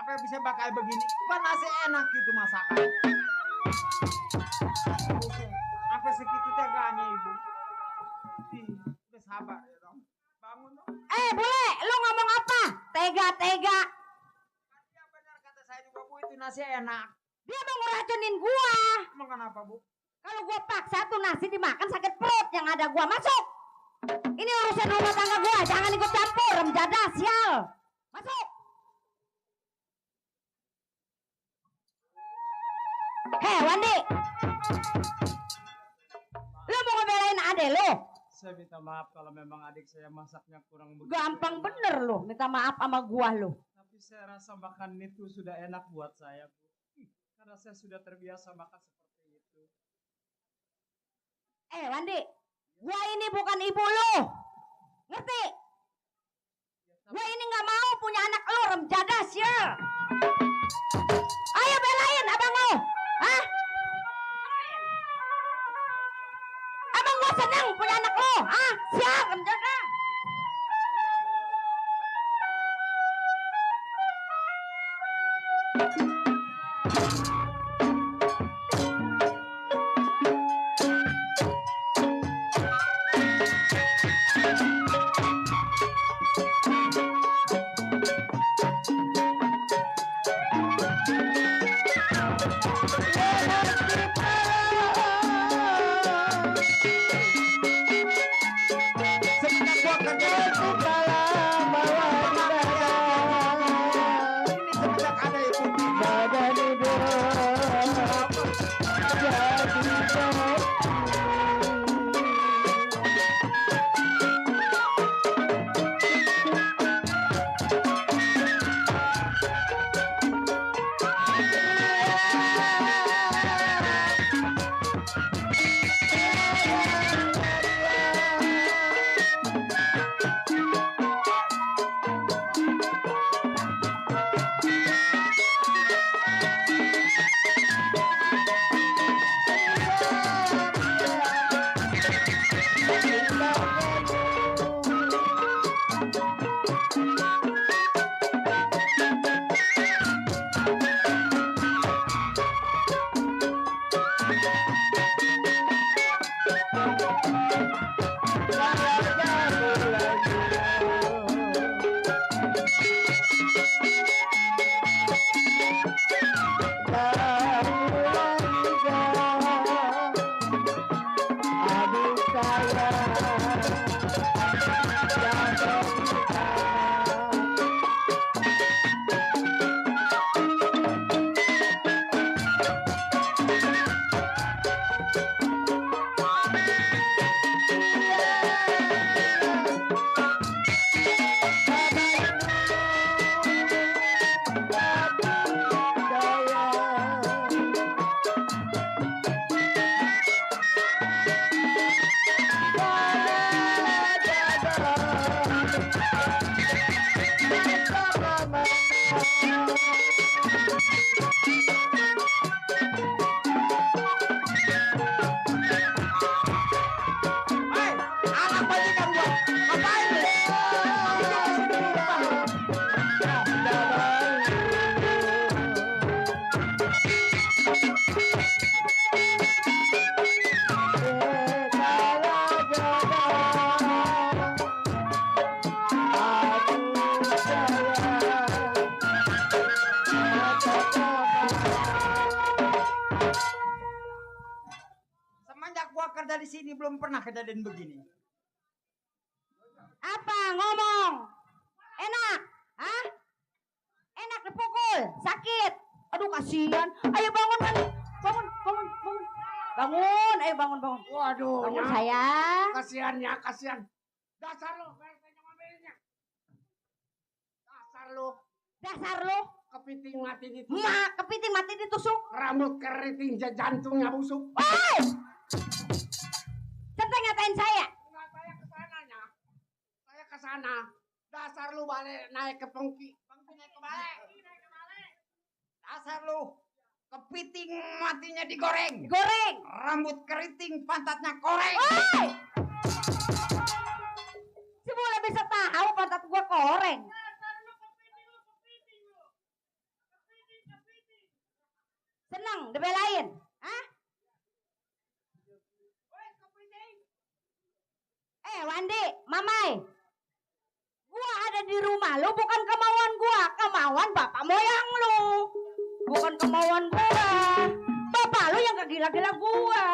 Apa bisa bakal begini? Bukan nasi enak gitu masakan. Apa segitu teganya ibu? Udah sabar ya dong. Bangun dong. Bule, lu ngomong apa? Tega-tega. Iya benar kata saya juga Bu, itu nasi enak. Dia mau ngeracunin gua. Emang kenapa Bu? Kalau gua paksa tuh nasi dimakan sakit perut, yang ada gua masuk. Ini urusan rumah tangga gua, jangan ikut campur, remjada sial. Masuk. Hei Wandi, lu mau ngebelain adek lu? Saya minta maaf kalau memang adik saya masaknya kurang begitu. Gampang bener lu, minta maaf sama gua lu. Tapi saya rasa makan itu sudah enak buat saya, Bu. Karena saya sudah terbiasa makan seperti itu. Wandi, gua ini bukan ibu lu, ngerti? Gua ini nggak mau punya anak lu remjada sial. Ayo belain abang lu, hah? Abang gua seneng punya anak lu, hah? Sial remjada. Kerja di sini belum pernah kejadian begini. Apa ngomong? Enak, hah? Enak dipukul, sakit. Aduh kasihan. Ayo bangun kan, bangun. Bangun, ayo bangun. Waduh, bangun sayang. Kasihan. Dasar lo, Dasar lo. Kepiting mati ditusuk. Kepiting mati ditusuk. Rambut keriting, jantungnya busuk. Woi! Centeng ngatain saya. Saya ke sana. Dasar lu balik naik ke pengki. Naik ke balik. Dasar lu. Kepiting matinya digoreng. Rambut keriting, pantatnya koreng. Woi! Si Bule bisa tahu pantat gua koreng. Seneng dibelain? Hah? Wandi, Mamai. Gua ada di rumah lu bukan kemauan gua, kemauan bapak moyang lu. Bukan kemauan gua. Bapak lu yang kegila-gila gua.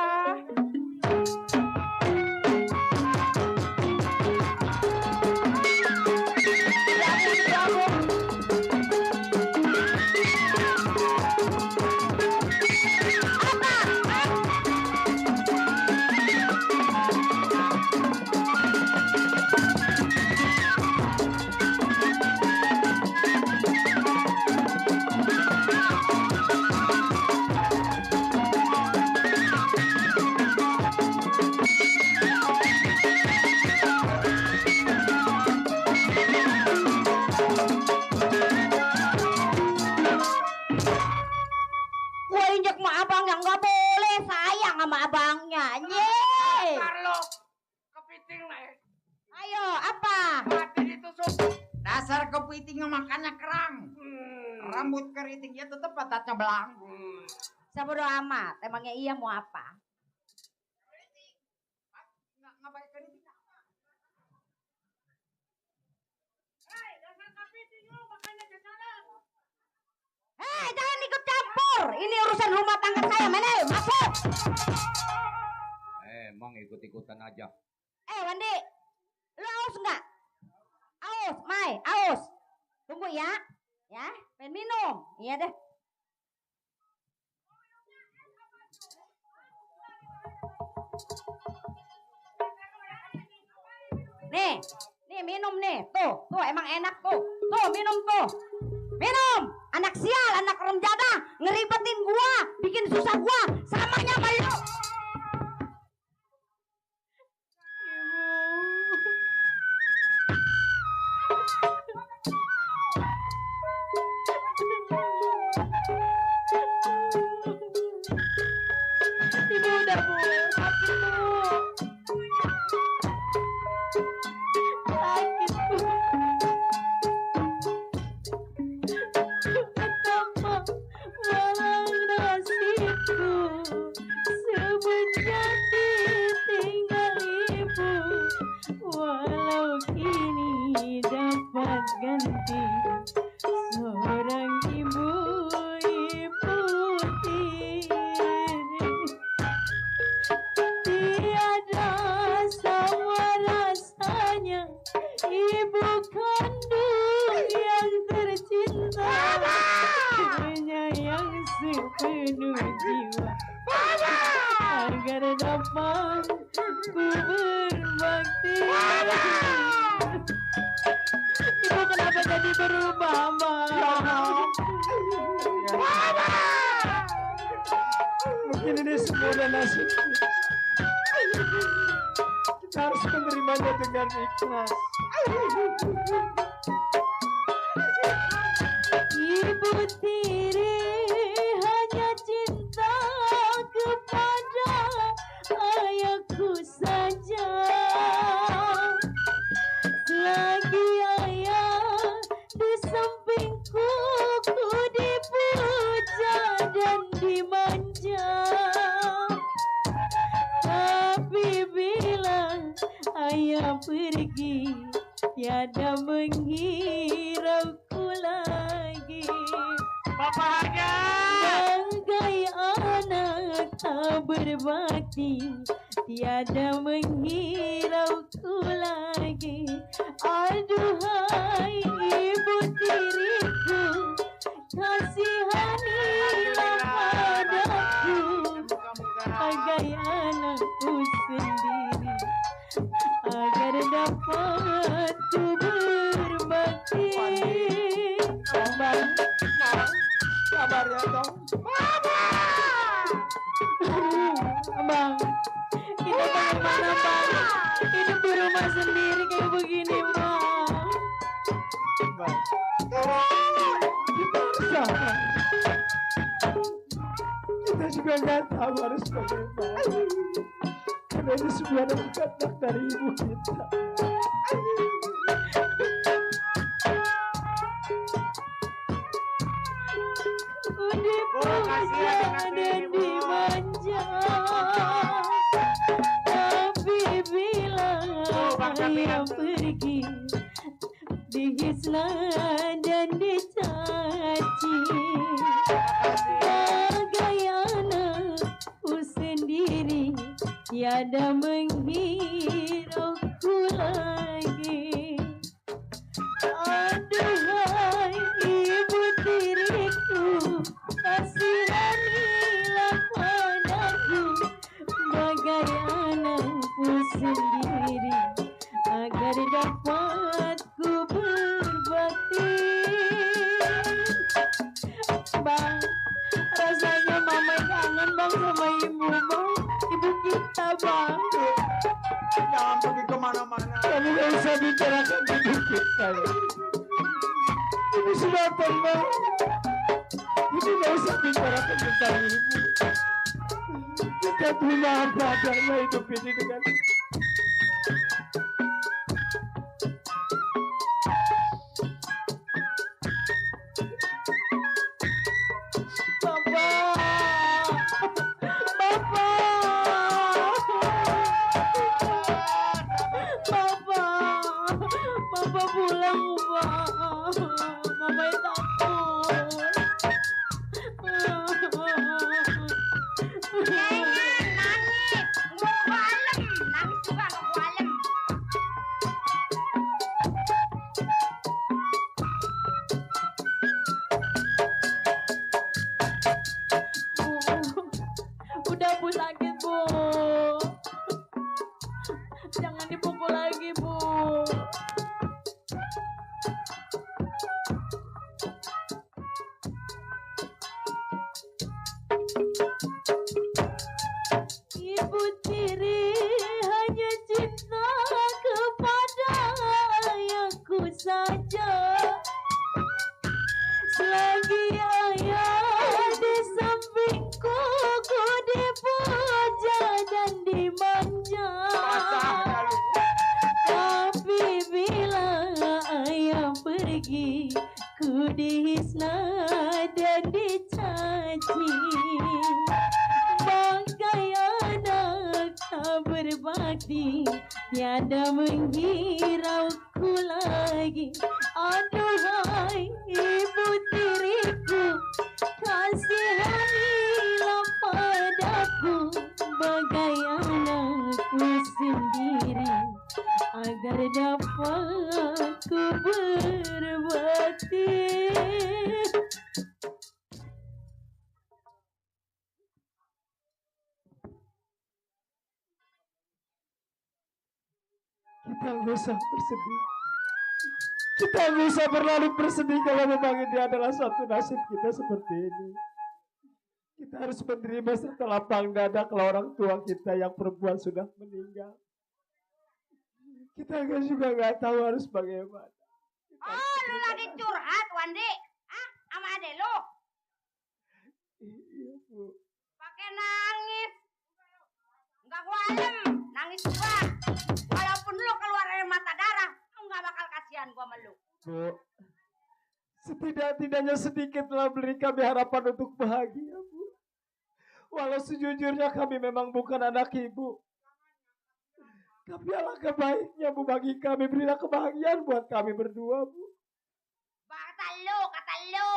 Dasar kepiting makannya kerang. Rambut keritingnya tetep patatnya belang. Saya bodo amat, emangnya iya mau apa? Ngapain keriting? Hei, jangan ikut campur. Ini urusan rumah tangga saya, Menel. Masuk. Emang ikut-ikutan aja. Wandi, lu aus nggak? Aus, Mai, aus. Tunggu ya, pengen minum. Iya deh. Nih minum nih. Tuh emang enak tuh. Tuh minum tuh. Minum. Anak sial, anak remjada, ngeribetin gua, bikin susah gua. Samanya sama lu. Ibu udah Bu, sakit Bu. Sakit Bu. Betapa malang nasibku semenjak ditinggal ibu. Walau kini dapat ganti seorang ibu tiri. Tiada sama rasanya ibu kandung yang tercinta, menyayang sepenuh jiwa agar dapat ku berbakti. Ibu kenapa jadi berubah, Mama? Mungkin ini semua udah nasibku. Kita harus menerimanya dengan ikhlas. Ibu tiri hanya cinta kepada ayahku saja. Selagi ayah di sampingku, ku dipuja dan dimanja. Tapi bila ayah pergi, tiada menghirauku lagi. Bapak aja. Bagai anak tak berbakti, tiada menghirauku lagi. Aduhai ibu tiriku, kasihanilah padaku bagai anakku sendiri, agar dapat ku berbakti. Bang, sabar ya dong. Bang, kita bagaimana Bang? Hidup di rumah sendiri kayak begini Bang. Bang, kita harus sabar. Kita juga nggak tahu harus bagaimana. Karena ini semua adalah kehendak dari ibu kita. dipuja dan dimanja. Tapi bila ayah pergi, dihisna dan dicaci. Bagai anakku sendiri, tiada menghirauku lagi. Aduhai ibu tiriku, kasihanilah padaku bagai anakku sendiri, agar dapat ku berbakti. Bang, rasanya mama kangen bang sama ibu bang, ibu kita bang. Jangan pergi kemana-mana. Kamu gak usah bicarakan ibu kita ya. Ibu sudah tenang. Ibu gak usah bicarakan tentang ibu. Kita punya apa adanya hidup ini dengan Bapak pulang, Pak. Mama takut. Nangis juga nunggu alam. Bu, udah Bu sakit Bu. Jangan dipukul lagi Bu. Ibu tiri hanya cinta kepada ayahku saja. Selagi ayah di sampingku, ku dipuja dan dimanja. Tapi bila ayah pergi, ku dihisna dan dicaci. Bagai anak tak berbakti, tiada menghirauku lagi. Aduhai ibu tiriku, kasihanilah padaku bagai anakku sendiri, agar dapat ku berbakti. Kita nggak usah bersedih. Kita nggak usah berlalu bersedih kalau memang ini adalah suatu nasib kita seperti ini. Kita harus menerima serta lapang dada kalau orang tua kita yang perempuan sudah meninggal. Kita juga nggak tahu harus bagaimana. Oh, lu lagi curhat, Wandi? Ah, sama adek lu? Iya, Bu. Pakai nangis. Enggak gua alem, nangis gua. Walaupun lu keluar air mata darah, lu nggak bakal kasihan gua sama lu. Bu, setidak-tidaknya sedikit telah beri kami harapan untuk bahagia, Bu. Walau sejujurnya kami memang bukan anak ibu. Tapi alangkah baiknya Bu bagi kami, berilah kebahagiaan buat kami berdua, Bu. Kata lu, kata lu.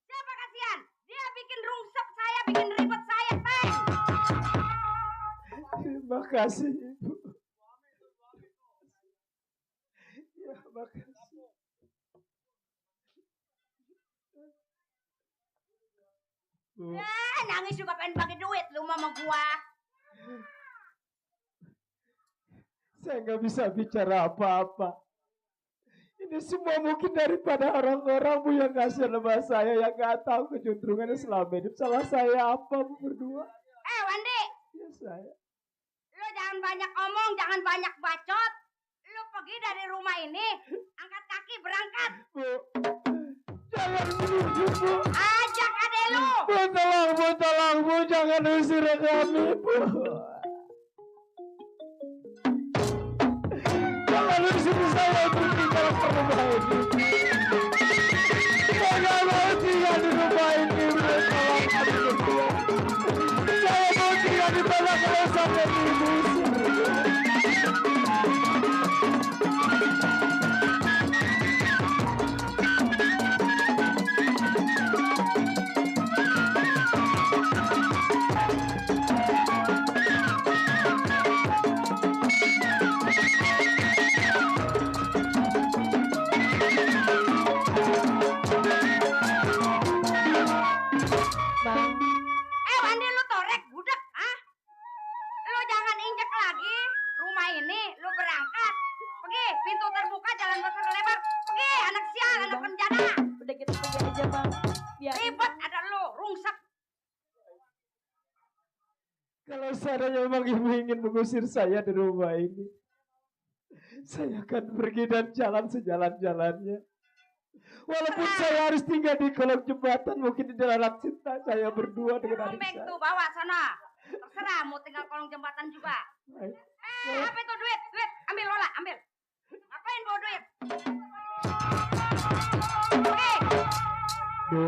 Siapa kasihan? Dia bikin rungsek saya, bikin ribet saya, Peng. Terima kasih, Ibu. Ya, makasih. Bu. Nangis juga pengen bagi duit lu sama gua. Saya nggak bisa bicara apa-apa. Ini semua mungkin daripada orang-orang Bu yang kasihan sama saya, yang nggak tahu kejuntrungannya selama hidup. Salah saya apa Bu berdua? Wandi. Ya saya. Lu jangan banyak omong, jangan banyak bacot. Lu pergi dari rumah ini, angkat kaki berangkat. Bu, jangan begitu Bu. Ajak adek lu. Bu tolong Bu, jangan usir kami Bu. Jangan usir saya Bu, tinggal ke rumah ini. seandainya memang ibu ingin mengusir saya dari rumah ini, saya akan pergi dan jalan sejalan-jalannya. Walaupun saya harus tinggal di kolong jembatan, mungkin di dalam cinta saya berdua dengan adik Rombeng saya. tuh bawa sana. Terserah mau tinggal kolong jembatan juga. Apa itu duit? Duit, ambil Lola, ambil. Ngapain bawa duit? Oke. Bu,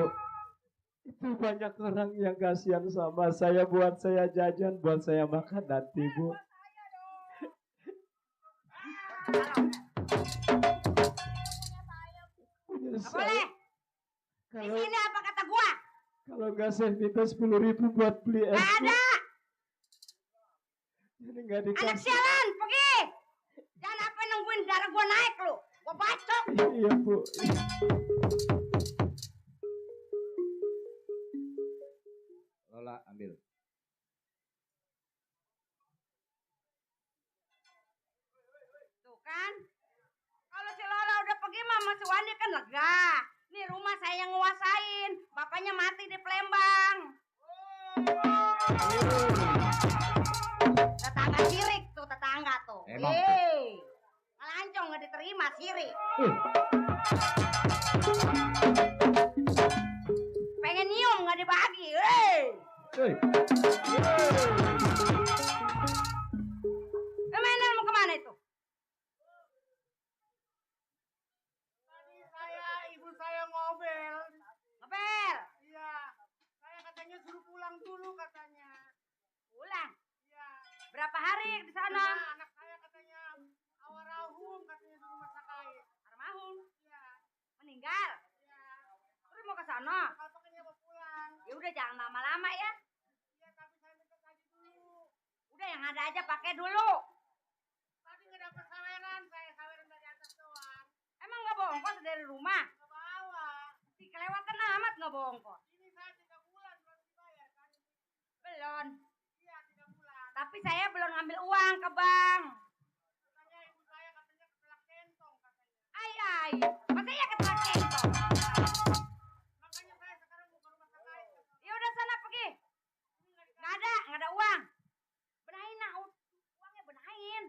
itu banyak orang yang kasihan sama saya, buat saya jajan, buat saya makan nanti, Bu. Nggak boleh. Di Kalau sini apa kata gua? kalau nggak saya minta 10.000 buat beli es. Nggak ada. Jadi nggak Anak dikasih. sialan, pergi. Jangan apa nungguin darah gua naik lu. Gua bacok. Iya, Bu. Lola ambil. Tuh kan. Kalau si Lola udah pergi mama si Wandi kan lega. Nih rumah saya yang nguasain. Bapaknya mati di Palembang. Tetangga sirik tuh tetangga tuh. Emang. Ngelancong nggak diterima sirik. Pengen nyium nggak dibagi. Kemana mau kemana itu? Tadi ibu saya ngobel. Ngobel. Iya. Saya katanya suruh pulang dulu katanya. Pulang. Iya. Berapa hari di sana? Nah, anak saya katanya awarahum katanya di rumah sakit. Almarhum. Iya. Meninggal. Iya. Terus mau ke sana? Kalau pakainya mau pulang. Ya udah jangan lama-lama ya. Iya, tapi saya minta gaji dulu. Udah yang ada aja pakai dulu. Tadi nggak dapat saweran, saya saweran dari atas doang. Emang nggak bongkos dari rumah? Nggak bawa. Si kelewatan amat nggak bongkos. Ini saya 3 bulan belum dibayar kan? Belum. Iya, 3 bulan. Tapi saya belum ngambil uang ke bank. Katanya ibu saya katanya ketelak kentong katanya. Ay. Masa ya ketelak kentong? Makanya saya sekarang mau ke rumah sakit. Ya udah sana pergi. Nggak ada uang. Benahin nak, uangnya benahin.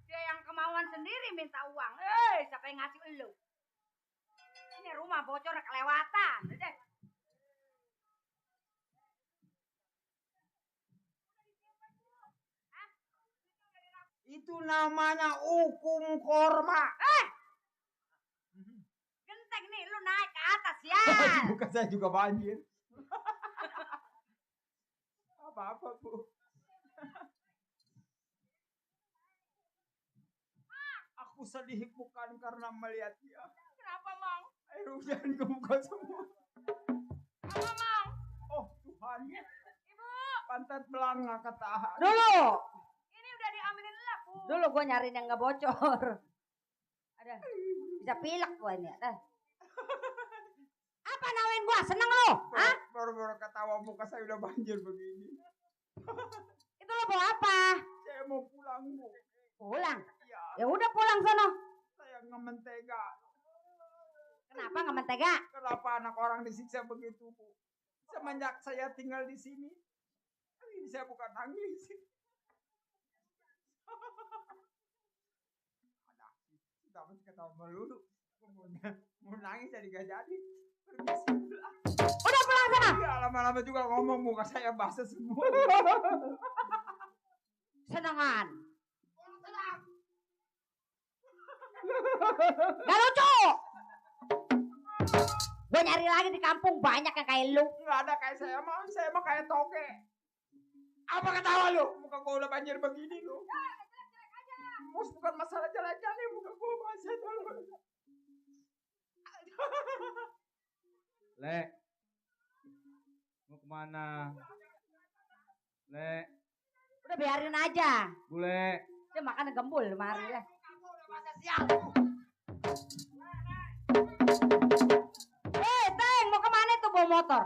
Dia yang kemauan sendiri minta uang. Siapa yang ngasih elu? Ini rumah bocor kelewatan. Udah. Itu namanya hukum korma. Genteng nih, lu naik ke atas ya. Bukan saya juga banjir. Apa-apa, Bu. Aku sedih bukan karena melihat dia. Kenapa, Mang? Air hujan ke muka semua. Apa, Mang? Oh, Tuhan. Ibu. Pantat belanga ketahan. Dulu. Ini udah diambilin lap, Bu. Dulu gue nyariin yang nggak bocor. Ada. Bisa pilek gue ini. Apa nawain gue? Seneng lu? Hah? Baru-baru ketawa muka saya udah banjir begini. Itu lo bawa apa? Saya mau pulang, Bu. Pulang? Iya. Ya udah pulang sono. Saya nggak mentega. Kenapa nggak mentega? Kenapa anak orang disiksa begitu, Bu? Semenjak saya tinggal di sini, ini saya bukan nangis. Ada, kita masih ketawa melulu. Mau nangis jadi gak jadi. Udah pulang sana. Iya, lama-lama juga ngomong muka saya basah semua. Senengan. Gak lucu. Gue nyari lagi di kampung banyak yang kayak lu. Nggak ada kayak saya mah kayak toke. Apa ketawa lu? Muka gua udah banjir begini lu. Mus bukan masalah jalan-jalan, muka gua basah dulu. Le. Mau kemana? Le. Udah biarin aja. Bule. Dia makan gembul mari lah. Teng, mau kemana tuh bawa motor?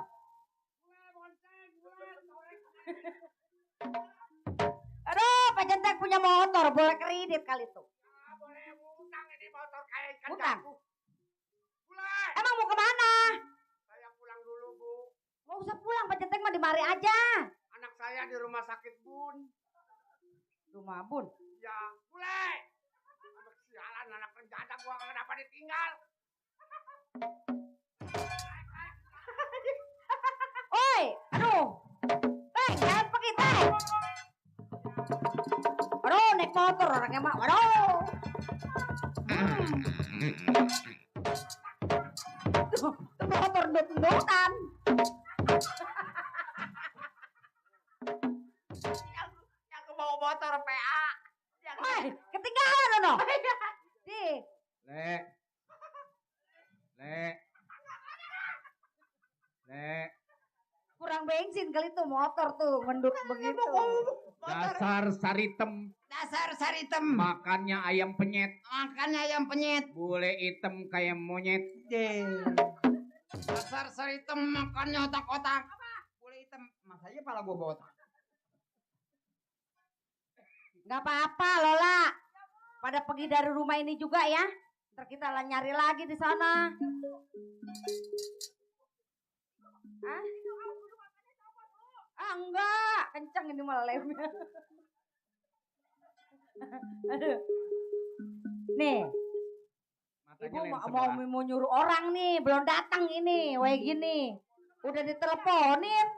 Aduh, Pak Jentek punya motor, boleh kredit kali tuh. Boleh utang ini motor kayak ikan Utang? jago. Emang mau kemana? Saya pulang dulu, Bu. Nggak usah pulang, Pak Centeng mah di mari aja. Anak saya di rumah sakit, Bun. Rumah Bun. Ya, boleh. Anak sialan, anak penjada gua nggak dapat ditinggal. Oi, aduh. Jangan pergi, Teng. Aduh, naik motor orangnya mah. Aduh. Tuh motor dut-dutan. Yang bawa motor PA. Woi, ketinggalan loh. Di. Le. Kurang bensin kali tuh motor tuh menduk begitu. Dasar saritem. Dasar saritem. Makannya ayam penyet. Makannya ayam penyet. Bule hitam kayak monyet. Dasar saritem makannya otak-otak. Bule hitam. Masanya pala gua bawa otak. Gak apa-apa Lola. Pada pergi dari rumah ini juga ya. Ntar kita lah nyari lagi di sana. Hah? Ah enggak, kenceng ini malah lemnya. Aduh. Nih. Ibu mau nyuruh orang nih, belum datang ini, kayak gini. Udah diteleponin.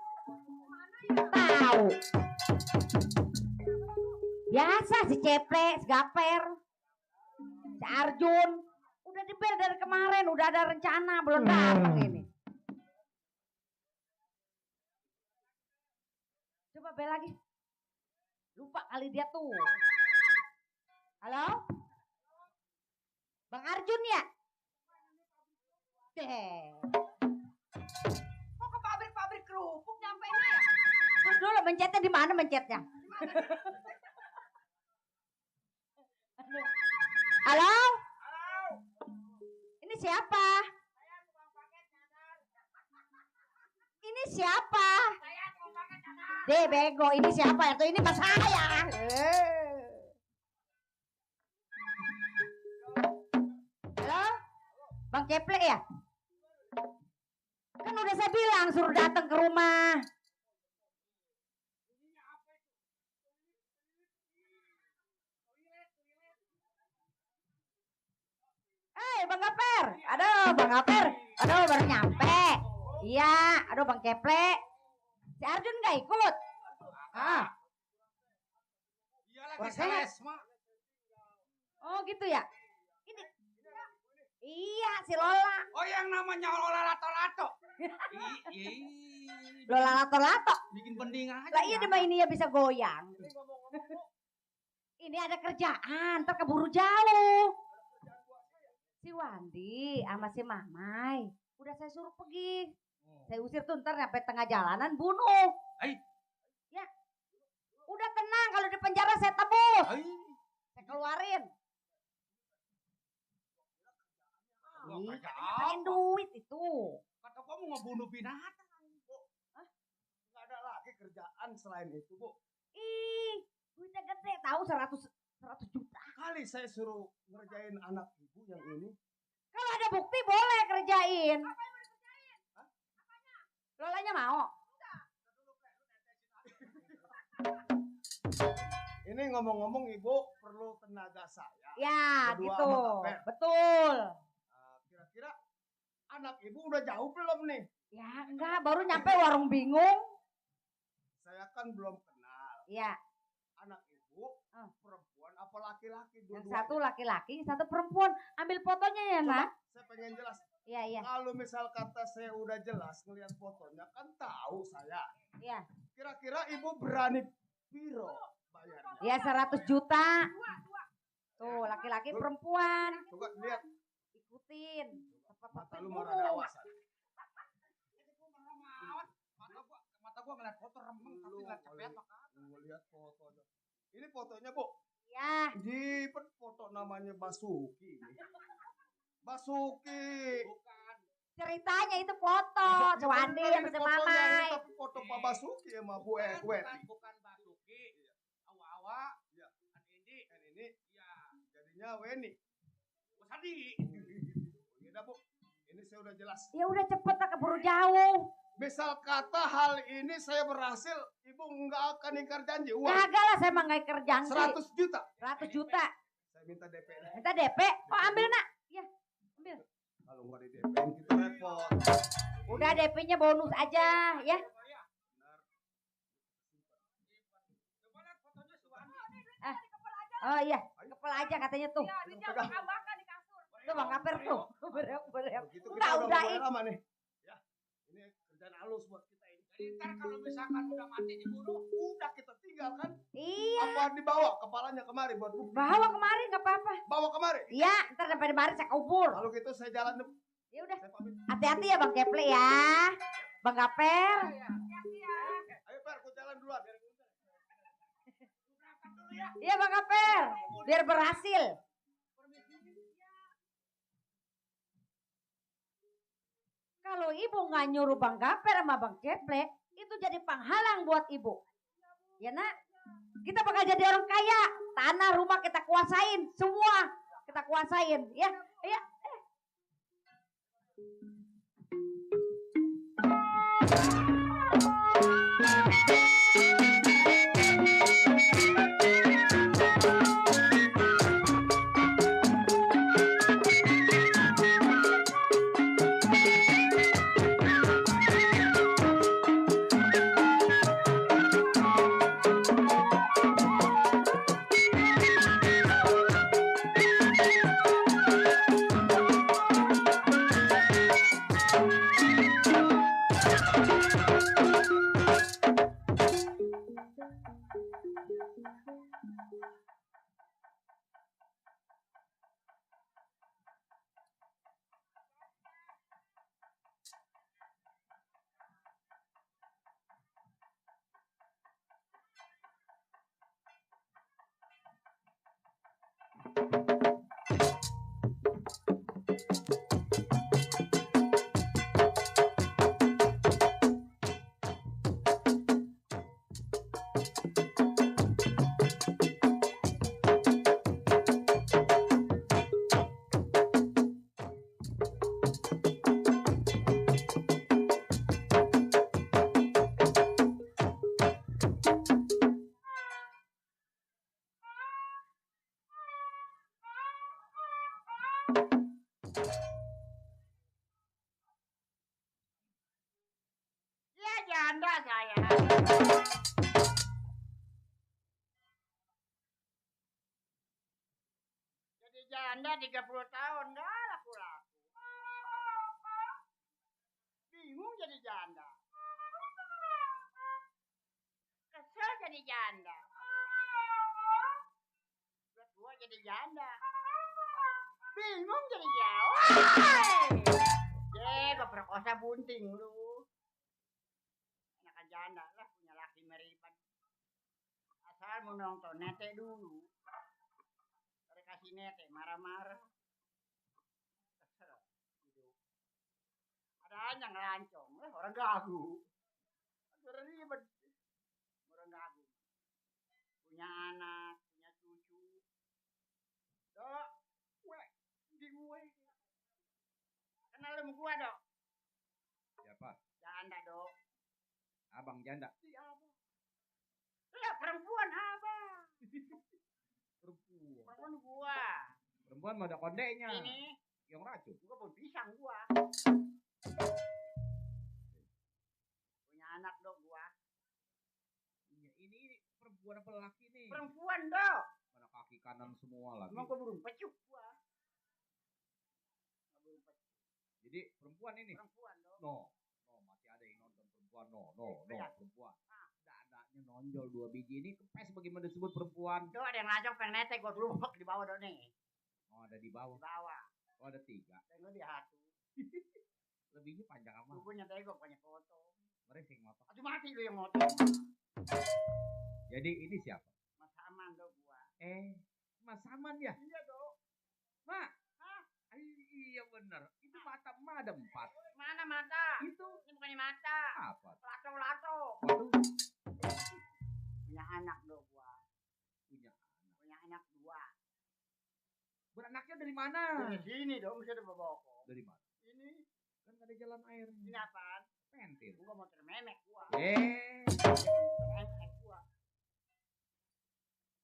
Tahu. Biasa si Ceple, si Gaper, si Arjun. Udah dibel dari kemarin, udah ada rencana, belum datang ini. Coba bel lagi. Lupa kali dia tuh. Halo? Bang Arjun ya? Kok ke pabrik-pabrik kerupuk nyampe ini ya? Terus dulu mencetnya di mana mencetnya? Halo? Ini siapa? Ini siapa? Deh bego, ini siapa? Itu ini mas saya. Halo? Bang Ceple ya? Kan udah saya bilang suruh datang ke rumah. Bang Gaper. Aduh, Bang Gaper. Aduh, baru nyampe. Iya, aduh Bang Ceple. Si Arjun gak ikut? Ah. Iya lagi sales, Mak. Oh, gitu ya? Ini. Iya, si Lola. Oh, yang namanya Lola Lato-Lato. Lola Lato-Lato. Bikin bending aja. Lah iya deh mah ini ya bisa goyang. Ini ada kerjaan, ntar keburu jauh. Si Wandi sama si Mamai udah saya suruh pergi. Saya usir tuh ntar sampai tengah jalanan bunuh. Ya. Udah tenang, kalau di penjara saya tebus. Saya keluarin. Pengen duit itu. Kata gua mau ngebunuh binatang. Hah? Nggak ada lagi kerjaan selain itu, Bu. Ih, duitnya gede tahu 100 juta. Kali saya suruh ngerjain anak ibu yang ini. Kalau ada bukti boleh kerjain. Lolanya mau? Ini ngomong-ngomong ibu perlu tenaga saya. Ya, Berdua gitu. sama Gaper. Betul. Kira-kira anak ibu udah jauh belum nih? Ya, enggak, baru nyampe warung bingung. Saya kan belum kenal. Iya. Anak ibu perempuan apa laki-laki? Yang satu laki-laki, satu perempuan. Ambil fotonya ya, Coba, Nak. saya pengen jelas. Iya, iya. Kalau misal kata saya udah jelas ngelihat fotonya kan tahu saya. Iya. Kira-kira ibu berani piro bayarnya? Ya 100 juta. Tuh, laki-laki perempuan. Coba lihat. Ikutin. Mata lu marah awasan. Mata gua ngeliat foto remeng tapi ngeliat cepet makan. Ngelihat fotonya. Ini fotonya, Bu. Ya. Di foto namanya Basuki. Basuki. Bukan. Ceritanya itu foto. Cewandi yang si Mamai. Tapi foto Pak Basuki sama Bu Weti. Bukan Basuki. Awa-awa. Ya. Ini. Ya. Jadinya Weni. Sadi. Iya dah, Bu. Ini saya udah jelas. Ya udah cepet lah keburu jauh. Misal kata hal ini saya berhasil, ibu nggak akan ingkar janji uang. Kagak lah, saya mah nggak ingkar janji. 100 juta. 100 juta. Saya minta DP. Minta DP? Oh ambil nak. Ya, ambil. Kalau nggak di DP kita repot. Udah DP-nya bonus aja ya. Oh iya, kepala aja katanya tuh. Tuh Bang Kaper tuh. Udah. Lama nih. Ya, ini kerjaan halus buat kita ini. Jadi ntar kalau misalkan udah mati dibunuh, Udah kita tinggalkan. Iya. Apa dibawa kepalanya kemari buat bukti? Bawa kemari nggak apa-apa. Bawa kemari. Iya, ntar sampai kemari saya kubur. Kalau gitu saya jalan dulu. Ya udah. Saya pamit. Hati-hati ya Bang Keple ya. Bang Kaper. Ayo Per, aku jalan duluan. Iya Bang Kaper. Biar berhasil. Kalau ibu nggak nyuruh Bang Kaper sama Bang Keple, itu jadi penghalang buat ibu. Ya nak, kita bakal jadi orang kaya. Tanah, rumah kita kuasain, semua kita kuasain. Ya, ya. Ya janda saya. Jadi janda 30 tahun dah laku-laku. Bingung jadi janda. Kesel jadi janda. Buat gua jadi janda. Bingung jadi jauh. Gua perkosa bunting lu. Anak janda lah punya laki meripat. Asal mau nonton nete dulu. Baru kasih nete marah-marah. Kesel. Hidup. Ada aja ngelancong. Orang gagu. Orang ribet. Orang gagu. Punya anak, punya cucu. Dok, di gue. Kenal sama gua, Dok? Siapa? Janda, Dok. Abang janda. Iya, Abang. Lah, perempuan, Abang. Perempuan gua. Perempuan mah ada kondeknya. Ini. Yang racun. Gua pun pisang gua. Punya anak, Dok, gua. Ini perempuan apa laki nih? Perempuan, Dok. Mana kaki kanan semua lagi. Emang gua burung pecuk gua. Jadi perempuan ini. Perempuan, Dok. No, masih ada yang nonton perempuan. No, perempuan. Dadanya nonjol 2 biji ini kepes bagaimana disebut perempuan. Tuh ada yang lancong pengen nete gua dulu di bawah Dok nih. Oh, ada di bawah. Di bawah. Oh, ada 3. Dan gua di hatu. Lebihnya panjang amat. Gua punya tegok, punya foto. Meresing motor. Aduh mati lu yang motor. Jadi ini siapa? Mas Aman, Dok, gua. Mas Saman ya? Iya, Dok. Mak. Iya bener. Itu mata emak ada 4. Mana mata? Itu. Ini bukannya mata. Apa? Lato-lato. Waduh. Punya anak, Dok, gua. Punya anak 2. Beranaknya dari mana? Dari sini dong, bisa ada boboko. Dari mana? Ini. Kan ada jalan air. Ini apaan? Mentir. Gua motor memek gua. Memek gua.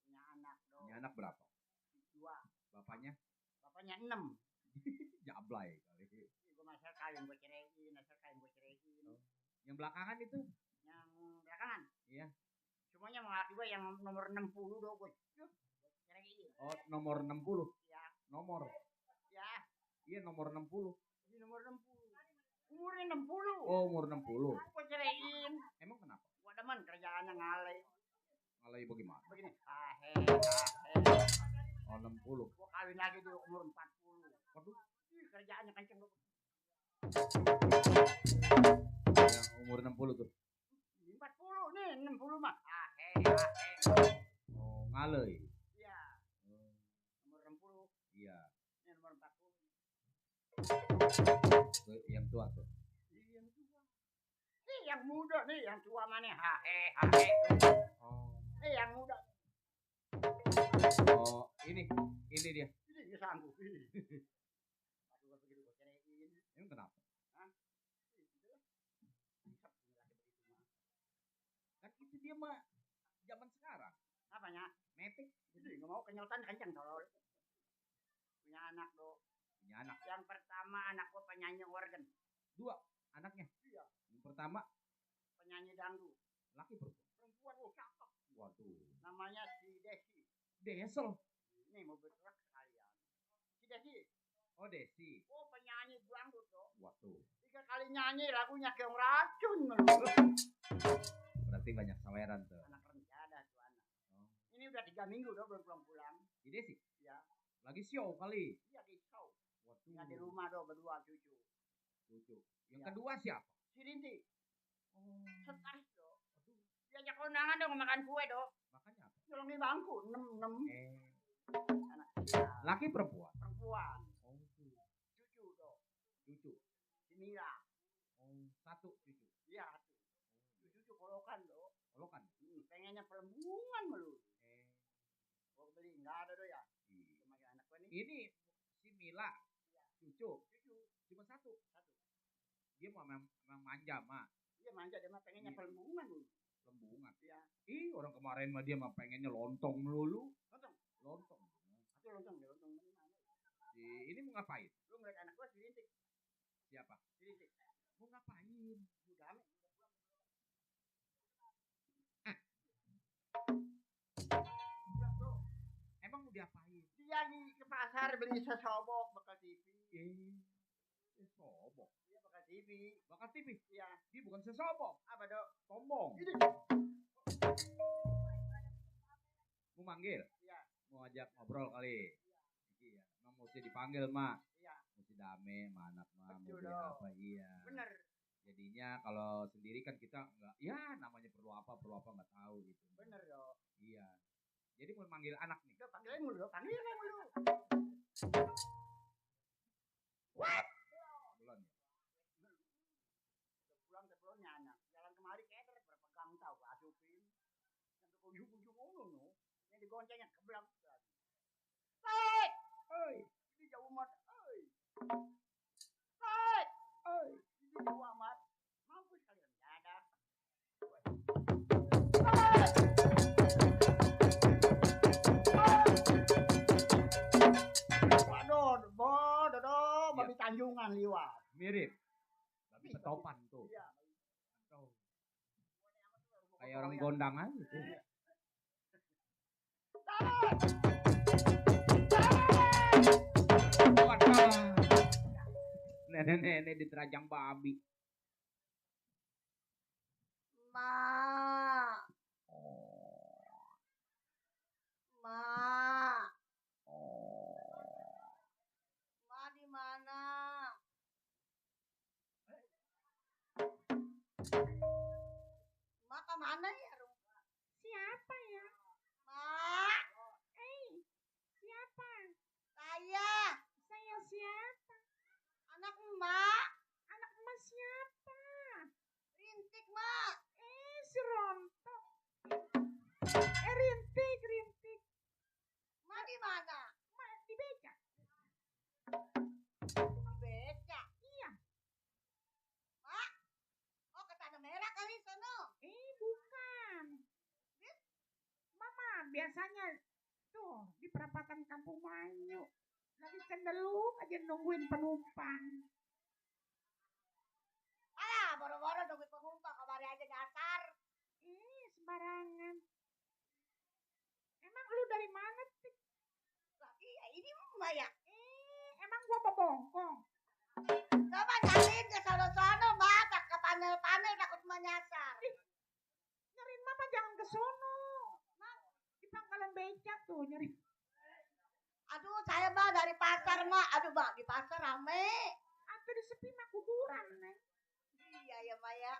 Punya anak dong. Punya anak berapa? 2. Bapaknya? Bapaknya 6. Jablay kali. Gua asal kawin gua ceraiin. Yang belakangan itu? Yang belakangan? Iya. Semuanya mengalami gua yang nomor 60 dong gua. Ceraiin. Oh, nomor 60. Iya. Nomor. Ya. Iya, nomor 60. Ini nomor 60. Umurnya 60. Oh, umur 60. Gua ceraiin. Emang kenapa? Gua demen kerjaannya ngalai. Ngalai bagaimana? Begini. Oh, 60. Gua kawin lagi di umur 40. Waduh. Kerjaannya kenceng. Yang umur 60 tuh. 40 nih, 60 mah. Oh, ngalai. Iya. Nomor 60. Iya. Ini nomor 40. Yang tua tuh. Yang tua. Nih yang muda nih, yang tua mana? Oh. Nih yang muda. Oh, ini dia. Ini sanggup. Aduh, begitu gua ceraiin. Emang kenapa? Hah? Kan itu dia mah zaman sekarang. Apanya? Metik. Jadi nggak mau kenyotan kenceng tolol. Punya anak do. Punya anak. Yang pertama anak gua penyanyi organ. 2 anaknya. Iya. Yang pertama penyanyi dangdut. Laki perempuan. Perempuan oh cakep. Waduh. Namanya si Desi. Desel. Ini mau bergerak sekalian. Si Desi. Oh, Desi. Oh, penyanyi dangdut do. Waduh. 3 kali nyanyi lagunya keong racun. Berarti banyak saweran tuh. Anak rencana tuh anak. Oh. Ini udah 3 minggu do belum pulang-pulang. Si Desi? Iya. Lagi show kali. Iya di show. Waduh. Nggak di rumah do berdua cucu. Yang ya. kedua siapa? Si Rinti. Oh. Setaris do. Aduh. Diajak kondangan dong makan kue do. Makannya apa? Nyolongin bangku 6. Anak laki perempuan? Perempuan. Oh. Cucu do. Cucu. Si Mira. Oh, 1 cucu. Iya, 1. Cucu kolokan do. Kolokan. Pengennya perempuan melulu. Gua beli enggak ada do ya. Cuma anak gua nih. Ini si Mila. Cucu. Cuma 1. Dia memang manja mah. Iya manja dia mah pengennya pelembungan dulu. Pelembungan. Iya. Ih, orang kemarin mah dia mah pengennya lontong melulu. Lontong. Atau lontong mana? Ini mau ngapain? Lu ngeliat anak gua si Rintik. Siapa? Si Rintik. Mau ngapain? Udah ame. Emang mau diapain? Dia ke pasar beli sesobok bakal TV. Sesobok? Iya bakal TV. Bakal TV? Iya. Dia bukan sesobok. Apa dok? Tombong. Ini. Mau manggil? Iya. Mau ajak ngobrol kali? Iya. Emang mesti dipanggil mak? Iya. Mesti dame sama anak mah. Mau Betul, apa? Iya. Bener. Jadinya kalau sendiri kan kita nggak, ya namanya perlu apa nggak tahu gitu. Bener dok. Iya. Jadi mau manggil anak nih. Dok panggilin mulu. What? Bulan ya. Pulang ke pulang anak. Jalan kemari keder berpegang tahu asupin. Sampai ke ujung no. Yang digoncengnya kebelang. Hei! Hei! Ini jauh amat. Hei! Hei! Hei! Ini jauh amat. Mampus kalian. Gak ada. Waduh, babi Tanjungan liwat. Mirip. Babi petopan tuh. Iya. Kayak orang gondang aja tuh. Nenek-nenek diterajang babi. Ma. Ma. Ma di mana? Ma kemana ya? Siapa ya? Ma. Siapa? Saya siapa? Anak emak. Anak emak siapa? Rintik, Mak. Si Rontok. Rintik. Ma di mana? Ma di beca. Di beca? Iya. Mak. Lagi cendelung aja nungguin penumpang. Alah, boro-boro nungguin penumpang, kemarin aja dasar. Sembarangan. Emang lu dari mana, Tik? Lah, iya, ini mah ya. Emang gua bobongkong. Coba nyariin ke sono-sono, Mbak. Tak ke panel-panel takut menyasar. Nyariin mah apa jangan ke sono. Di pangkalan becak tuh nyari. Aduh, saya Mbak dari pasar, Mbak. Aduh, Mbak, di pasar rame. Atau di sepi mah kuburan, Neng. Iya ya, Mbak ya.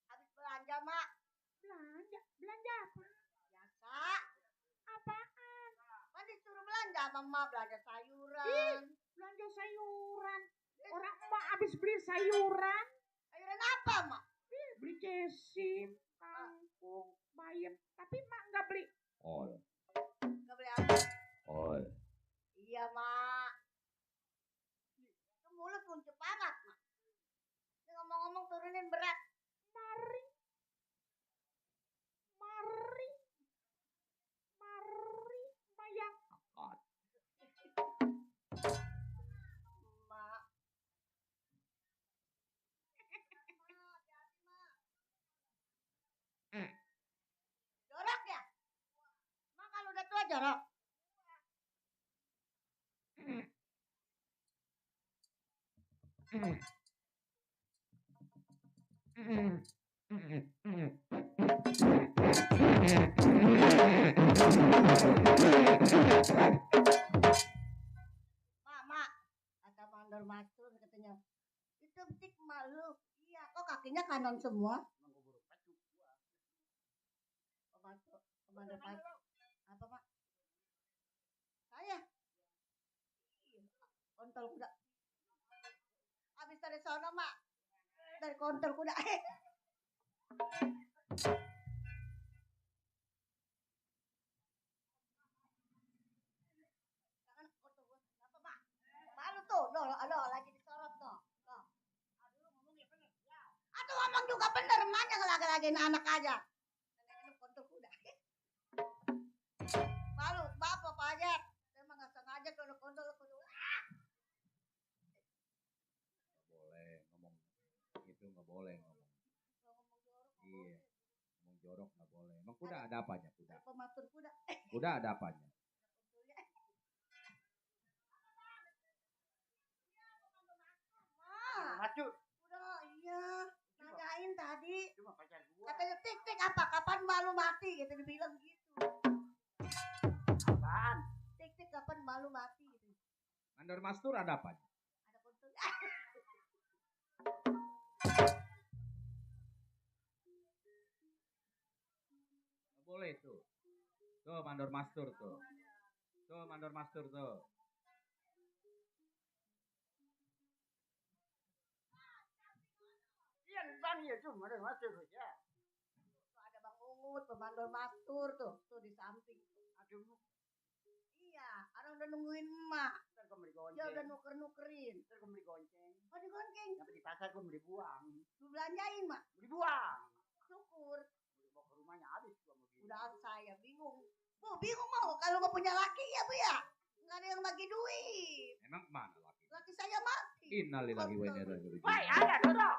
Habis belanja, Mbak. Belanja apa? Biasa. Apaan? Kan disuruh belanja sama Mbak, belanja sayuran. Belanja sayuran. Orang emak habis beli sayuran. Sayuran apa, Mak? Beli cesim, kangkung, bayam. Tapi Mak nggak beli. Nggak beli apa? Iya, Mak. Itu mulut kuncup banget, Mak. Ini ngomong-ngomong turunin berat. Mari, bayang. Mak. Jorok ya? Mak kalau udah tua jorok. Mak, kata mandor mastur katanya. Itu Tik malu. Iya, kok kakinya kanan semua? Komando mastur. Apa, Mak? Saya? Kontol kuda. Habis dari sono, Mak. Dari kontol kuda. Malu tuh, aduh, lagi disorot tuh. Aduh, ngomong juga bener, mana ngelagi-lagiin anak aja. Nenek kontol kuda. Malu, bapak Pak aja. Saya mah nggak sengaja kalau kontol kuda. Nggak boleh ngomong. Iya, ngomong jorok nggak boleh. Emang kuda ada apanya kuda? Pematur kuda. Kuda ada apanya? Macu. Udah, iya. Nanyain tadi. Katanya tik apa? Kapan malu mati? Gitu dibilang gitu. Apaan? Tik kapan malu mati? Gitu. Mandor mastur ada apanya? Ada kontol. Nggak boleh tuh. Tuh mandor mastur tuh. Tuh mandor mastur tuh. Iya, Bang, ya cuma ada masuk ya. Ada Bang Ungut, pemandor mastur tuh di samping. Aduh. Iya, orang udah nungguin emak. Ntar gue beli gonceng. Dia udah nuker-nukerin. Ntar gue beli gonceng. Oh, digonceng. Sampai di pasar gue beli buang. Lu belanjain, Mak? Beli buang. Syukur. Mau ke rumahnya habis gua mau beli. Udah saya bingung. Bu, bingung mau kalau nggak punya laki ya, Bu ya. Nggak ada yang bagi duit. Emang mana laki? Laki saya mati. Innalillahi wa inna ilaihi raji'un. Woi, ada duduk.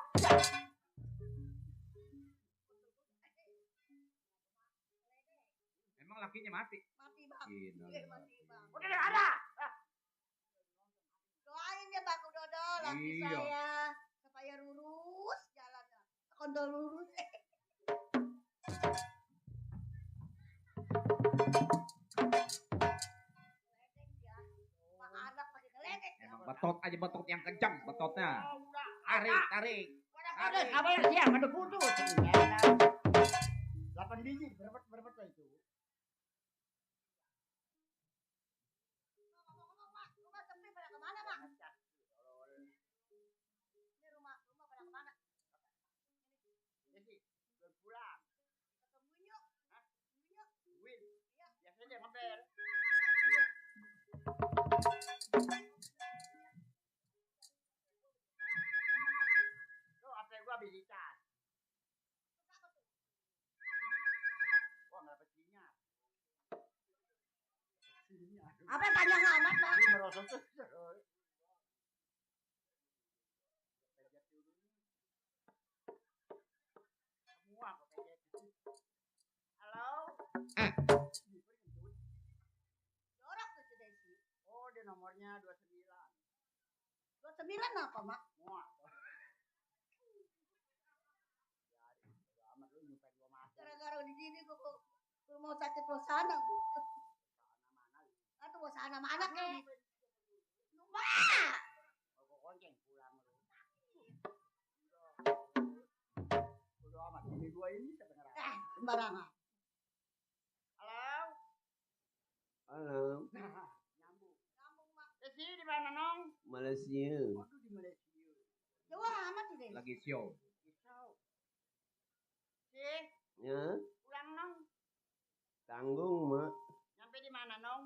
Emang lakinya mati? Mati, Bang. Innalillahi. Mati, Bang. Udah ada. Doain ya Bang Dodo, laki Iya. saya supaya lurus jalannya. Kondol lurus. Emang betot aja betot yang kencang betotnya. Tarik. Apa yang dia? Ada putus. 8 biji, berapa itu? Biasanya ngebel. Tuh, apa gua habis dicas. Wah, nggak dapet sinyal. Apa panjang amat, Bang? Jorok tuh si Desi. Oh, dia nomornya 29. 29 apa, Mak? Muak. Amat lu nyumpain gua mati. Gara-gara di sini gua mau sakit bosana. Atau bosana mana nih? Lupa. Gua konceng pulang lu. Udah amat ini gua ini sebenarnya. Sembarangan. Halo. Halo, Nyambung, Mak. Desi di mana, Nong? Malaysia. Waduh, di Malaysia. Jauh amat sih, Desi. Lagi show. Sih, Ya, pulang, Nong. tanggung mak. Nyampe di mana, Nong?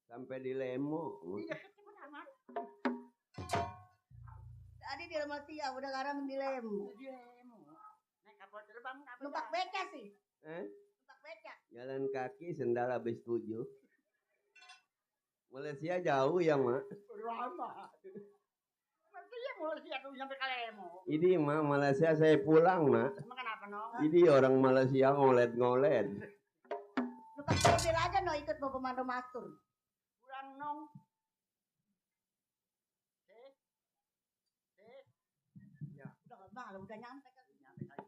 Sampai di Lemo. Iya, cepet amat. Tadi di rumah Tia udah garam di lem. Naik kapal terbang, Numpak beca sih. Numpak beca. Jalan kaki sendal habis 7. Malaysia jauh ya mak. Lama. Nanti ya Malaysia tuh sampai Kalemo. Ini mak Malaysia saya pulang mak. Emang kenapa, Nong? Ini orang Malaysia ngolet-ngolet. Numpak mobil aja no ikut bawa komando matur. Pulang, Nong. Ya. Udah malam udah nyampe kan. Nyampe kali.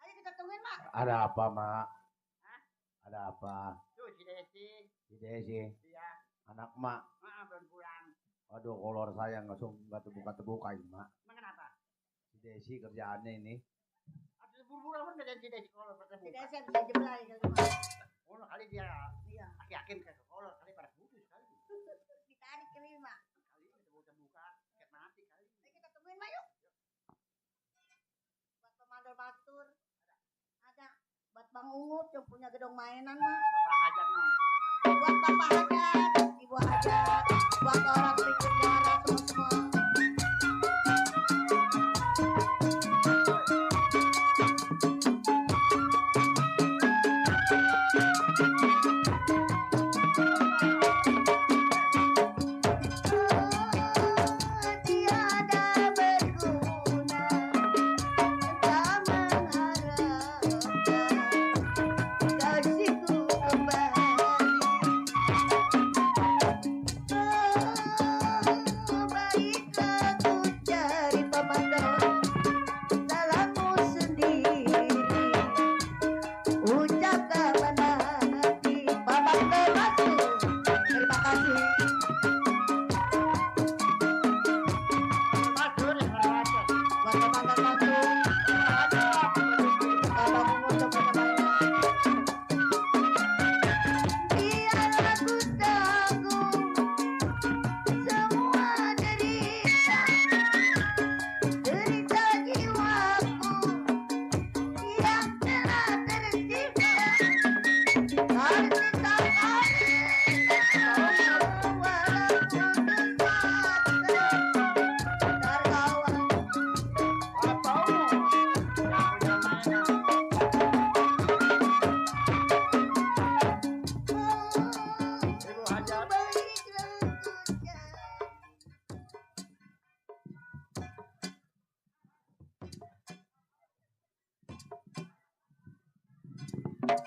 Ayo kita tungguin, Mak. Ada apa, Mak? Hah? Ada apa? Tuh si Desi. Si Desi, Iya. anak Mak. Belum pulang. Aduh, kolor saya nggak terbuka ini, Mak. Emang kenapa? Si Desi kerjaannya ini. Ada buru-buru apa dari si Desi kolor Si bertemu? Desi bisa jemlai kali, Mak. Oh, kali dia Iya. yakin ke kolor kali pada putus kali. Ditarik kali, Mak. Kali ini terbuka, kayak mati kali. Ayo kita tungguin, Mak, yuk. Buat komando matur. Ada. Buat Bang Ungut yang punya gedung mainan, Mak. Bapak hajat, Nong. Buat Bapak Hajat, Ibu Hajat, buat orang berikut muara semua-semua.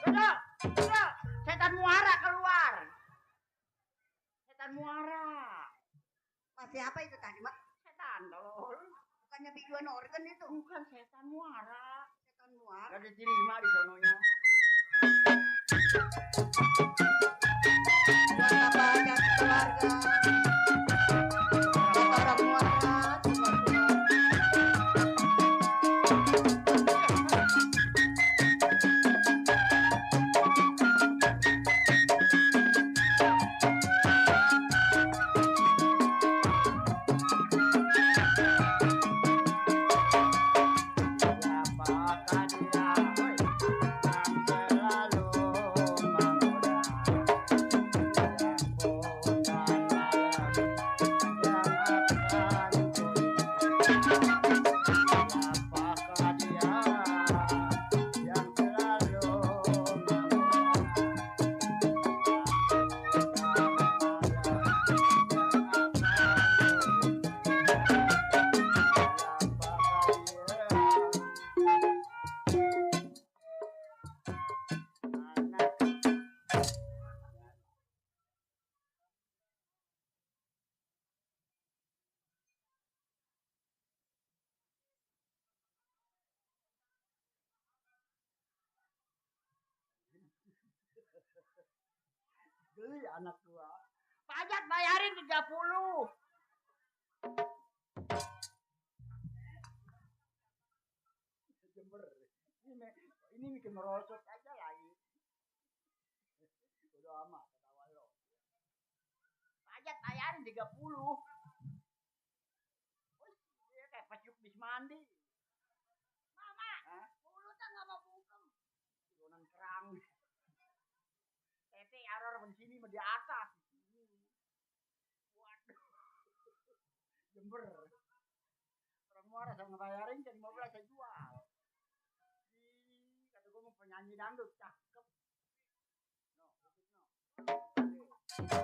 Udah, setan muara keluar. Setan muara. Masih apa itu tadi, Mak? Setan, tolol. Bukannya biduan organ itu? Bukan setan muara. Setan muara. Gak diterima di sononya. Buat Bapak Hajat keluarga. Buat orang muara. Siapakah dia yang selalu menggoda? Geli anak gua. Pajak bayarin 30. Jember. Ini bikin merosot aja lagi. Udah amat ketawa lo. Pajak bayarin 30. Dia kayak pecuk bis mandi. Mama, mulutnya nggak mau bungkem. Donan kerang. Tete aror di sini di atas. Waduh. Jember. Orang murah sama bayarin jadi 15 saya jual. Kata gue mau penyanyi dangdut cakep. No, no.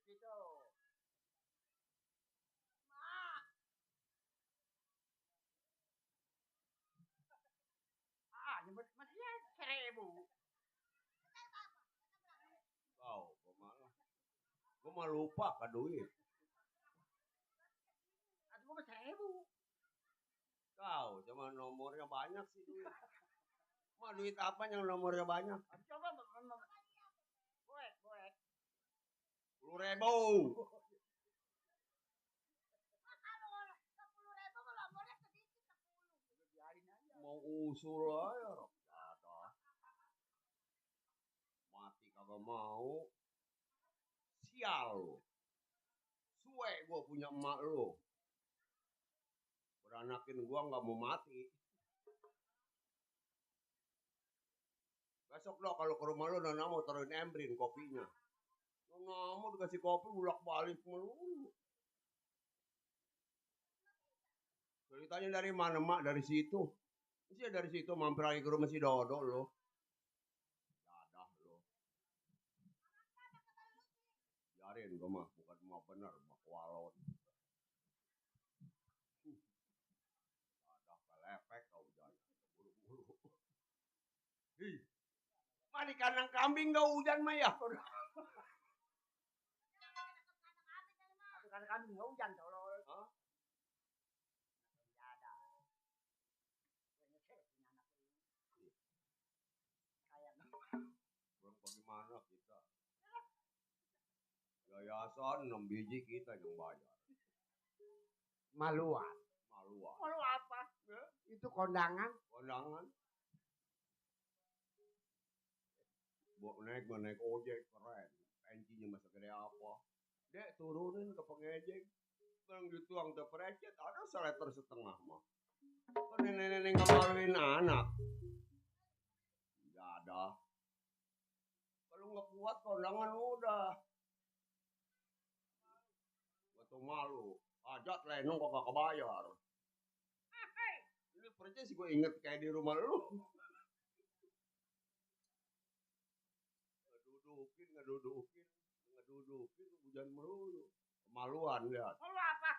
Begitu. Masih 1.000. Kau, gue mah lupa ke duit. Aduh gue 1.000. Kau, cuma nomornya banyak sih duit. Mah duit apa yang nomornya banyak? Coba goek. 10.000. Mau usul aja. Ada. Mati kagak mau. Sial lu. Suwe gua punya emak lu. Beranakin gua nggak mau mati. Besok lo kalau ke rumah lu Nona mau taruhin embrin kopinya. Nona mau dikasih kopi bulak balik melulu. Ceritanya dari mana mak? Dari situ. Mesti dari situ mampir lagi ke rumah si Dodo lo. Dadah lo. Biarin gue mah, bukan mau bener, mah kualon. Dadah kelepek kau hujan. Buru-buru. Hi. Mah di kandang kambing gak hujan mah ya. Aduh kandang kambing gak hujan tolol. Hah? Bagaimana kita? Yayasan 6 biji kita yang bayar. Maluan. Malu apa? Itu kondangan. Kondangan. Naik ojek keren. Pensinya masa gede apa? Dek turunin ke pengejek. Bang dituang ke perecet ada 1,5 liter mah. Kok nenek-nenek ngamaluin anak? Gak ada. Kalau nggak kuat kondangan udah. Betul malu. Hajat lenong kok gak kebayar. Ini percaya sih gue inget kayak di rumah lu. Ngedudukin hujan melulu. Kemaluan lihat. Malu apa?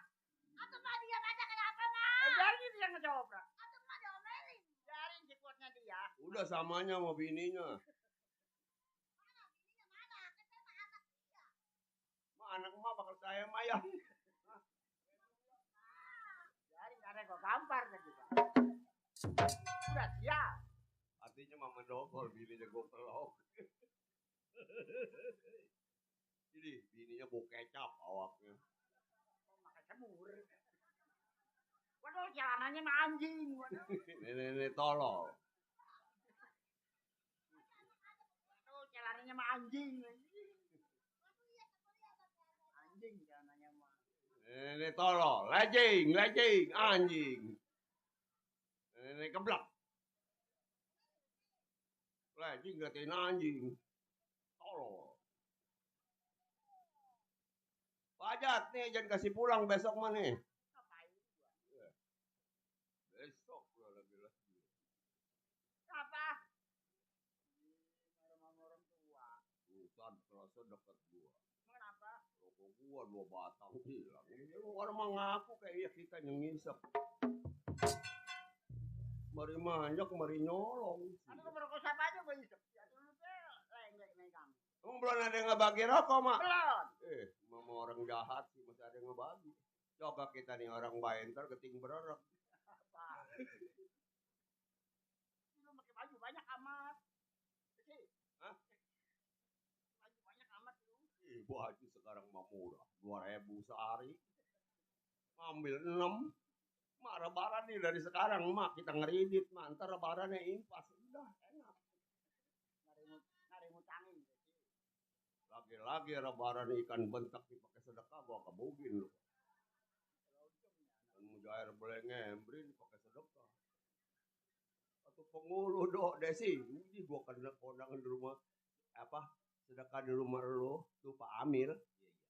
Atau mah dia baca kenapa mah? Biarin dia ngejawab lah. Atau mah diomelin. Biarin si kuatnya dia. Udah samanya sama bininya. Anak emak bakal saya mayang. Biarin ada gue gampar kan juga. Udah siap. Artinya mama dogol, bininya gue pelok. Ini bininya bau kecap awaknya. Makan semur. Waduh celananya mah anjing. Nenek tolol. Waduh celananya mah anjing. Anjing celananya mah. Nenek tolol, lejing, anjing. Nenek keblak. Lejing ngatain anjing. Tolol. Pajat nih, jangan kasih pulang besok mah nih. Ngapain gua? Besok gua lagi. Apa? Rumah orang tua. Bukan, terasa dekat gua. Kenapa? Rokok gua 2 batang hilang. Orang mah ngaku kayak kita yang ngisep. Mari manjak, mari nyolong. Aduh merokok siapa aja gua isep. Ya dulu teh lenggek megang. Emang belum ada yang ngebagi rokok, Mak? Belum. Mama orang jahat sih masih ada yang ngebagi. Coba kita nih orang baik ntar keting berorok. Lu pakai baju banyak amat. Hah? Baju banyak amat lu. Baju sekarang mah murah, 2.000 sehari. Ambil 6. Mak lebaran nih dari sekarang mak kita ngeridit mak ntar lebarannya impas udah enak. Nari ngutangin. Lagi-lagi lebaran ikan bentak dipakai sedekah gua kebugin lu. Mujair belenge embrin pakai sedekah. Atau pengulu dok Desi, ini gua kena kondangan di rumah apa sedekah di rumah lu tuh Pak Amir.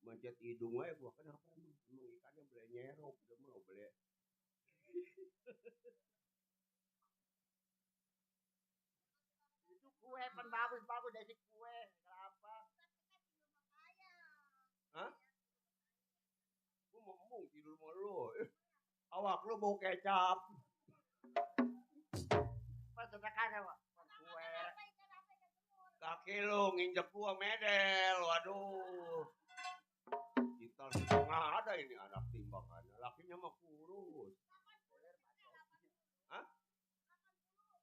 Mencet hidung aja gua kenapa emang ikannya boleh nyerok udah mau boleh. Itu kue kan bagus dari kue. Kenapa? Hah? Gua mau ngomong tidur sama lu. Awak lu bau kecap. Pas sedekahnya Pak. Kue. Kaki lu nginjek gua medel. Waduh. Kita setengah ada ini anak timbangannya. Lakinya mah kurus. Hah?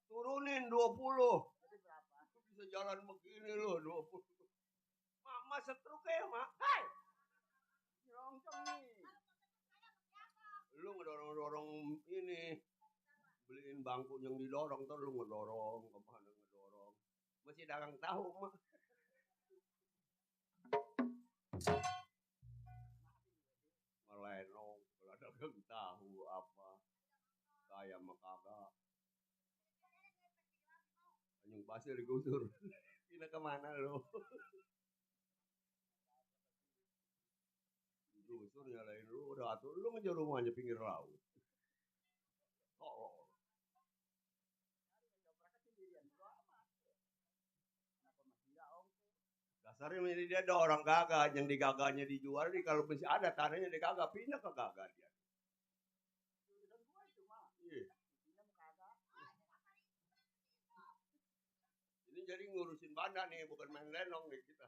Turunin 20. Itu bisa jalan begini lu 20. Mama setruk ya mak. Hai. Nyerongcong nih. Lu ngedorong-dorong ini. Beliin bangku yang didorong tuh lu ngedorong. Kemana ngedorong. Masih dagang tahu mak. Melenong. Kalau dagang tahu apa. Kaya mah kagak. Tanjung Pasir digusur. Pindah kemana lu? Digusur nyalain lu. Udah atuh lu ngejar rumahnya pinggir laut. Oh. Dasarnya ini dia ada orang gagah. Yang digagahnya dijual nih. Kalau masih ada tanahnya digagah. Pindah ke gagah dia. Iya. Ini jadi ngurusin banda nih, bukan main lenong nih kita.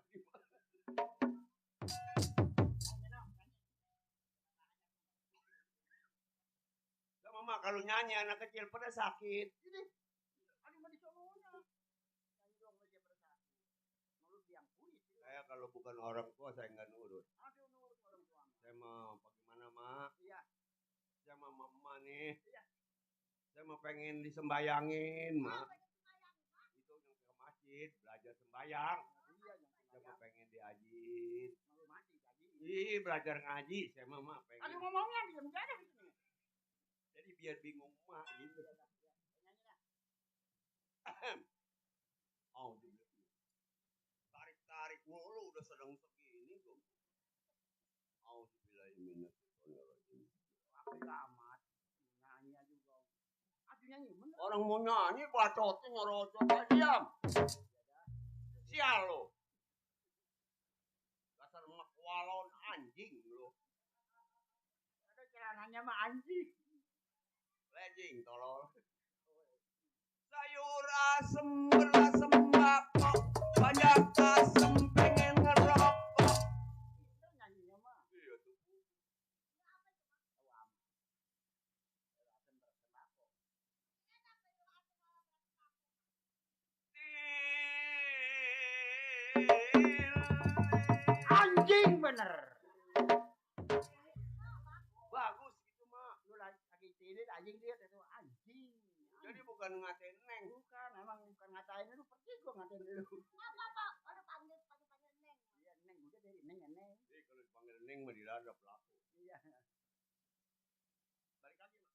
Sama mama kalau nyanyi anak kecil pada sakit. Ini. Ada mah di sononya. Nyanyi dong aja pada sakit. Nurut yang kulit. Saya kalau bukan orang tua saya nggak nurut. Aduh nurut orang tua. Saya mau bagaimana mak? Iya. Saya mau mama nih. Iya. Saya mau pengen disembayangin mak. Itu yang ke masjid belajar sembayang. Iya, saya mau pengen diajin. Mau mati jadi. Ih belajar ngaji saya mama pengen. Aduh ngomongnya diam aja di sini. Jadi biar bingung mak gitu. Oh, tarik mulu udah sedang segini kok. Auzubillahiminasyaitonirrajim. Apa amat nyanyi aja juga. Aduh nyanyi bener. Orang mau nyanyi bacotnya nyorocot aja diam. Sial lo. Dasar makwalon anjing lo. Ada celananya mah anjing. Lejing tolol. Sayur asem beras sembako banyak asem pengen ngerokok. Nyanyinya mah. Iya tuh. Anjing bener. Bagus gitu mah. Lu lagi tidur anjing dia itu anjing. Jadi bukan ngatain Neng. Bukan, emang bukan ngatain lu, pergi gua ngatain lu. Apa? Ada panggil Neng. Iya, Neng udah dari Neng ya Neng. Jadi kalau dipanggil Neng mah diladap pelaku. Iya. Balik lagi mah.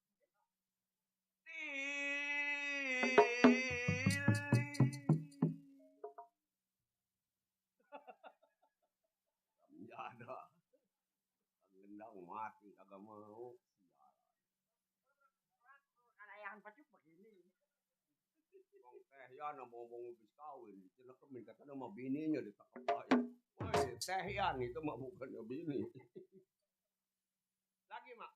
Enggak ada. Gendang mati kagak mau. Kan ayahan pacuk begini. Bang Teh Yan mau habis kawin, dicenekemin katanya sama bininya ditakap aja. Woi, Teh Yan itu mah bukannya bini. Lagi mak.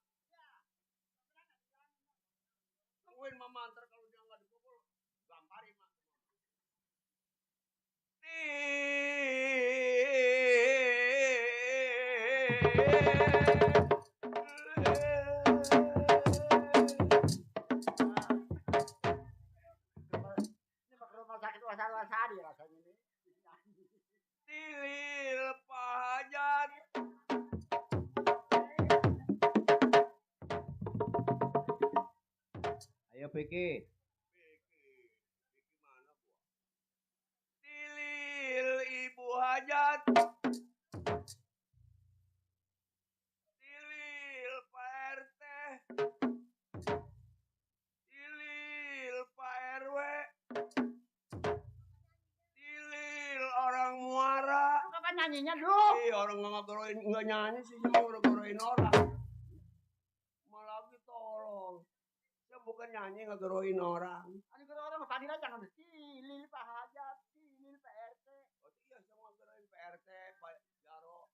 Tungguin mama antar kalau dia nggak dipukul, gamparin mak. Vicky. Tilil Ibu Hajat. Tilil Pak RT. Tilil Pak RW. Tilil orang muara. Kapan nyanyinya dulu? Orang nggak nyanyi sih, cuma goroin orang. Malah lagi tolong. Saya bukan nyanyi ngegoroin orang. Ada guru orang tadi lah jangan Tilil Pak Hajat, Tilil Pak RT. Oh iya, saya mau ngegoroin Pak RT, Pak Jaro.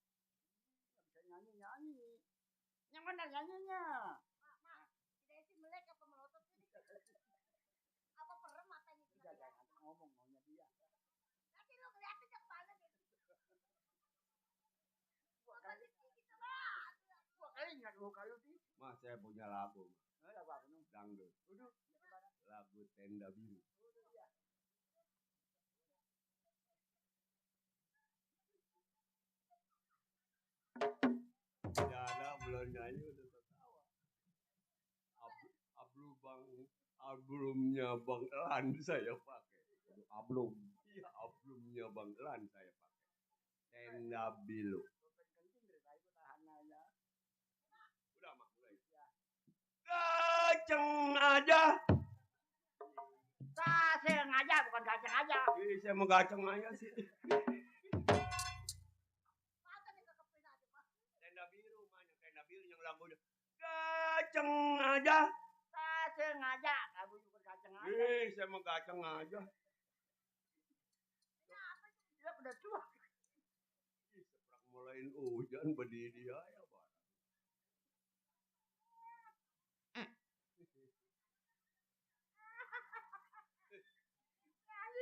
Bisa nyanyi. Yang mana nyanyinya? Desi melek apa melotot ini? Apa perem matanya? Jangan ngomong maunya dia. Nanti lu ngeliatin ke kepala deh. Dua kali nggak dua kali sih. Mas, saya punya lagu. Lagu apa nih? Dangdut. Lagu Tenda Biru. Jana belum nyanyi udah ketawa. Ablumnya Bang Elan saya pakai. Ablum. Iya, ablumnya Bang Elan saya pakai. Tenda Biru. Udah mah mulai. Gaceng aja. Gaceng aja, bukan gaceng aja. Ih, saya mau gaceng aja sih. Tenda Biru mana? Tenda Biru yang lagunya. Gaceng aja. Gaceng aja, lagu juga gaceng aja. Ih, saya mau gaceng aja. Dia udah tua. Ih, seperang mulain hujan berdiri ya.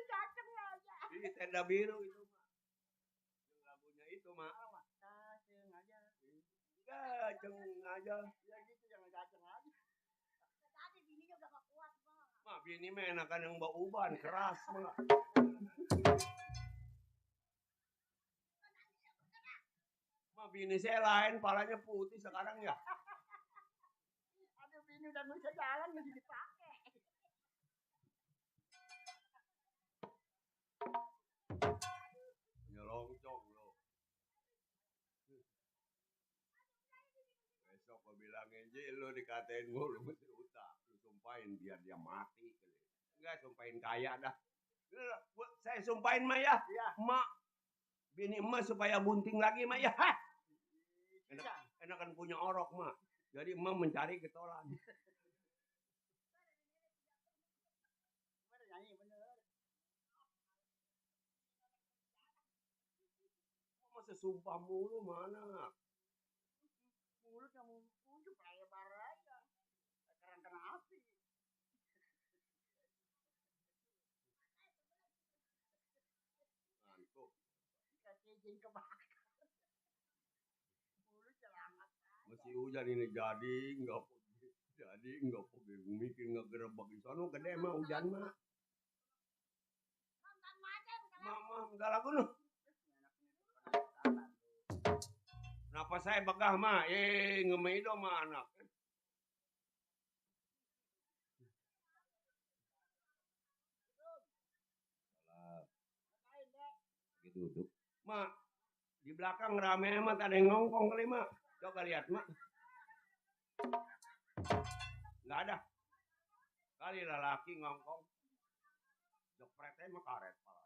Gaceng aja. Ini Tenda Biru itu mah. Yang lagunya itu mah. Gaceng aja. Gaceng aja. Ya gitu jangan gaceng aja. Tadi bininya udah gak kuat, Bang. Mah bini mah enakan yang bau uban keras mah. Mah bini saya lain, palanya putih sekarang ya. Aduh bini udah bisa jalan masih dipakai. Nyelongcong lo. Besok gue bilangin Ji, lo dikatain mulu mesti utang. Lu sumpahin biar dia mati. Enggak, sumpahin kaya dah. Saya sumpahin mah ya. Mak, bini emak supaya bunting lagi mah ya. Enakan punya orok mah. Jadi emak mencari getolan. Nyanyi bener. Masa sumpah mulu mana? Mulut kamu unjuk lebar aja. Sekarang kena api. Ngantuk. Kasih izin kebakar. Mulut selamat. Masih hujan ini jadi enggak pergi mikir ngegerebek di sana gede mah hujan mah. Mama enggak lagu noh. Kenapa saya begah mah? Ngemeido mah anak. Lagi duduk. Mak, di belakang rame amat ada yang ngongkong kali mak. Coba lihat mak. Enggak ada. Kali lelaki ngongkong. Jepretnya mah karet pala.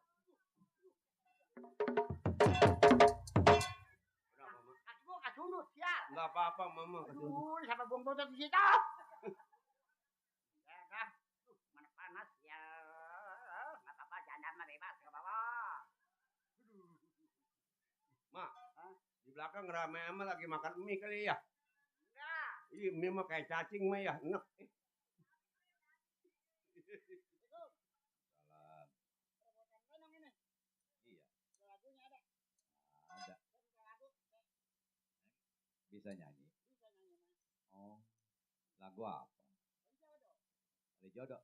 Aku kesundut ya. Enggak apa-apa mama kesundut. Aduh, sama gua botot di situ. Ya dah. Mana panas ya. Enggak apa-apa, janda mah bebas, enggak apa-apa. Mak, di belakang rame amat lagi makan mie kali ya? Enggak. Iya, mie mah kayak cacing mah ya, enak. Salam. Iya. Lagunya ada. Ada. Bisa nyanyi. Oh. Lagu apa? Ada jodoh.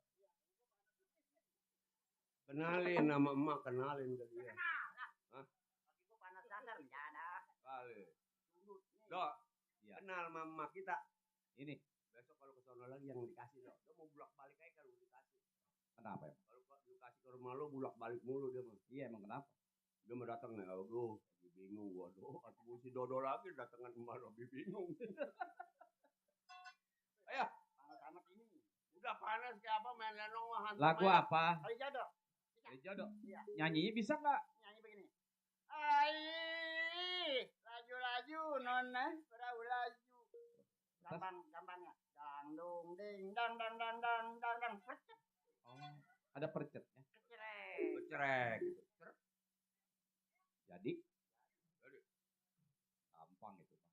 Kenalin nama emak, kenalin ke dia. Hah? Lagi gua panas dasar janda. Kali. Dok, Iya. kenal mama kita. Ini Besok kalau ke sono lagi yang dikasih lo mau bulak balik aja kalau dikasih. Kenapa ya? Kalau dikasih ke rumah lo bulak balik mulu dia mah. Iya emang kenapa? Dia mau datang nih, aduh, bingung gua doh. Atau si Dodo lagi datangan emak lebih bingung. Ayo, anak-anak ini udah panas kayak apa main lenong mah hantu. Lagu apa? Ayo jodoh. Ayo jodoh. Iya. Nyanyinya bisa nggak? Nyanyi begini. Ai, laju-laju nona, perahu laju. Gampangnya. Dangdung ding dang dang dang dang dang dang. Oh, ada percetnya. Kecerek. Gitu. Jadi gampang itu Pak.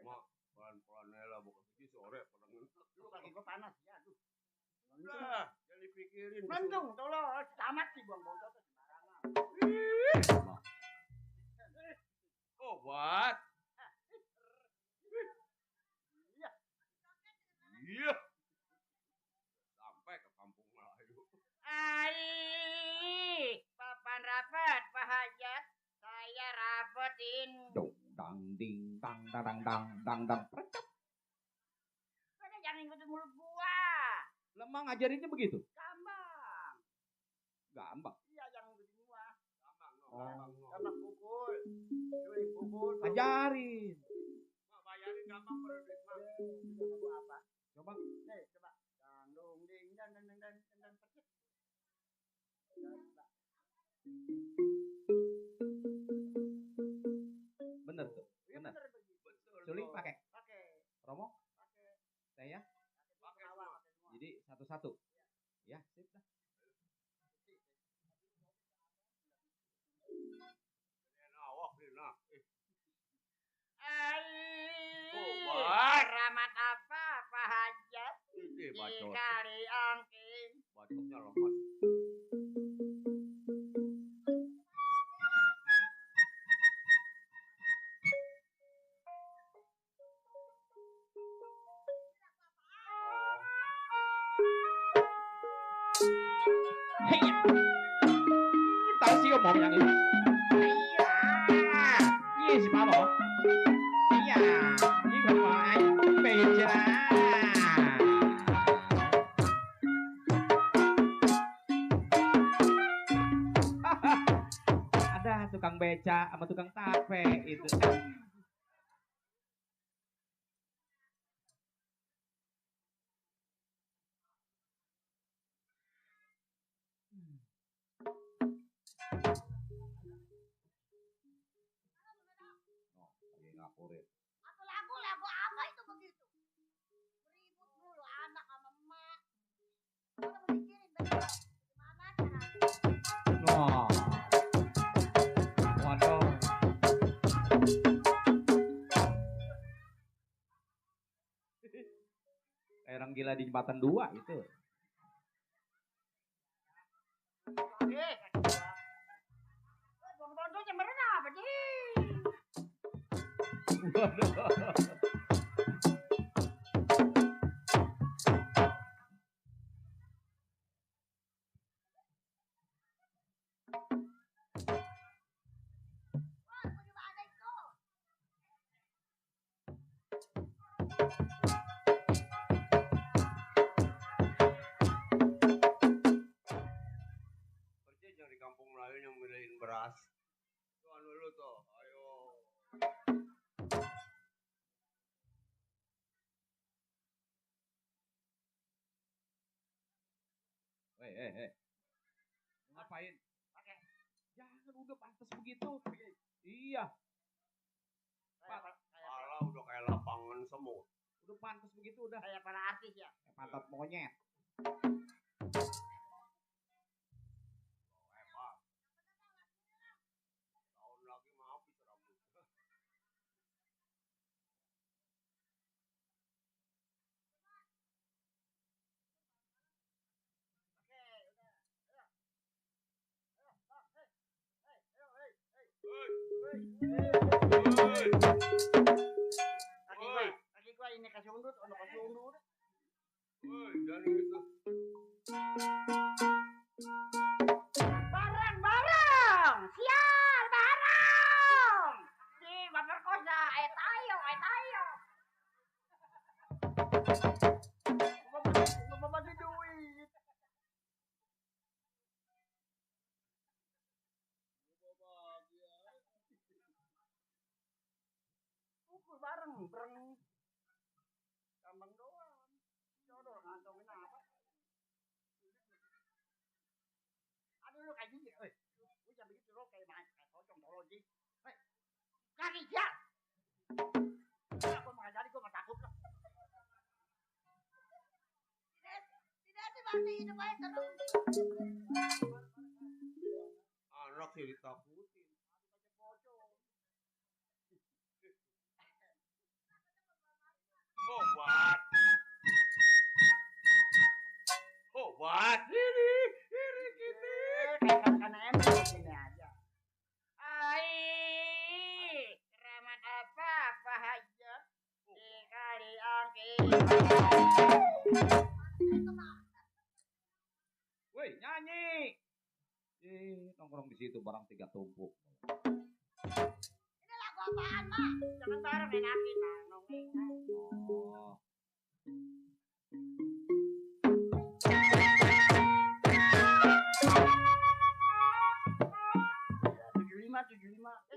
Mak, pelan-pelan lah bukan sih sore pada ngentot. Dulu kaki gua panas ya, aduh. Udah, jangan dipikirin. Mendung, tolong, tamat sih buang-buang jatuh sembarangan. Obat. Iya. Sampai ke kampung Melayu. Ai, papan rapat Pak Hajat. Saya rapetin. Dang ding dang dang dang dang dang. Mana jangan ikutin mulut gua. Lemang ngajarinnya begitu? Gampang. Gampang. Iya, jangan ikutin gua. Gampang, Gampang pukul. Cuy, pukul. Ajarin. Mak bayarin gampang baru duit mak. Lagu apa? Coba. Nih, coba. Dangdung ding dan percet. Coba. Bener tuh. Bener. Betul. Suling pakai. Pakai. Romo? Pakai. Saya? Pakai semua. Jadi satu-satu. Ya, sip dah. Awak nih nah. Ai, ramat apa Pak Hajat? Ini bacot. Dikali angking. Bacotnya lemas. Tahu sih ngomong yang ini. Iya si Palo. Iya, ini kemarin beja. Ada tukang beca sama tukang tape itu. Ngapurin. Atau lagu apa itu begitu? Ribut dulu anak sama emak. Kalau mau mikirin bener. Gimana caranya? Wah. Waduh. Kayak orang gila di jembatan 2 itu. Bong-bongnya merenah apa sih? Percis yang di kampung Melayu yang milihin beras. Tuan dulu tuh, ayo. Hei. Ngapain? Pakai. Jangan udah pantas begitu. Iya. Pala udah kayak lapangan semut. Udah pantas begitu udah. Kayak para artis ya. Kayak pantat monyet. Hebat. Tahun lagi mah habis rambut. Kaki gua ini kasih undut, ono kasih undut. Woi, jangan gitu. Barang. Sial, barang. Si baper kosa, Bagi duit. Pukul bareng, breng. Gampang doang. Jodoh ngantongin apa? Aduh lu kayak gini, lu jangan begitu lo kayak pocong tologi. Kaki ya. Aku mau ngajari, gue mah takut loh. Tidak sih masih hidup aja terus. Anak sih ditakutin. Obat. Obat. Ini gitu. Karena emang begini aja. Ai, keramat apa Pak Hajat? Dikali angki. Woi, nyanyi. Nongkrong di situ barang 3 tumpuk. Ini lagu apaan, Mak? Jangan bareng enakin, Mak. Oh.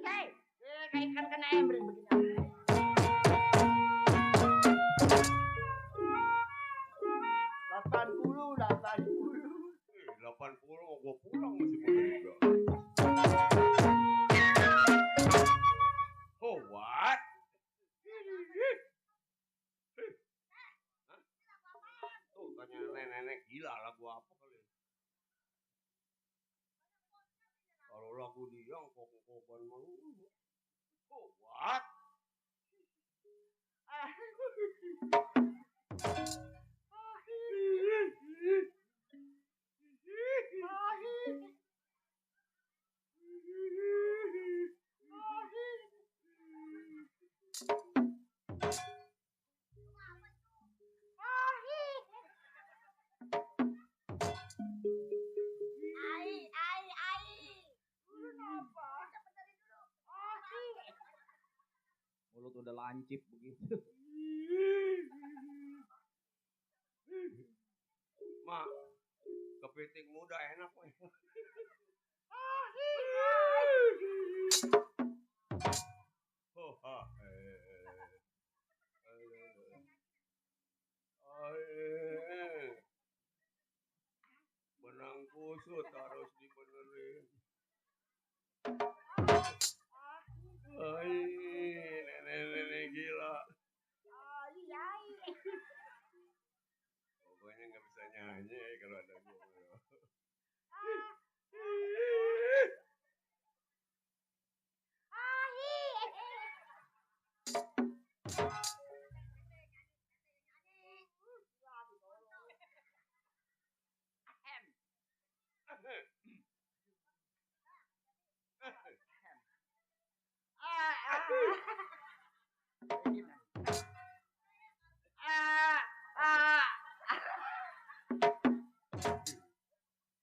Hei, kayak ikan kena embring begini. 80 mau gua pulang masih muda. Oh what? Tuh tanya nenek-nenek gila lagu apa kali? Kalau lagu dia kok-kokan melulu. Oh what? Mulut udah lancip begitu. Mak, kepiting muda enak weh. Benang kusut harus dibenerin. Nenek-nenek gila. Pokoknya nggak bisa nyanyi kalau ada gue.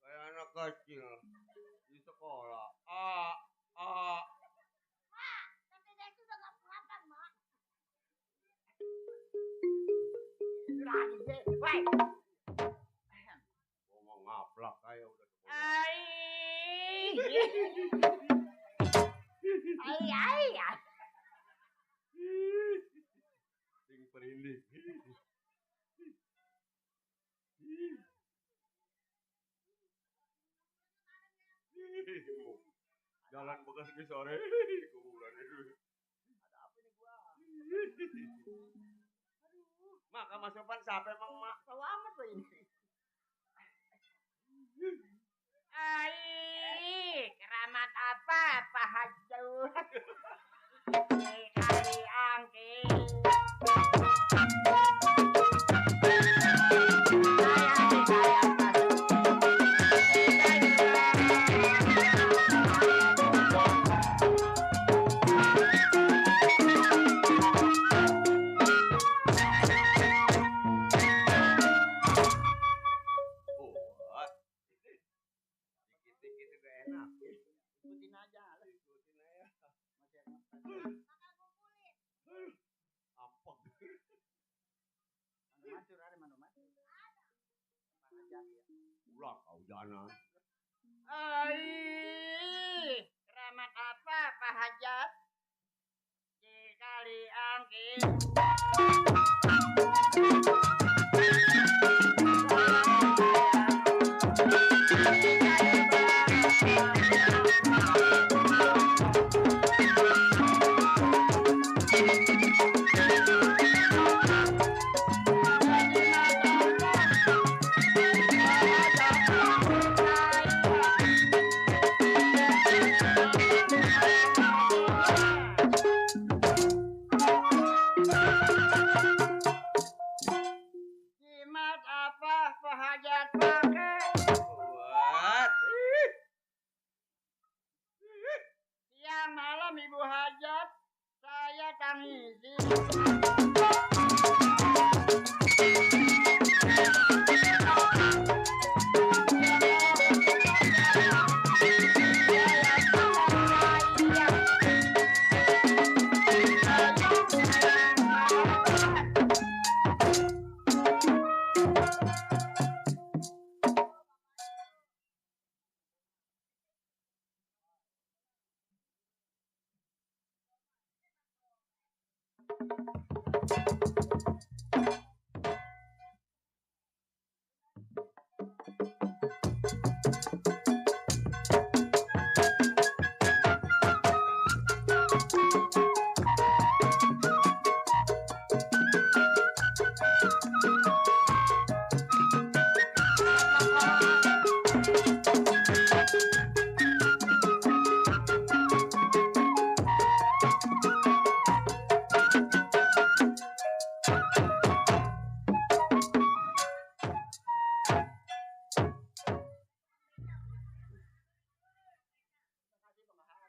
Kayak anak kecil di sekolah. Ngomong ngaplak kayak udah sekolah. Sing perindih. Jalan bekas ke sore. Kuburan itu. Ada apa nih gua? Mak, Mas Sopan siapa emang mak? Tahu amat lo ini. Keramat apa Pak Hajat? Dikali angki. Ikutin aja. Ikutin aja. Masih enak. matur ada mana matur. Pak Hajat ya. Ulah kau jangan. Ai, keramat apa Pak Hajat? Sekali angkin. Jimat apa Pak Hajat pakai? Buat. Siang malam Ibu Hajat, saya tangisi.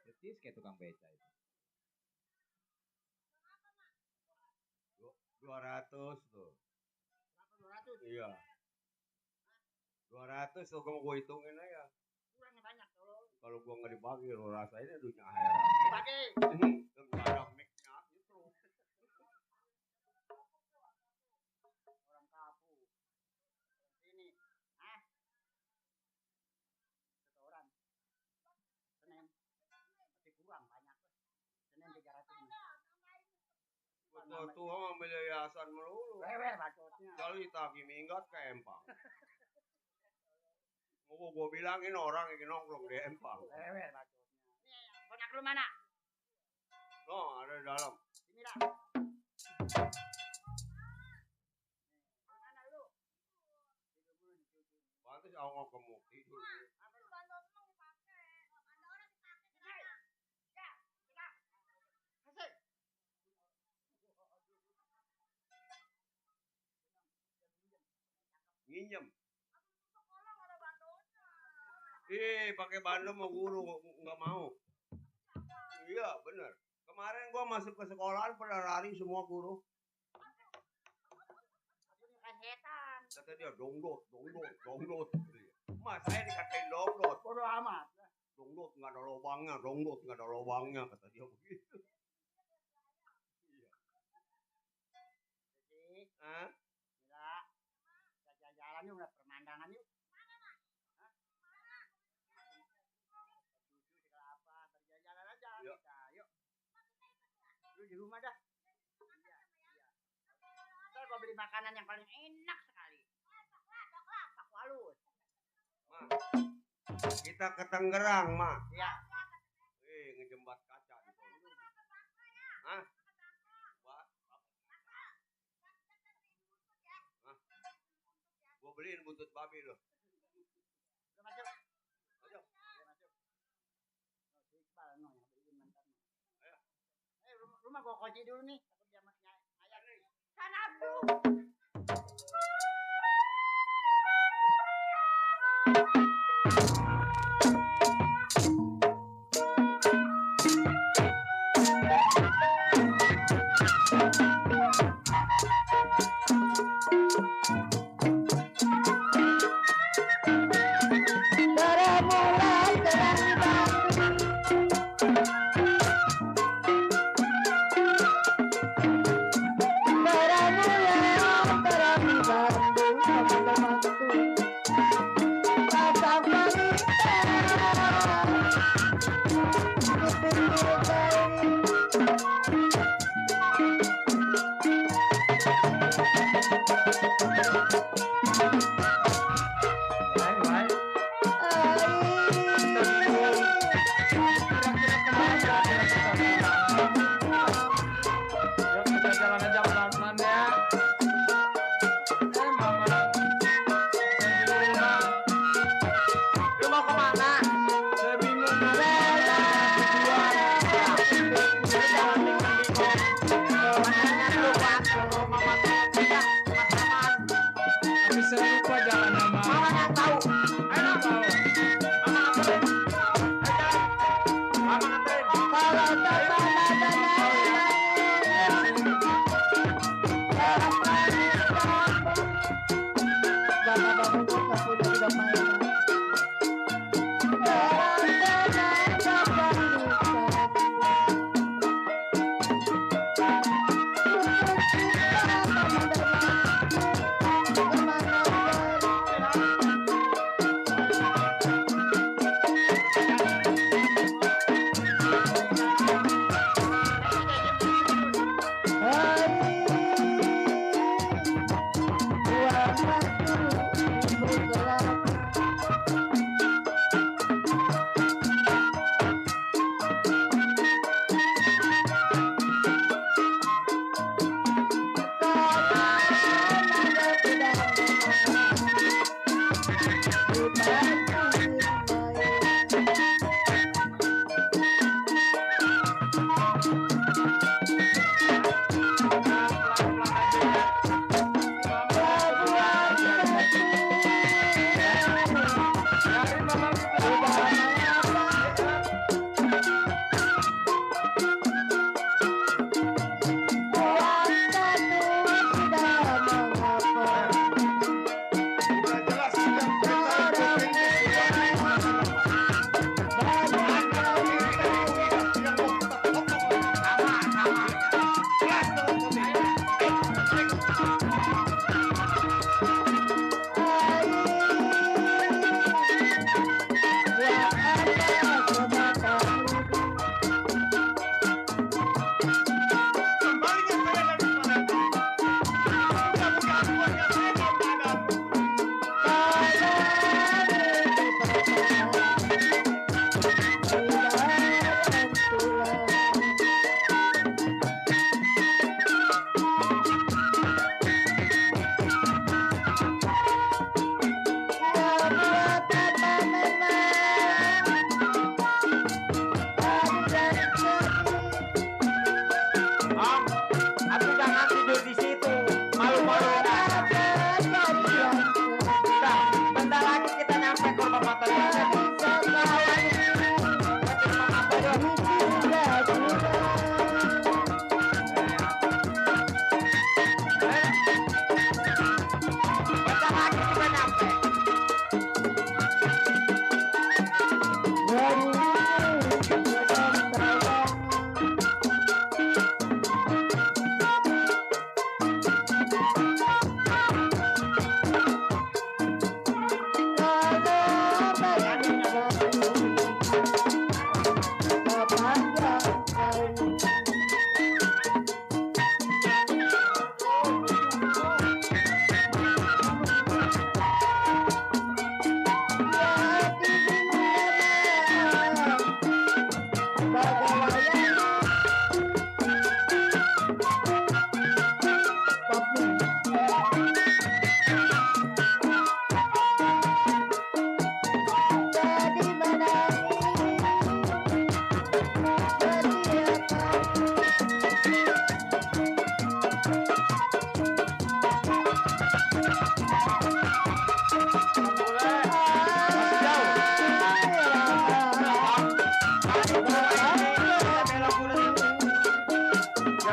Betis kayak tukang beca itu. 200 tuh. Berapa 200? Iya. 200 tuh kamu gue hitungin aja. Kurangnya banyak tolong. Kalau gua nggak dibagi lo rasainnya duitnya akhirat. Bagi. Nggak ada mic-nya gitu. Orang kapu. Sini. Ah. Setoran. Senin. Masih kurang banyak. Senin 300. Betul tuh ngambil yayasan melulu. Lewer bacotnya. Jadi tagi minggat ke Empang. Mau gua bilangin orang yang nongkrong di Empang. Lewer bacotnya. Ini konak lu mana? No, ada di dalam. Sini lah. Mana lu? Pantes awal kamu tidur. Nginjem. Pakai bandem mau guru nggak mau. Iya bener. Kemarin gua masuk ke sekolahan pada lari semua guru. Setan. Kata dia dongdot. Mas saya dikatain dongdot. Bodoh amat. Dongdot nggak ada lubangnya, kata dia begitu. Iya. Jadi, Hah? Mila, kita jalan yuk, ngeliat pemandangan yuk. Jalan aja. Yuk. Nah, yuk. Lu di rumah dah. Iya. Ntar gua beli makanan yang paling enak sekali. Pak Walus. Ma, kita ke Tangerang, Ma. Iya. Ngejembat kaca di sana. Hah? Hah? Gua beliin buntut babi loh. Udah masuk. Ayo. Udah masuk. Si Iqbal no yang beliin mantan. Ayo. Rumah gua kunci dulu nih. Takut dia ayah nih. Sana Abdu.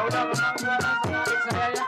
udah memang juara sama adik saya ya.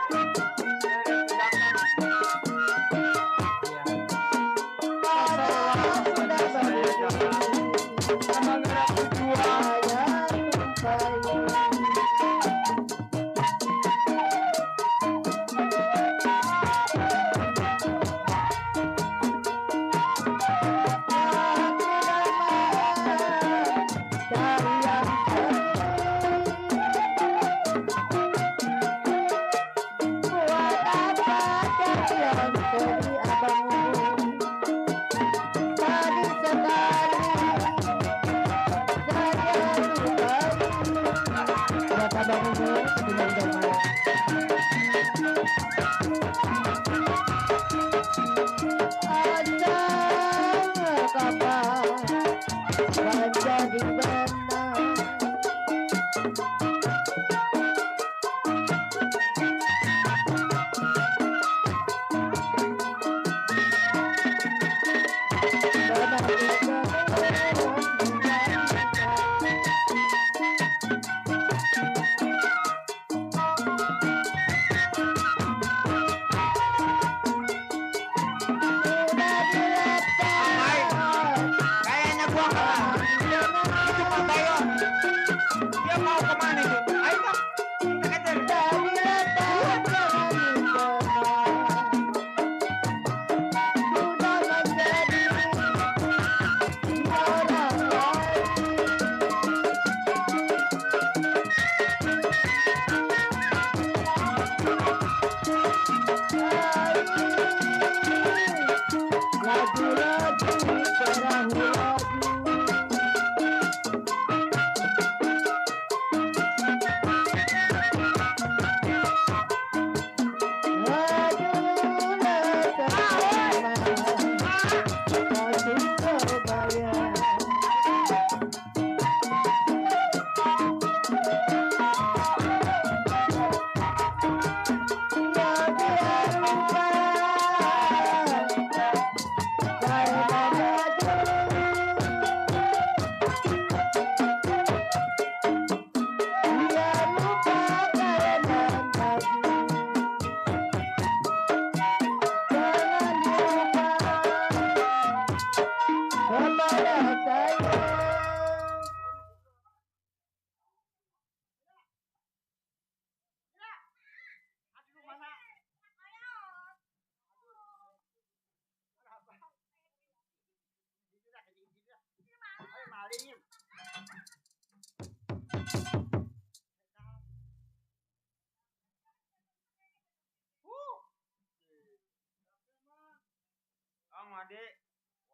Adik,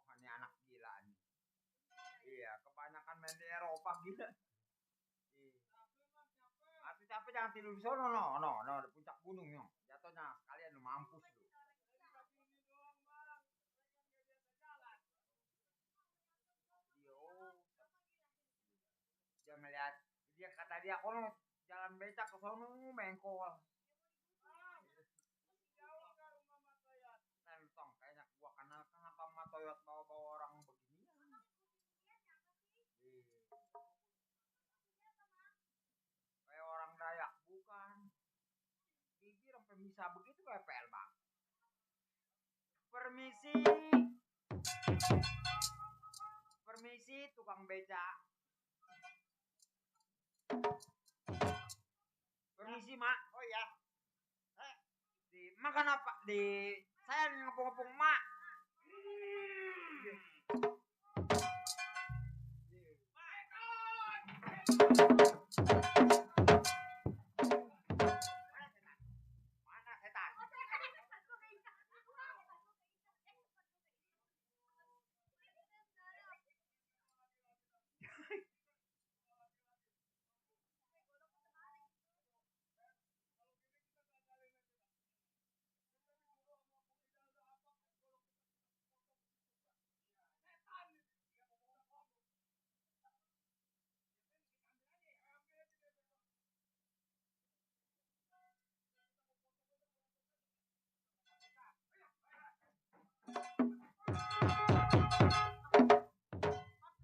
wah ini anak gila nih. Iya, kebanyakan main di Eropa gila. Atuh capek jangan tidur di sono di puncak gunung no. Jatuhnya kalian lu mampus lu. Dia melihat dia kata dia kalau jalan becak ke sono mengkol. Tentong kayaknya gua kenal kenapa Matoyot bawa-bawa orang beginian. Kayak orang Dayak bukan. Bibir sampai bisa begitu kayak PL bang. Permisi. Permisi tukang becak. Permisi mak. Oh iya. Di makan apa? Di saya ngepung-ngepung mak. Mana setan?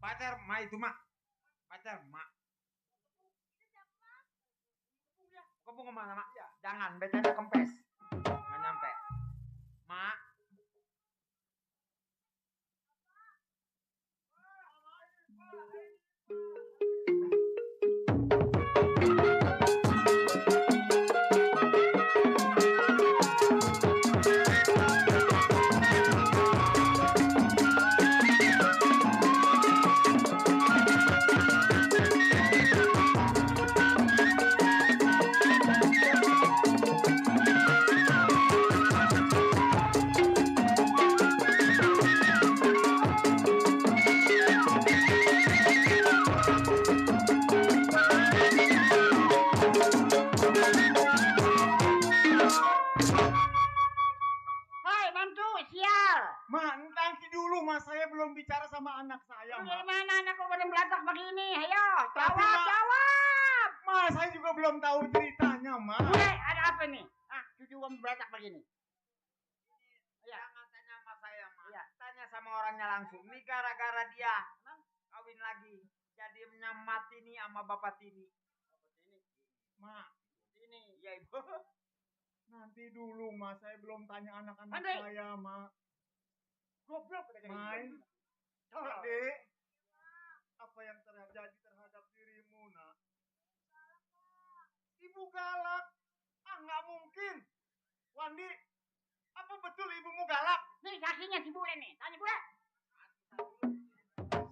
Pacar mak itu mak. Pacar mak. Kamu kemana, Mak? Jangan, becanya kempes. Nggak nyampe. Mak. Hei, mantu, sial. Ma, nanti dulu Ma, saya belum bicara sama anak saya, Lu Ma. dari mana anakku pada belatak begini? Ayo, Tapi, jawab, Ma- jawab. Ma, saya juga belum tahu ceritanya, Ma. Bule, ada apa nih? Ah, cucu kamu belatak begini. Jangan tanya sama saya, Mak. Tanya sama orangnya langsung. Ini gara-gara dia kawin lagi. Jadi menyamati nih sama Bapak Tini. Ma, Ini. Iya, Ibu. nanti dulu, Ma. Saya belum tanya anak-anak Andre. saya, Ma. Goblok udah Mai, Dek, apa yang terjadi terhadap dirimu, Nak? Ibu galak. Ah, nggak mungkin. Wandi, apa betul ibumu galak? Nih kakinya si bule nih. Tanya bule.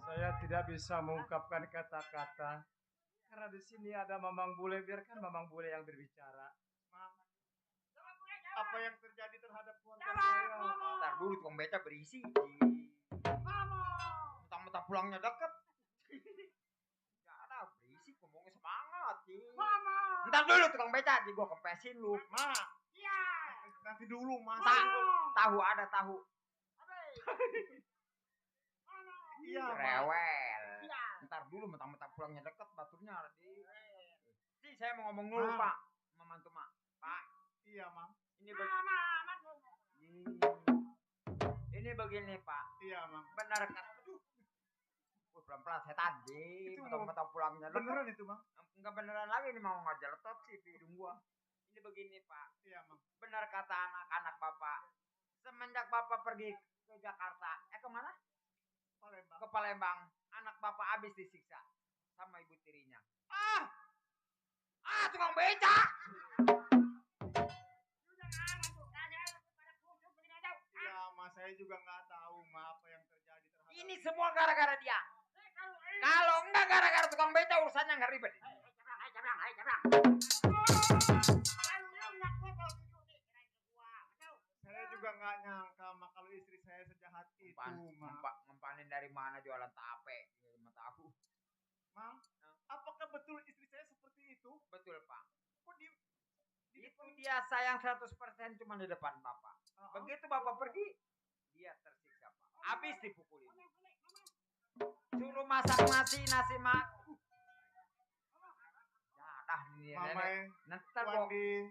Saya tidak bisa mengungkapkan kata-kata karena di sini ada Mamang Bule. Biarkan Mamang Bule yang berbicara. Apa yang terjadi terhadap keluarga Jawab, saya? ngomong. Ntar dulu tukang beca berisi. Ngomong. Mentang-mentang pulangnya deket. Gak ada berisik ngomongnya semangat. Ngomong. Ntar dulu tukang beca. Di gua kempesin lu. Ma, Iya. nanti dulu, Ma. Tahu ada tahu. Iya, Ma. Rewel. Iya. Ntar dulu mentang-mentang pulangnya deket baturnya ada di. Si saya mau ngomong dulu, Ma. Pak. Memantu, Mak. Pak, Iya, Ma. ini ini begini, Pak. Iya, Ma. Benar kan? Aduh. Pelan-pelan setan di. Itu Mentang-mentang pulangnya deket. Beneran itu, Ma? Enggak beneran lagi nih mau ngajeletot sih di hidung gua. Ini begini, Pak. Iya, Ma. Benar kata anak-anak Bapak. Semenjak Bapak pergi ke Jakarta, kemana? Palembang. Ke Palembang. Anak Bapak habis disiksa sama ibu tirinya. Tukang beca. Iya, Ma. Saya juga nggak tahu, Ma, apa yang terjadi terhadap. Ini semua gara-gara dia. Kalau enggak gara-gara tukang beca urusannya nggak ribet. Saya juga nggak nyangka, Ma, kalau istri saya sejahat itu, Ma. Ngempanin dari mana jualan tape? Nggak tahu. Ma, apakah betul istri saya seperti itu? Betul, Pak. Kok itu dia sayang 100% cuma di depan Bapak. Begitu Bapak pergi, dia tersiksa, Pak. Habis dipukulin. Suruh masak nasi mak. Ya dah ini Mamai, nanti gua Wandi.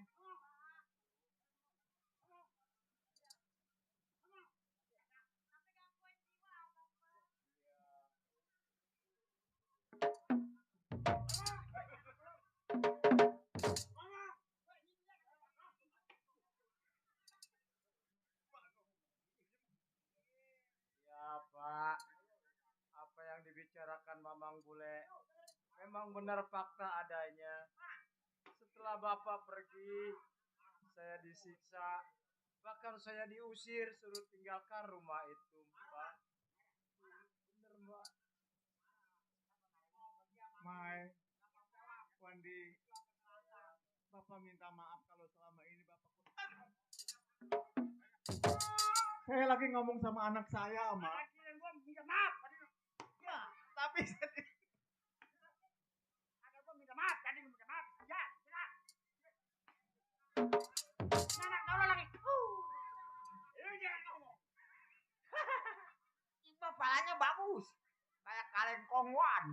Ya, Pak. Apa yang dibicarakan Mamang Bule memang benar fakta adanya. Setelah Bapak pergi, saya disiksa. Bahkan saya diusir suruh tinggalkan rumah itu, Pak. Bener, Mbak. Mai, Wandi, Bapak minta maaf kalau selama ini Bapak. Saya lagi ngomong sama anak saya, Ma. Minta maaf. Ya, tapi Ada gua minta maaf, tadi minta maaf. Ya, sudah. Nah, kalau lagi. Lu jangan ngomong. Itu palanya bagus. Kayak kaleng kongwan.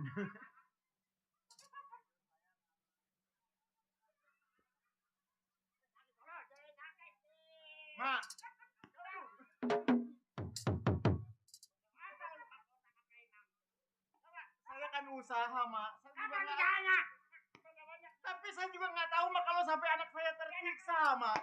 Ma. Saya kan usaha, Ma. Saya juga nggak- Tapi saya juga nggak tahu, Ma, kalau Kalau sampai anak saya tersiksa, Mak.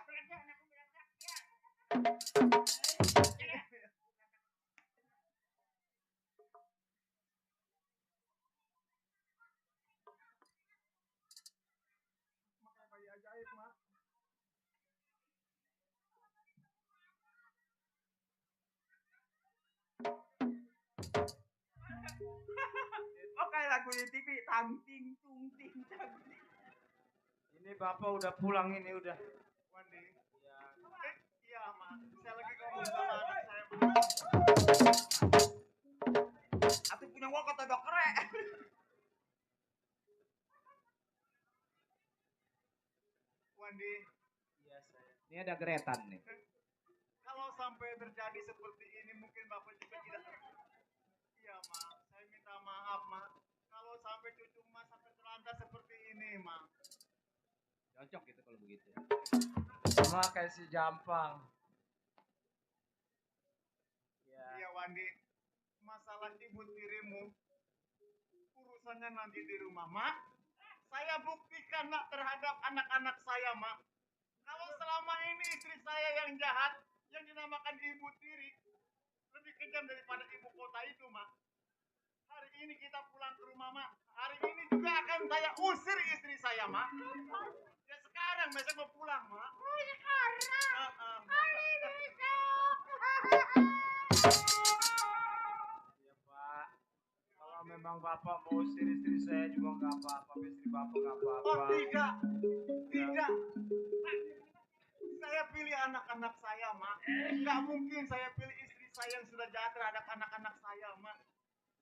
Makanya bayi ajaib, Mak. Oh kayak lagu di TV, tang ting tung ting tang ting. Ini bapak udah pulang ini udah. Wandi. Iya, Mak. Saya lagi ngomong sama anak saya, Mak. Aku punya gua kata dokter. Wandi. Iya, saya. Ini ada geretan nih. Kalau sampai terjadi seperti ini mungkin Bapak juga tidak. Iya, Mak. Saya minta maaf, Mak. Kalau sampai cucu Mak sampai terlantar seperti ini, Mak. Cocok gitu kalau begitu. Sama kayak si Jampang. Iya, Wandi. Masalah ibu tirimu urusannya nanti di rumah, Mak. Saya buktikan, Mak, terhadap anak-anak saya, Mak. Kalau selama ini istri saya yang jahat, yang dinamakan ibu tiri, lebih kejam daripada ibu kota itu, Mak. Hari ini kita pulang ke rumah, Mak. Hari ini juga akan saya usir istri saya, Mak. Ya sekarang, besok mau pulang, Mak. Oh, sekarang. Iya Pak. Kalau memang bapak mau usir istri saya juga nggak apa-apa. Istri bapak nggak apa-apa. Oh tidak, tidak. Saya pilih anak-anak saya, Mak. Nggak mungkin saya pilih istri saya yang sudah jahat terhadap anak-anak saya, Mak.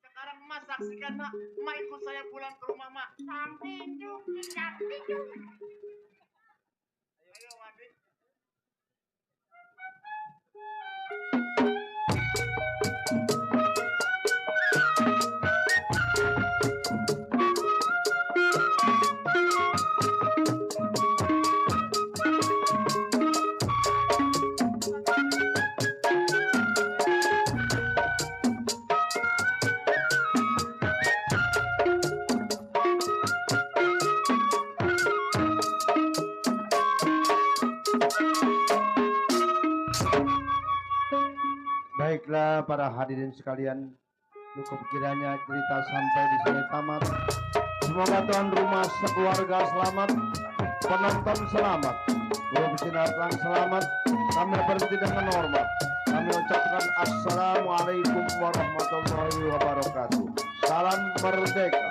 Sekarang Mak saksikan, Mak. Mak ikut saya pulang ke rumah, Mak. Sampai itu. Ayo, Wandi. Baiklah para hadirin sekalian, cukup kiranya cerita sampai di sini tamat. Semoga tuan rumah sekeluarga selamat, penonton selamat, guru bersinarkan selamat. Kami berhenti dengan hormat. Kami ucapkan Assalamualaikum warahmatullahi wabarakatuh. Salam merdeka.